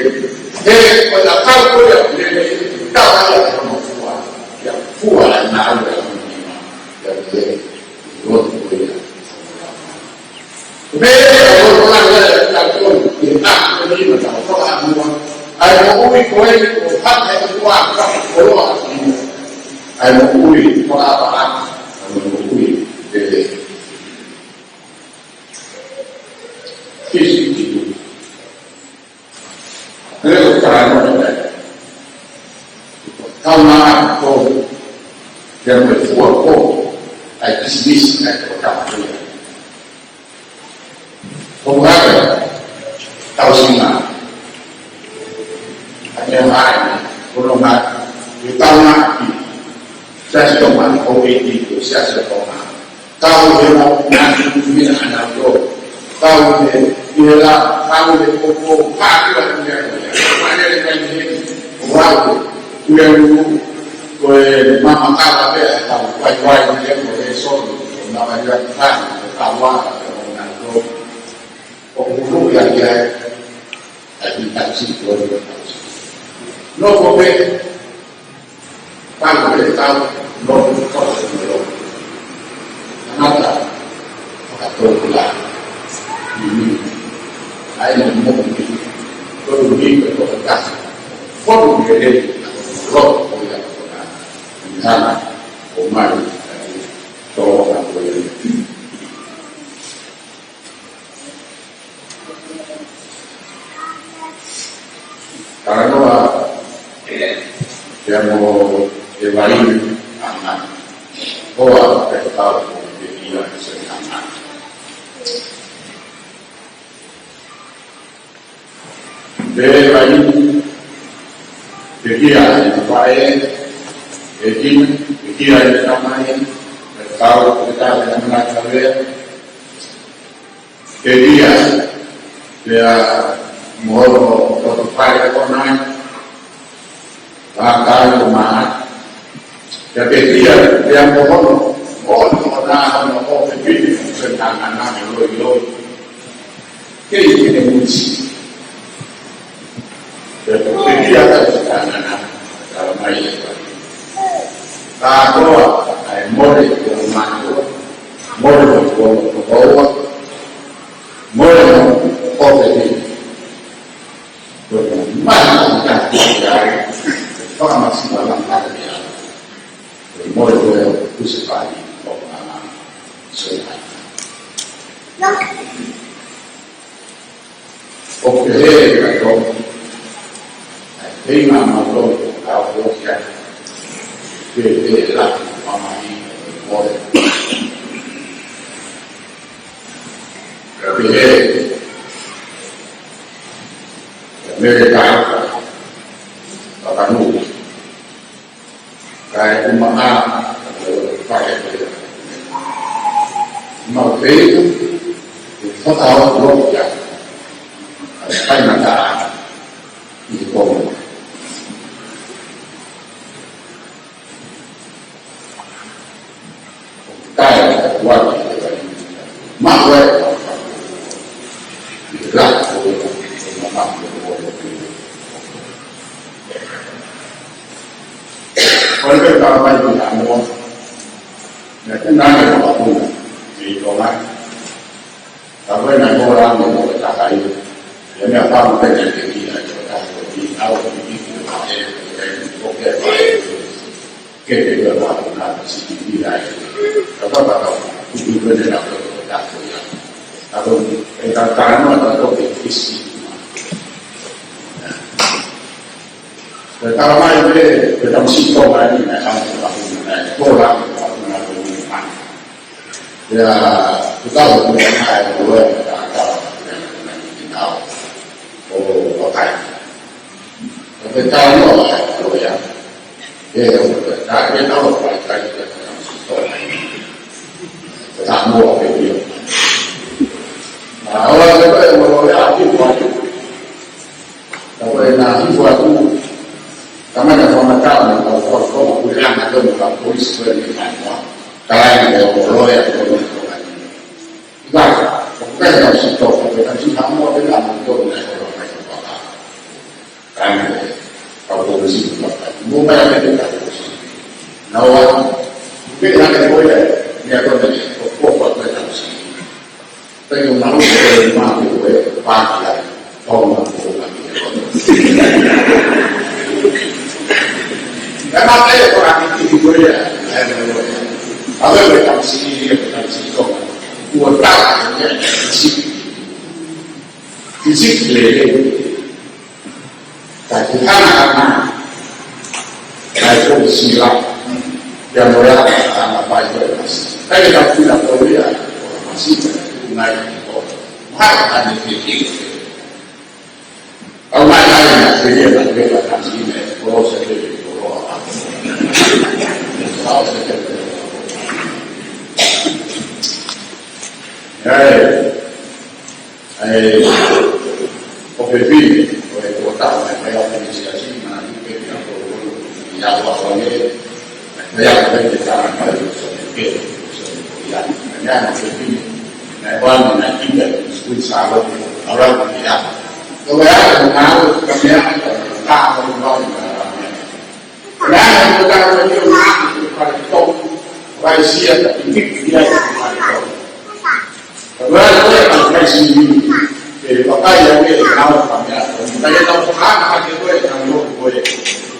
He ko e ʻakau ko ia ʻoku lelei, tau ai ʻa hono fua, ʻio fua ʻa e ngāue ʻa hono nima, ʻio lelei, lotu ko ia. Ko e meʻa ʻoku ou ʻamanaki ʻe taha ʻi he ʻaho ni ʻoku tau fakaʻamu ai, ʻa e moʻui ko eni ʻoku hake atu ai ʻa e koloa ʻa e ʻOtua. ʻA e moʻui fakaʻapaʻapa, ʻa e moʻui lelei. Kisi kitu. Leo talanoa mai. Tau na ko ia mo e fua ko ʻa e pisinisi ʻa e tokotaha ko ia. Ko ngata tau sina. ʻA ia mai, ko no ngata, ʻi tau na ki Siasi Tonga, ʻo e ki ko Siasi Tonga. Tau he mau nani mira ana to. Tau he, ʻi he la, tau he ko ko, pātua ʻi he ko ia. Manele kai he, wau, ʻi he lu, ko e mama kala pē, tau waiwai ʻi he ko e solo, ko e mama ia tau, ko e tau ana to. ʻOku hulu ia ia, ʻa e taksi ko e taksi. No ko pē, Pau le tau, no, tau se no. Anata, fakatōkilā. ʻI ni, ʻa e moʻui, tolu ni, ko e tokatasi. Fonu ke le, lo, ko ia, ko na. Nana, o mai, tō, ko ia. Talanoa, ʻia mo e vaine ʻa Hangata. Hoa, ʻe tau ko e ia se Hangata. Pea vaine, ʻe kia e faʻē, ʻe kina, ʻe kia e tamai, ʻe tau, ʻe tau, ʻe tamai kavea. Pea kia, pea mo hono, ko e fai ko nai, ʻa kai ko maha. Pea kia, pea mo hono, mo hono na, hono ko pepini, ko se na na na, loi, loi. Kei, kei, kei, Pea ko e kia ka ʻi ka na na, ka mai e ka. Ka koa, ʻa e mole ko mātua, mole ko ko koa, mole ko ko te ni. Ko e mai ko ka ki ai, fakamasi ma la ka ki ai. Ko e mole ko e kusi pai, ko ka na, so ka. ʻO pehē ka tō, ʻa e feinga mautolu ʻo kau ʻo kia, pehē la, mamahi, mole. Ka pehē, ka mele ka, ka kanu. Kae ʻumaʻā, ʻo fai atu. Mau feitu, ʻe fakaʻotua, ʻa e kainata, ʻi he komo. Kae ʻumaʻā, mau ʻe, ʻi he lako, ʻo mamau, ʻo Ko e pē kau mai ki Haʻamoa. Naʻe ʻi ai e whakapuna ʻi Tonga. Ka ko e nai mō la mo e takai. Ia mea pau pē naʻe te ki ai o ta. Pea tatou, tatou ia. Tatou, ʻe tatou talanoa tatou ki he kisi. Pea tala mai pē, pea tamu si tō mai ni, naʻe kau te pahu, naʻe tō la, pahu na ko ni ma. Pea, pea tau, pea mai, pea tau, pea tau, pea tau, ʻo, ʻo kai. Pea talanoa, ʻo ia. Ē, ʻo, pea, pea tau, pea kai, pea tau, pea tau, pea tau. ʻA, ʻo, pea, pea, ʻo, ʻo, ia, ki, pea, Ka ko e na hiva tu, ka mana whamatau na kau kau kau kau kau kau kau kau polisi ko e ni mai noa. Ka ai ni e o loea ko e ni ko e ni. Iwa, ko e na si tō, ko e na si hamo e na mo tō na ko e na ko e na. Ka ai ni e kau polisi ko e na. Mo mai a me te kau polisi. Na o a, ke na ke ko e, ni a ko e na, ko ko ko ko e na si. Pea ʻoku ou maʻu ko e maʻu ko e pākia, tau maʻu ko e pākia. Ka mate ko e ʻaki ki ko ia, ʻa e mo ia. ʻA e mo e tamasiʻi, ko e tamasiʻi ko. Ua tā, ko e tamasiʻi. Tamasiʻi lelei. Ka ki hana hana, ka e ko sila, ia mo ia, ana pai ko e masi. Ka e ka pina ko ia, ko e masi, ka e nai ko. Mai ka ni ki ki. Au mai ai na, ke ia na, ke ia na, ki ne, ko se ke, ko a. Au se ke, ko a. Ia e. ʻA e, ʻo pē pini, ʻo e kua taha, ʻa e meʻa pē ni siasi, mana ni pē ni a ko, ko, i a kua kua nge, ʻa e meʻa pē ni ka, ka, so ni ke, so ni ko ia, ʻa e meʻa pē pini, ʻa e wani, ʻa e kinga, sui sa lo, ʻa ra, ʻa e meʻa, ko e meʻa, ka meʻa, ka, ka, ka, ka, ka, ka, ka, Ka ko e tau ni o na, ko e fale tau, fale sia, ka i ki ki ai, ko e fale tau. Ka ko e fale tau, ka i si ni, ke pakai a me, na o ka mea, ka i tau ka ka ke ko e, ka no ko e,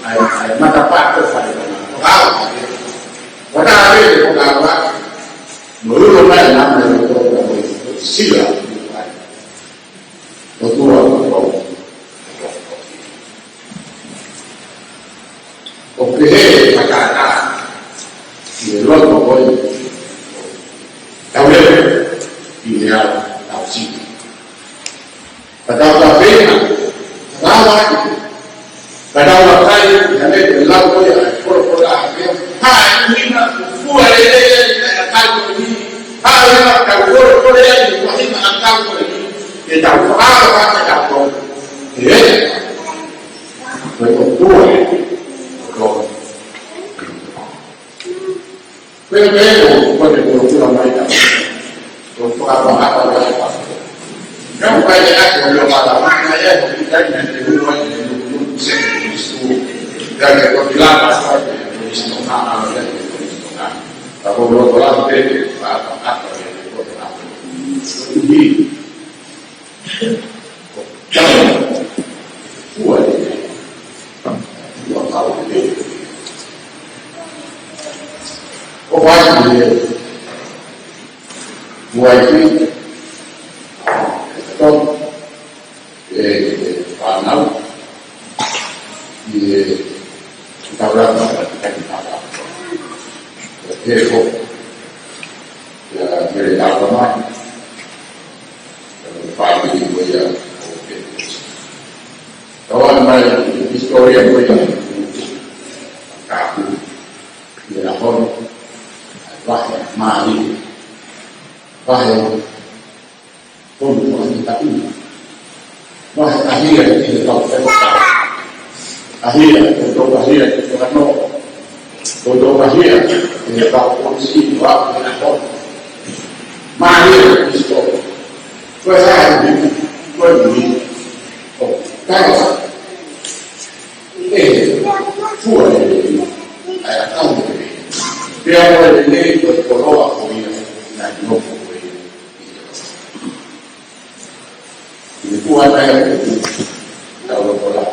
ai, ai, mata pa ko fale tau, ka ka ke. Ko ta a me, ko ka wa, mo ulo mai, na me, ko ka mo, sila, ko tua, ko ʻO pehē e fakaʻatā ʻi he loto ko ē. Tau lele ʻi he ʻaho tau siki. Ka tau ka pena, ka tau aki. Ka tau ka kai, ka lele lau ko ē, ʻa e folofola ʻa e meʻa. Ha, e ʻuhinga, fua lelei, ʻa e ʻakau ko eni. Ha, ʻuhinga, ka folofola ʻa e ʻuhinga ʻakau ko eni. Ke tau fakaʻatā, ka tau ko. Ke lele. Ko e ʻOtua, ʻo tō. Pea pea ʻo, ko e ʻOtua mai ta. Ko e fakapahapa mai ta. Ka ʻoku ʻikai ke ʻasi ʻo leo mata, ka ʻi ai ʻoku ʻikai ke te hū ai, te hū, hū, se, hū, hū. Ka ke ko tila, ka ko e, ko e, ko e, ko e, ko e, ka ko e, ko e, ko e, fakapahapa, ko e, ko e, ko e, ko e, Ua e, ua kau e. ʻO vai e, ua e, ʻe tau, ʻe, ʻe, fānau, ʻi he, ʻi he tauranga, ʻi he tauranga. ʻE ko, ia, mele tauranga mai. Fāmili ko ia ʻo Petrus. Tau ʻai mai, historia ko ia. Ka ʻi he ʻaho ni, vahe mālie. Vahe tonu ʻo e taʻu. Vahe ʻahia ʻi he tau. ʻAhia, ko e tau ʻahia ʻi he tau. Ko e tau ʻahia ʻi he tau. Ko e si, ko e ʻaho. Mālie, Kristo. Ko e hā e ʻuhinga, ko e ʻuhinga. ʻO tau. ʻE, fua e ʻuhinga. ʻAi a tau e. Pea mo e nei ko e koloa ko ia, naʻe nofo ko ia. ʻI he puha naʻe ʻi he tau loto la.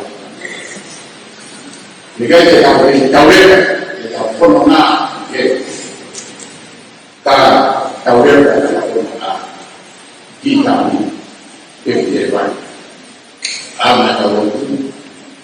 ʻIkai ke tau ʻi he tau leka, ke tau fononga, ke ka tau leka,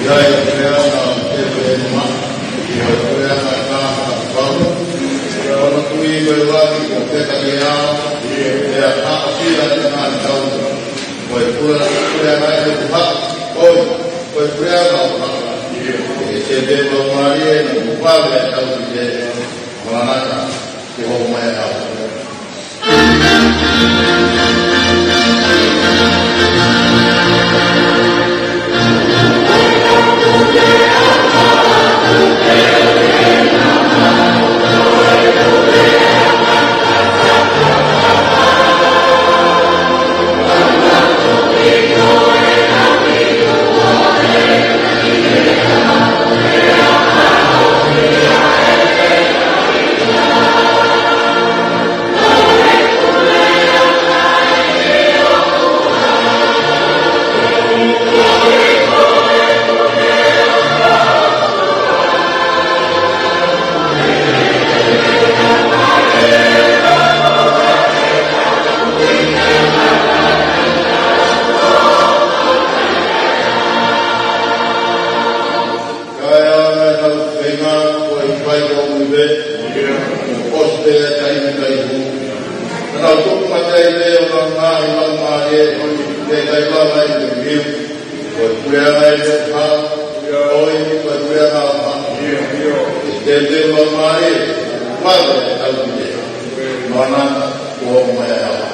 ʻI ai ʻa e puleʻanga ʻo Tēvita Maʻa, ʻi ai ʻa e puleʻanga ʻo Tāmata Paula, ʻi ai ʻa e kui ko e laki ko Peka ʻi he Ao, ʻi ai ʻa e Haʻa Pila ʻi he Ngaahi Tau, ko e pule, puleʻanga ʻo e Tuha, ʻoi, ko e puleʻanga ʻo e Tuha, ʻi he Tēvita Mālie, na kupale ʻa e tau ki te, Maranata, ke hoko mai ʻa e ʻAlo. Kae ʻa e tau feinga ko e fai ko ui ve, ʻosi pē ʻa e taimi kai hū. Ka tau tuku mate ai pē ʻo ka ngaahi lau mālie, ʻe kai lau ai te miu. Ko e puleʻanga ʻo e Tuha, ʻoi, ko e puleʻanga ʻo e Tuha. ʻE te te lau mālie, ua ve tau ki te. Maranata, ko mai ʻa e ʻAlo.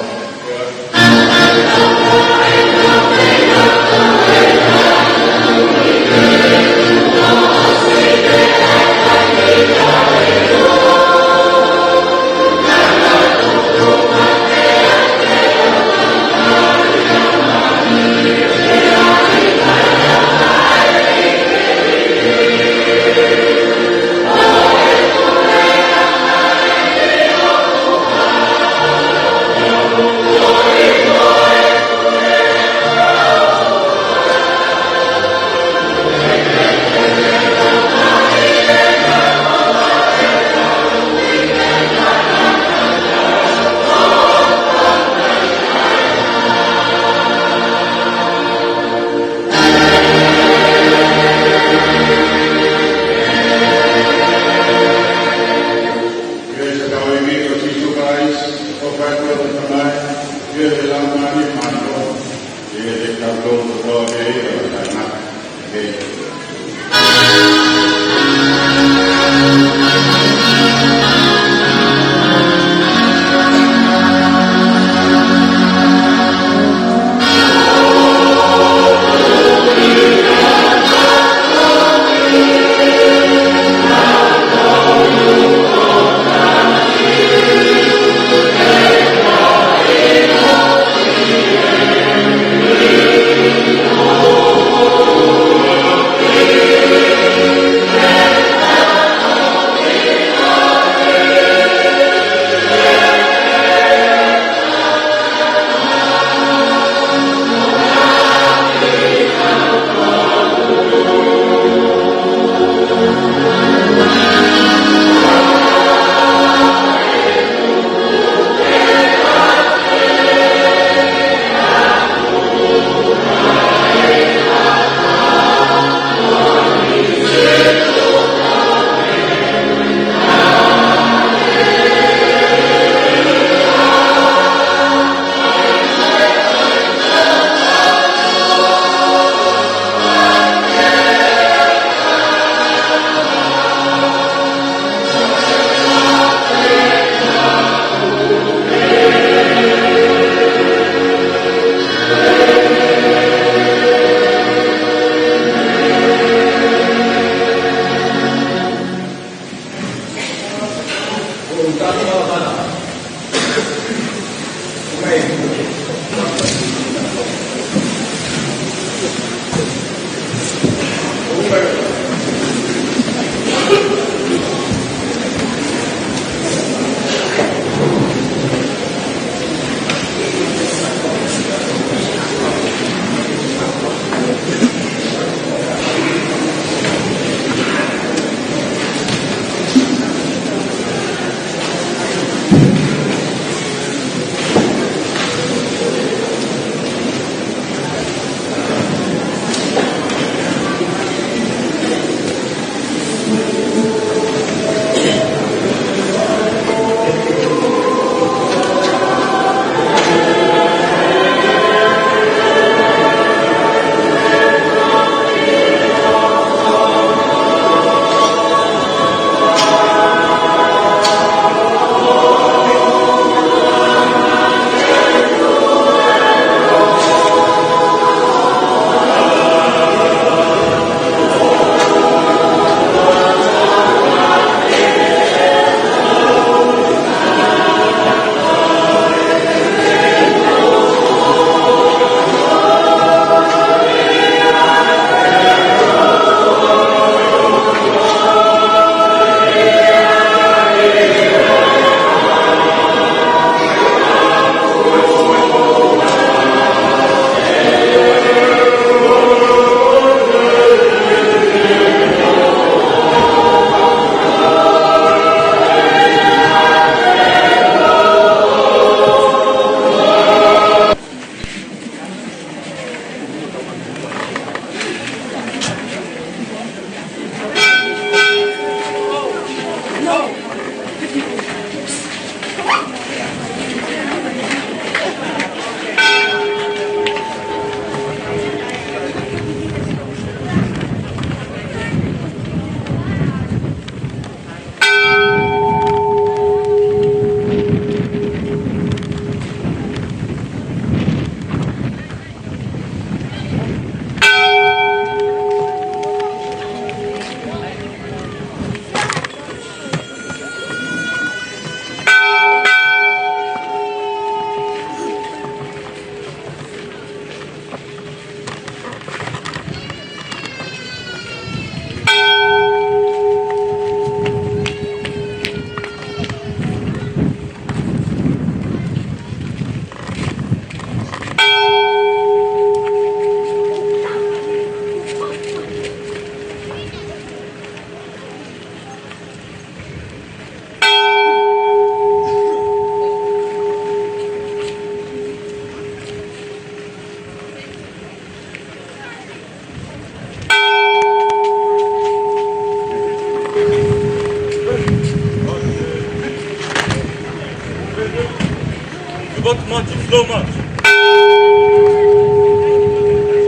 About Martin, slow march.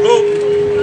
Slow.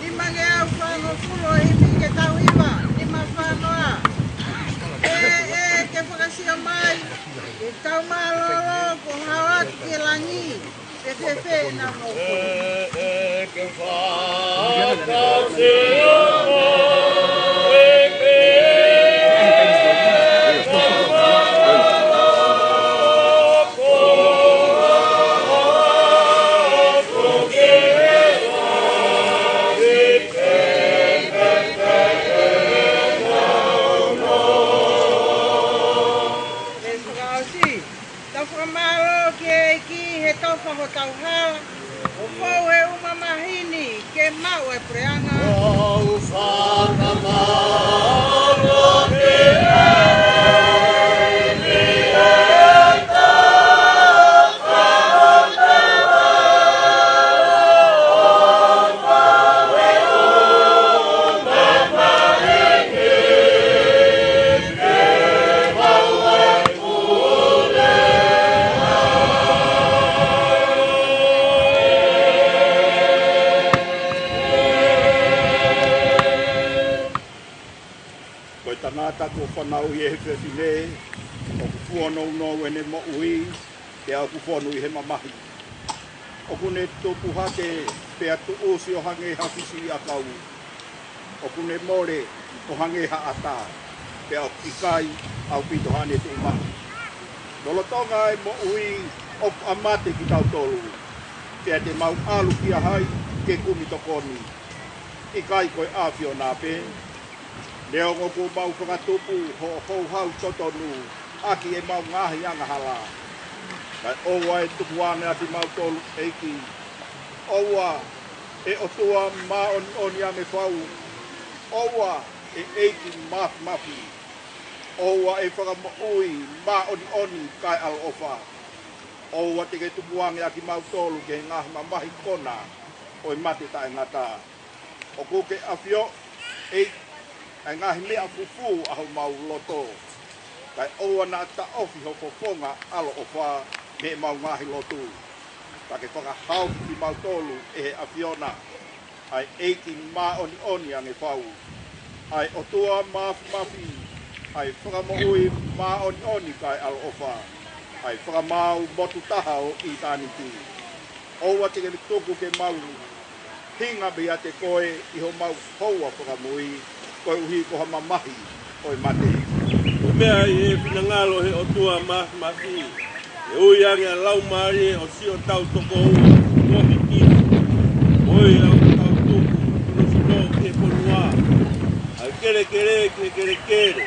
Nimangeau fāngofulu ʻo e himi ke tau hiva, nima fā noa. ʻE, ʻe, ke fakasio mai, ke tau mālōlō, ko hao atu ki langi, ke fēfē ʻenau nofo. Tau fakamālō ki he ʻEiki he tofa hotau hala, ʻo fou he ʻū mamahi ni ke maʻu e puleʻanga. Ko e tangata kuo fanauʻi ʻe he fefine, ʻoku fuonounou ʻene moʻui, pea ʻoku fonu ʻi he mamahi. ʻOku ne tupu hake, pea tuʻusi ʻo hangē ha fisiʻiʻakau. ʻOku ne mole ʻo hangē ha ʻatā, pea ʻoku ʻikai ʻaupito haʻane tuʻumaʻu. Lolotonga e moʻui ʻoku ʻa mate kitautolu, pea te mau ʻalu kia hai ke kumi tokoni? ʻIkai ko e ʻAfiona pē? Neongo kuo mau fakatupu hoʻo houhau totonu ʻaki ʻemau ngaahi angahala, kae ʻoua ʻe tukuange ʻa kimautolu, ʻEiki. ʻOua, ʻe ʻOtua māʻoniʻoni ange fau. ʻOua, ʻe ʻEiki Māfimafi. ʻOua ʻe Fakamoʻui māʻoniʻoni kae ʻaloʻofa. ʻOua te ke tukuange ʻa kimautolu ki he ngaahi mamahi kona ʻo e mate taʻengata. ʻOku ke ʻafioʻi ʻa e ngaahi meʻa fufū ʻa homau loto. Kae ʻoua naʻa taʻofi ho fofonga ʻaloʻofa mei heʻemau ngaahi lotu. Ka ke fakahaofi kimautolu ʻe he ʻAfiona, ʻa e ʻEiki māʻoniʻoni ange fau, ʻa e ʻOtua Māfimafi, ʻa e Fakamoʻui māʻoniʻoni kae ʻaloʻofa, ʻa e Fakamaau motuʻa taha ʻo ʻitāniti. ʻOua te ke tuku ke mau hinga meiate koe ʻi homau houa fakamui, koeʻuhi ko ha mamahi ʻo e mate. Ko e meʻa ʻi he finangalo ʻo e ʻOtua Māfimafi, ʻe ui ange ʻa e laumālie ʻo siʻotau tokoua kuo hiki, ʻo ʻi ai ʻetau tuku hono sino ki he fonua, ʻa e kelekele ki he kelekele,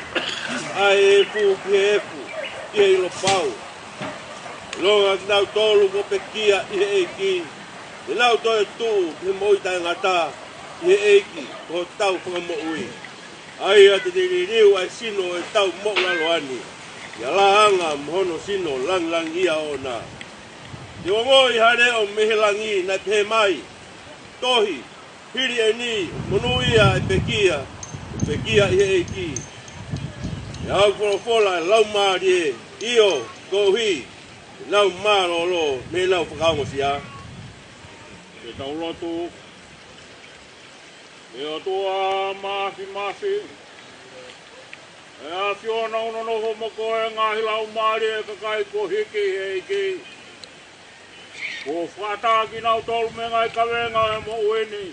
ʻa e efu ki he efu, ki he ʻilo pau. ʻIlonga kinautolu kuo pekia ʻi he ʻEiki, te nau toe tuʻu ki he moʻui taʻengata ʻi he ʻEiki ko hotau Fakamoʻui. ʻA ia te ne liliu ʻa e sino ʻo ʻetau moʻulaloa ni ʻi he laʻanga mo hono sino langilangiʻia ʻoʻona. Te u ongoʻi ha leʻo mei he langi naʻe pehē mai, Tohi, hili ʻeni, monūʻia ʻa e pekia, ʻoku pekia ʻi he ʻEiki. ʻE au folofola ʻa e laumālie, ʻio, koeʻuhi ke nau mālōlō mei heʻenau fakaongosia. Ke tau lotu. ʻE ʻOtua Māfimafi, ʻe ʻAfiona, ʻoku nonofo mo koe ʻa e ngaahi laumālie ʻo e kakai kuo hiki ʻi he ʻEiki. Kuo fakaʻatā kinautolu mei he ngaahi kavenga ʻo e moʻui ni,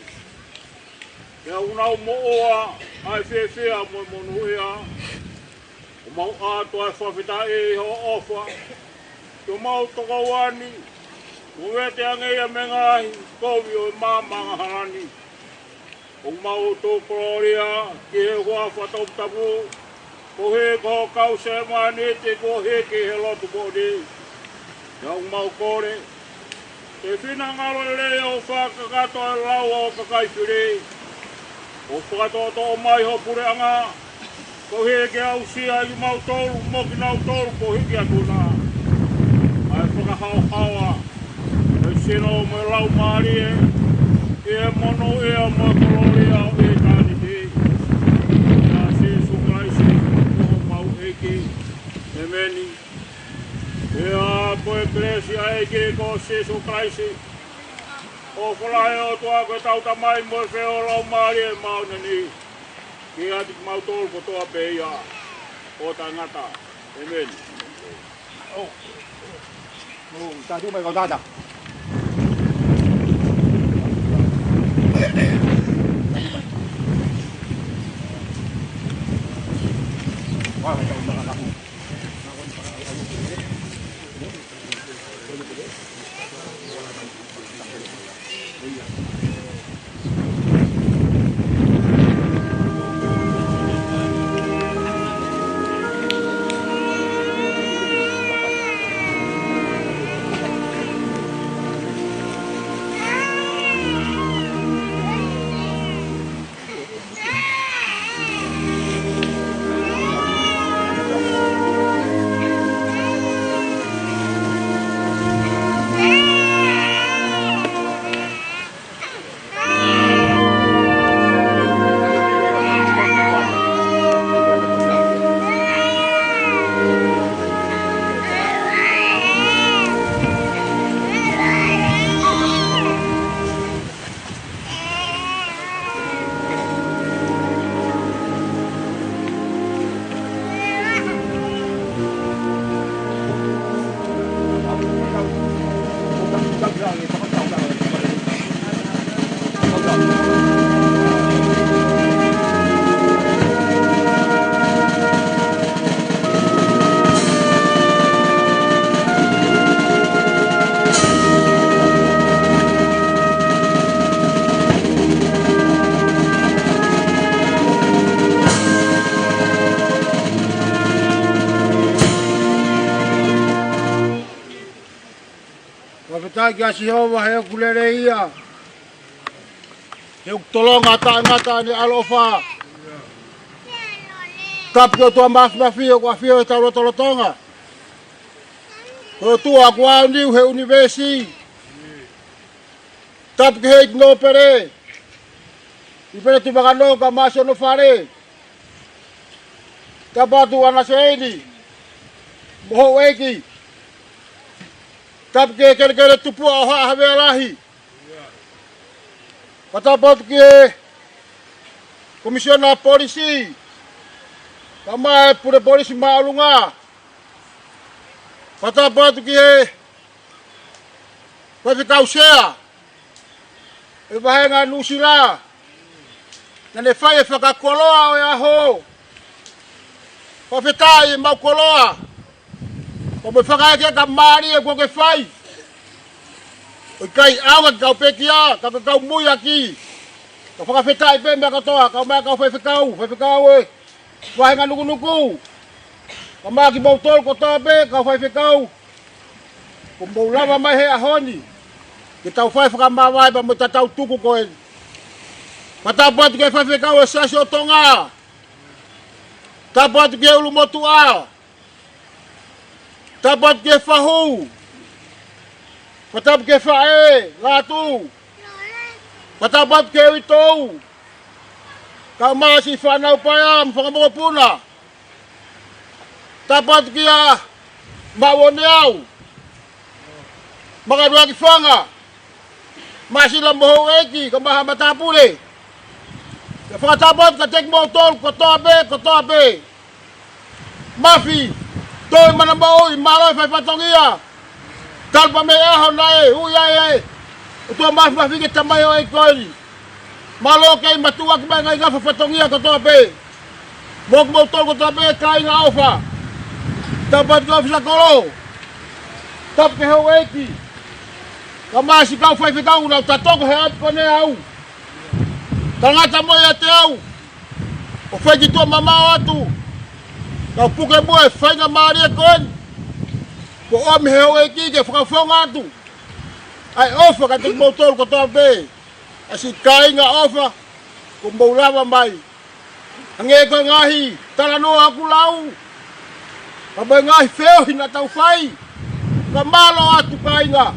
pea ʻoku nau moʻua ʻa e fiefia mo e monūʻia. ʻOku mau ʻoatu ʻa e fakafetaʻi ʻi hoʻo ʻofa ki homau tokoua ni, ʻoku vete ange ia mei he ngaahi kovi ʻo e maama angahala ni. ʻOku mau ʻoatu e kolōlia ki he huafa toputapu, koeʻuhi ko hoʻo kau sevāniti kuo hiki ʻi he lotu moʻoni. Pea ʻoku mau kole, ʻe finangalo lelei ʻo fakakakato ʻa e lau ʻa e kakai fili, ʻo fakatoʻotoʻo mai ho puleʻanga, koeʻuhi ke aʻusia ʻa kimautolu mo kinautolu kuo hiki atu na, ʻa e fakahaohaoa ʻo e sino mo e laumālie, ʻi he monūʻia mo e kolōlia ʻo ʻitāniti. ʻIa Sīsū Kalaisi ko homau ʻEiki. ʻEmeni. Pea ko e kelesi ʻa e ʻEiki ko Sīsū Kalaisi, ʻofa lahi ʻa e ʻOtua ko ʻetau Tamai mo e feohi ʻo e Laumālie Māʻoniʻoni, ke ʻiate kimautolu kotoa pē ia ʻo taʻengata. ʻEmeni. Fakafetaʻi kia Sihova he ʻoku lelei ia, he ʻoku tolonga taʻengata ʻene ʻaloʻofa. Tapu ki he ʻOtua Māfimafi ʻoku ʻafio ʻi hotau lotolotonga. Ko e ʻOtua ʻoku ʻaoniu he ʻunivēsi. Tapu ki he ʻEiki Nōpele, ʻIpele Tuʻivakanō kae ʻumaʻā siʻono fale. Tapu atu ʻAna Seini mo houʻeiki. Tapu ki he kelekele tupuʻa ʻo Haʻa Havea Lahi. Fakatapu atu ki he Komisiona Polisi, kae ʻumaʻā e Pule Polisi Māʻolunga. Fakatapu atu ki he Faifekau Sea ʻo e Vāhenga Nuʻusila, naʻa ne fai e fakakoloa ʻo e ʻaho. Fakafetaʻi ʻemau koloa. Ko e fakaʻekeʻeke mālie kuo ke fai. ʻOku ʻikai ʻaonga ki he kau pekia, ka ko e kau muiaki. Ka fakafetaʻi pē meʻa kotoa, kae ʻumaʻā e kau faifekau, faifekau ʻo e Vāhenga Nukunuku. Kae ʻumaʻā kimoutolu kotoa pē, kau faifekau. Kuo mou lava mai he ʻaho ni ke tau fai fakamāvae pea mo e tatau tuku ko eni. Fakatapu atu ki he faifekau ʻo e Siasi ʻo Tonga. Tapu atu ki he ʻulumotuʻa. Tapu atu ki he fahu. Fakatapu ki he faʻē, Latu. Fakatapu atu ki he uitou, kae ʻumaʻā siʻi fānau paea mo e fanga mokopuna. Tapu atu kia Maʻuoneau, Makaluaki Fanga, Māsila mo houʻeiki, kae ʻumaʻā haʻa matāpule. Ke fakatapu atu kiate kimoutolu kotoa pē, kotoa pē. Mafi, Toi Mana Moʻui, mālō e fai fatongia. Talu pē mei he ʻaho naʻe ui ai e ʻOtua Mafimafi ki he tamai ʻo e ʻEiki ko eni. Mālō kei matuʻuaki mai e ngaahi ngafa fatongia kotoa pē. Mo kimoutolu kotoa pē kāinga ʻofa. Tapu atu ki he ʻōfisa kolo. Tapu ki he houʻeiki, kae ʻumaʻā siʻi kau faifekau naʻa nau tatoko he ʻapi ko eni au. Tangata mo ia te au ʻo fai ki tuʻa mamaʻo atu. Kau puke muʻa e faingamālie ko eni kuo ʻomi he houʻeiki ke fakafofonga atu ʻa e ʻofa kiate kimoutolu kotoa pē. ʻA siʻi kāinga ʻofa, kuo mou lava mai. Hangē ko e ngaahi talanoa ʻoku lau, pea mo e ngaahi feohi naʻa tau fai. Ka mālō atu kāinga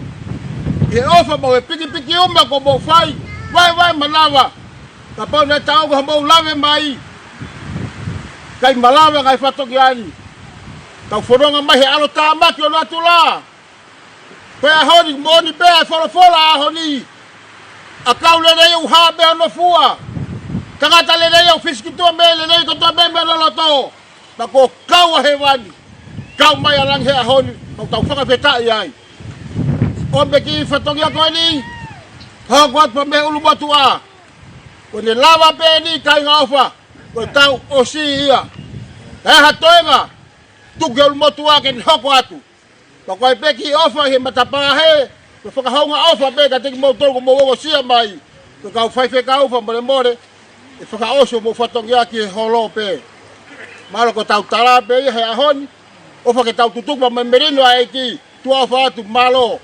ʻi he ʻofa mo e pikipiki uma kuo mou fai. Vaevae manava. Kapau naʻe taʻu ko hoʻomou lave mai, ʻikai malava e ngaahi fatongia ni. Tau fononga mai he ʻalotāmaki ʻo natula. Ko e ʻaho ni, moʻoni pē ʻa e folofola ʻaho ni. ʻA e kau lelei ʻoku hā mei hono fua. Tangata lelei ʻoku fisi ki tuʻa mei he lelei kotoa mei hono loto. Pea kuo kau ʻa hēvani, kau mai ʻa langi he ʻaho ni, pea tau fakafetaʻi ai. ʻOmi e kiʻi fatongia ko eni, hoko atu pē mei he ʻulumotuʻa. Kuo ne lava pē eni kāinga ʻofa, ko e taʻu ʻosi ia. Ka ʻi ai ha toenga, tuku ki he ʻulumotuʻa ke ne hoko atu. Pea ko e pē kiʻi ʻofa he matapā hē, ko e fakahounga ʻofa pē kiate kimoutolu kuo mou ongosia mai. Ko e kau faifekau, fakamolemole, ʻe fakaʻosi hoʻomou fatongia ki he holo pē. Mālō, ko ʻetau tala pē ia he ʻaho ni. ʻOfa ke tau tutuku pea mo e melino ʻa e ʻEiki. Tuʻa ʻofa atu, mālō.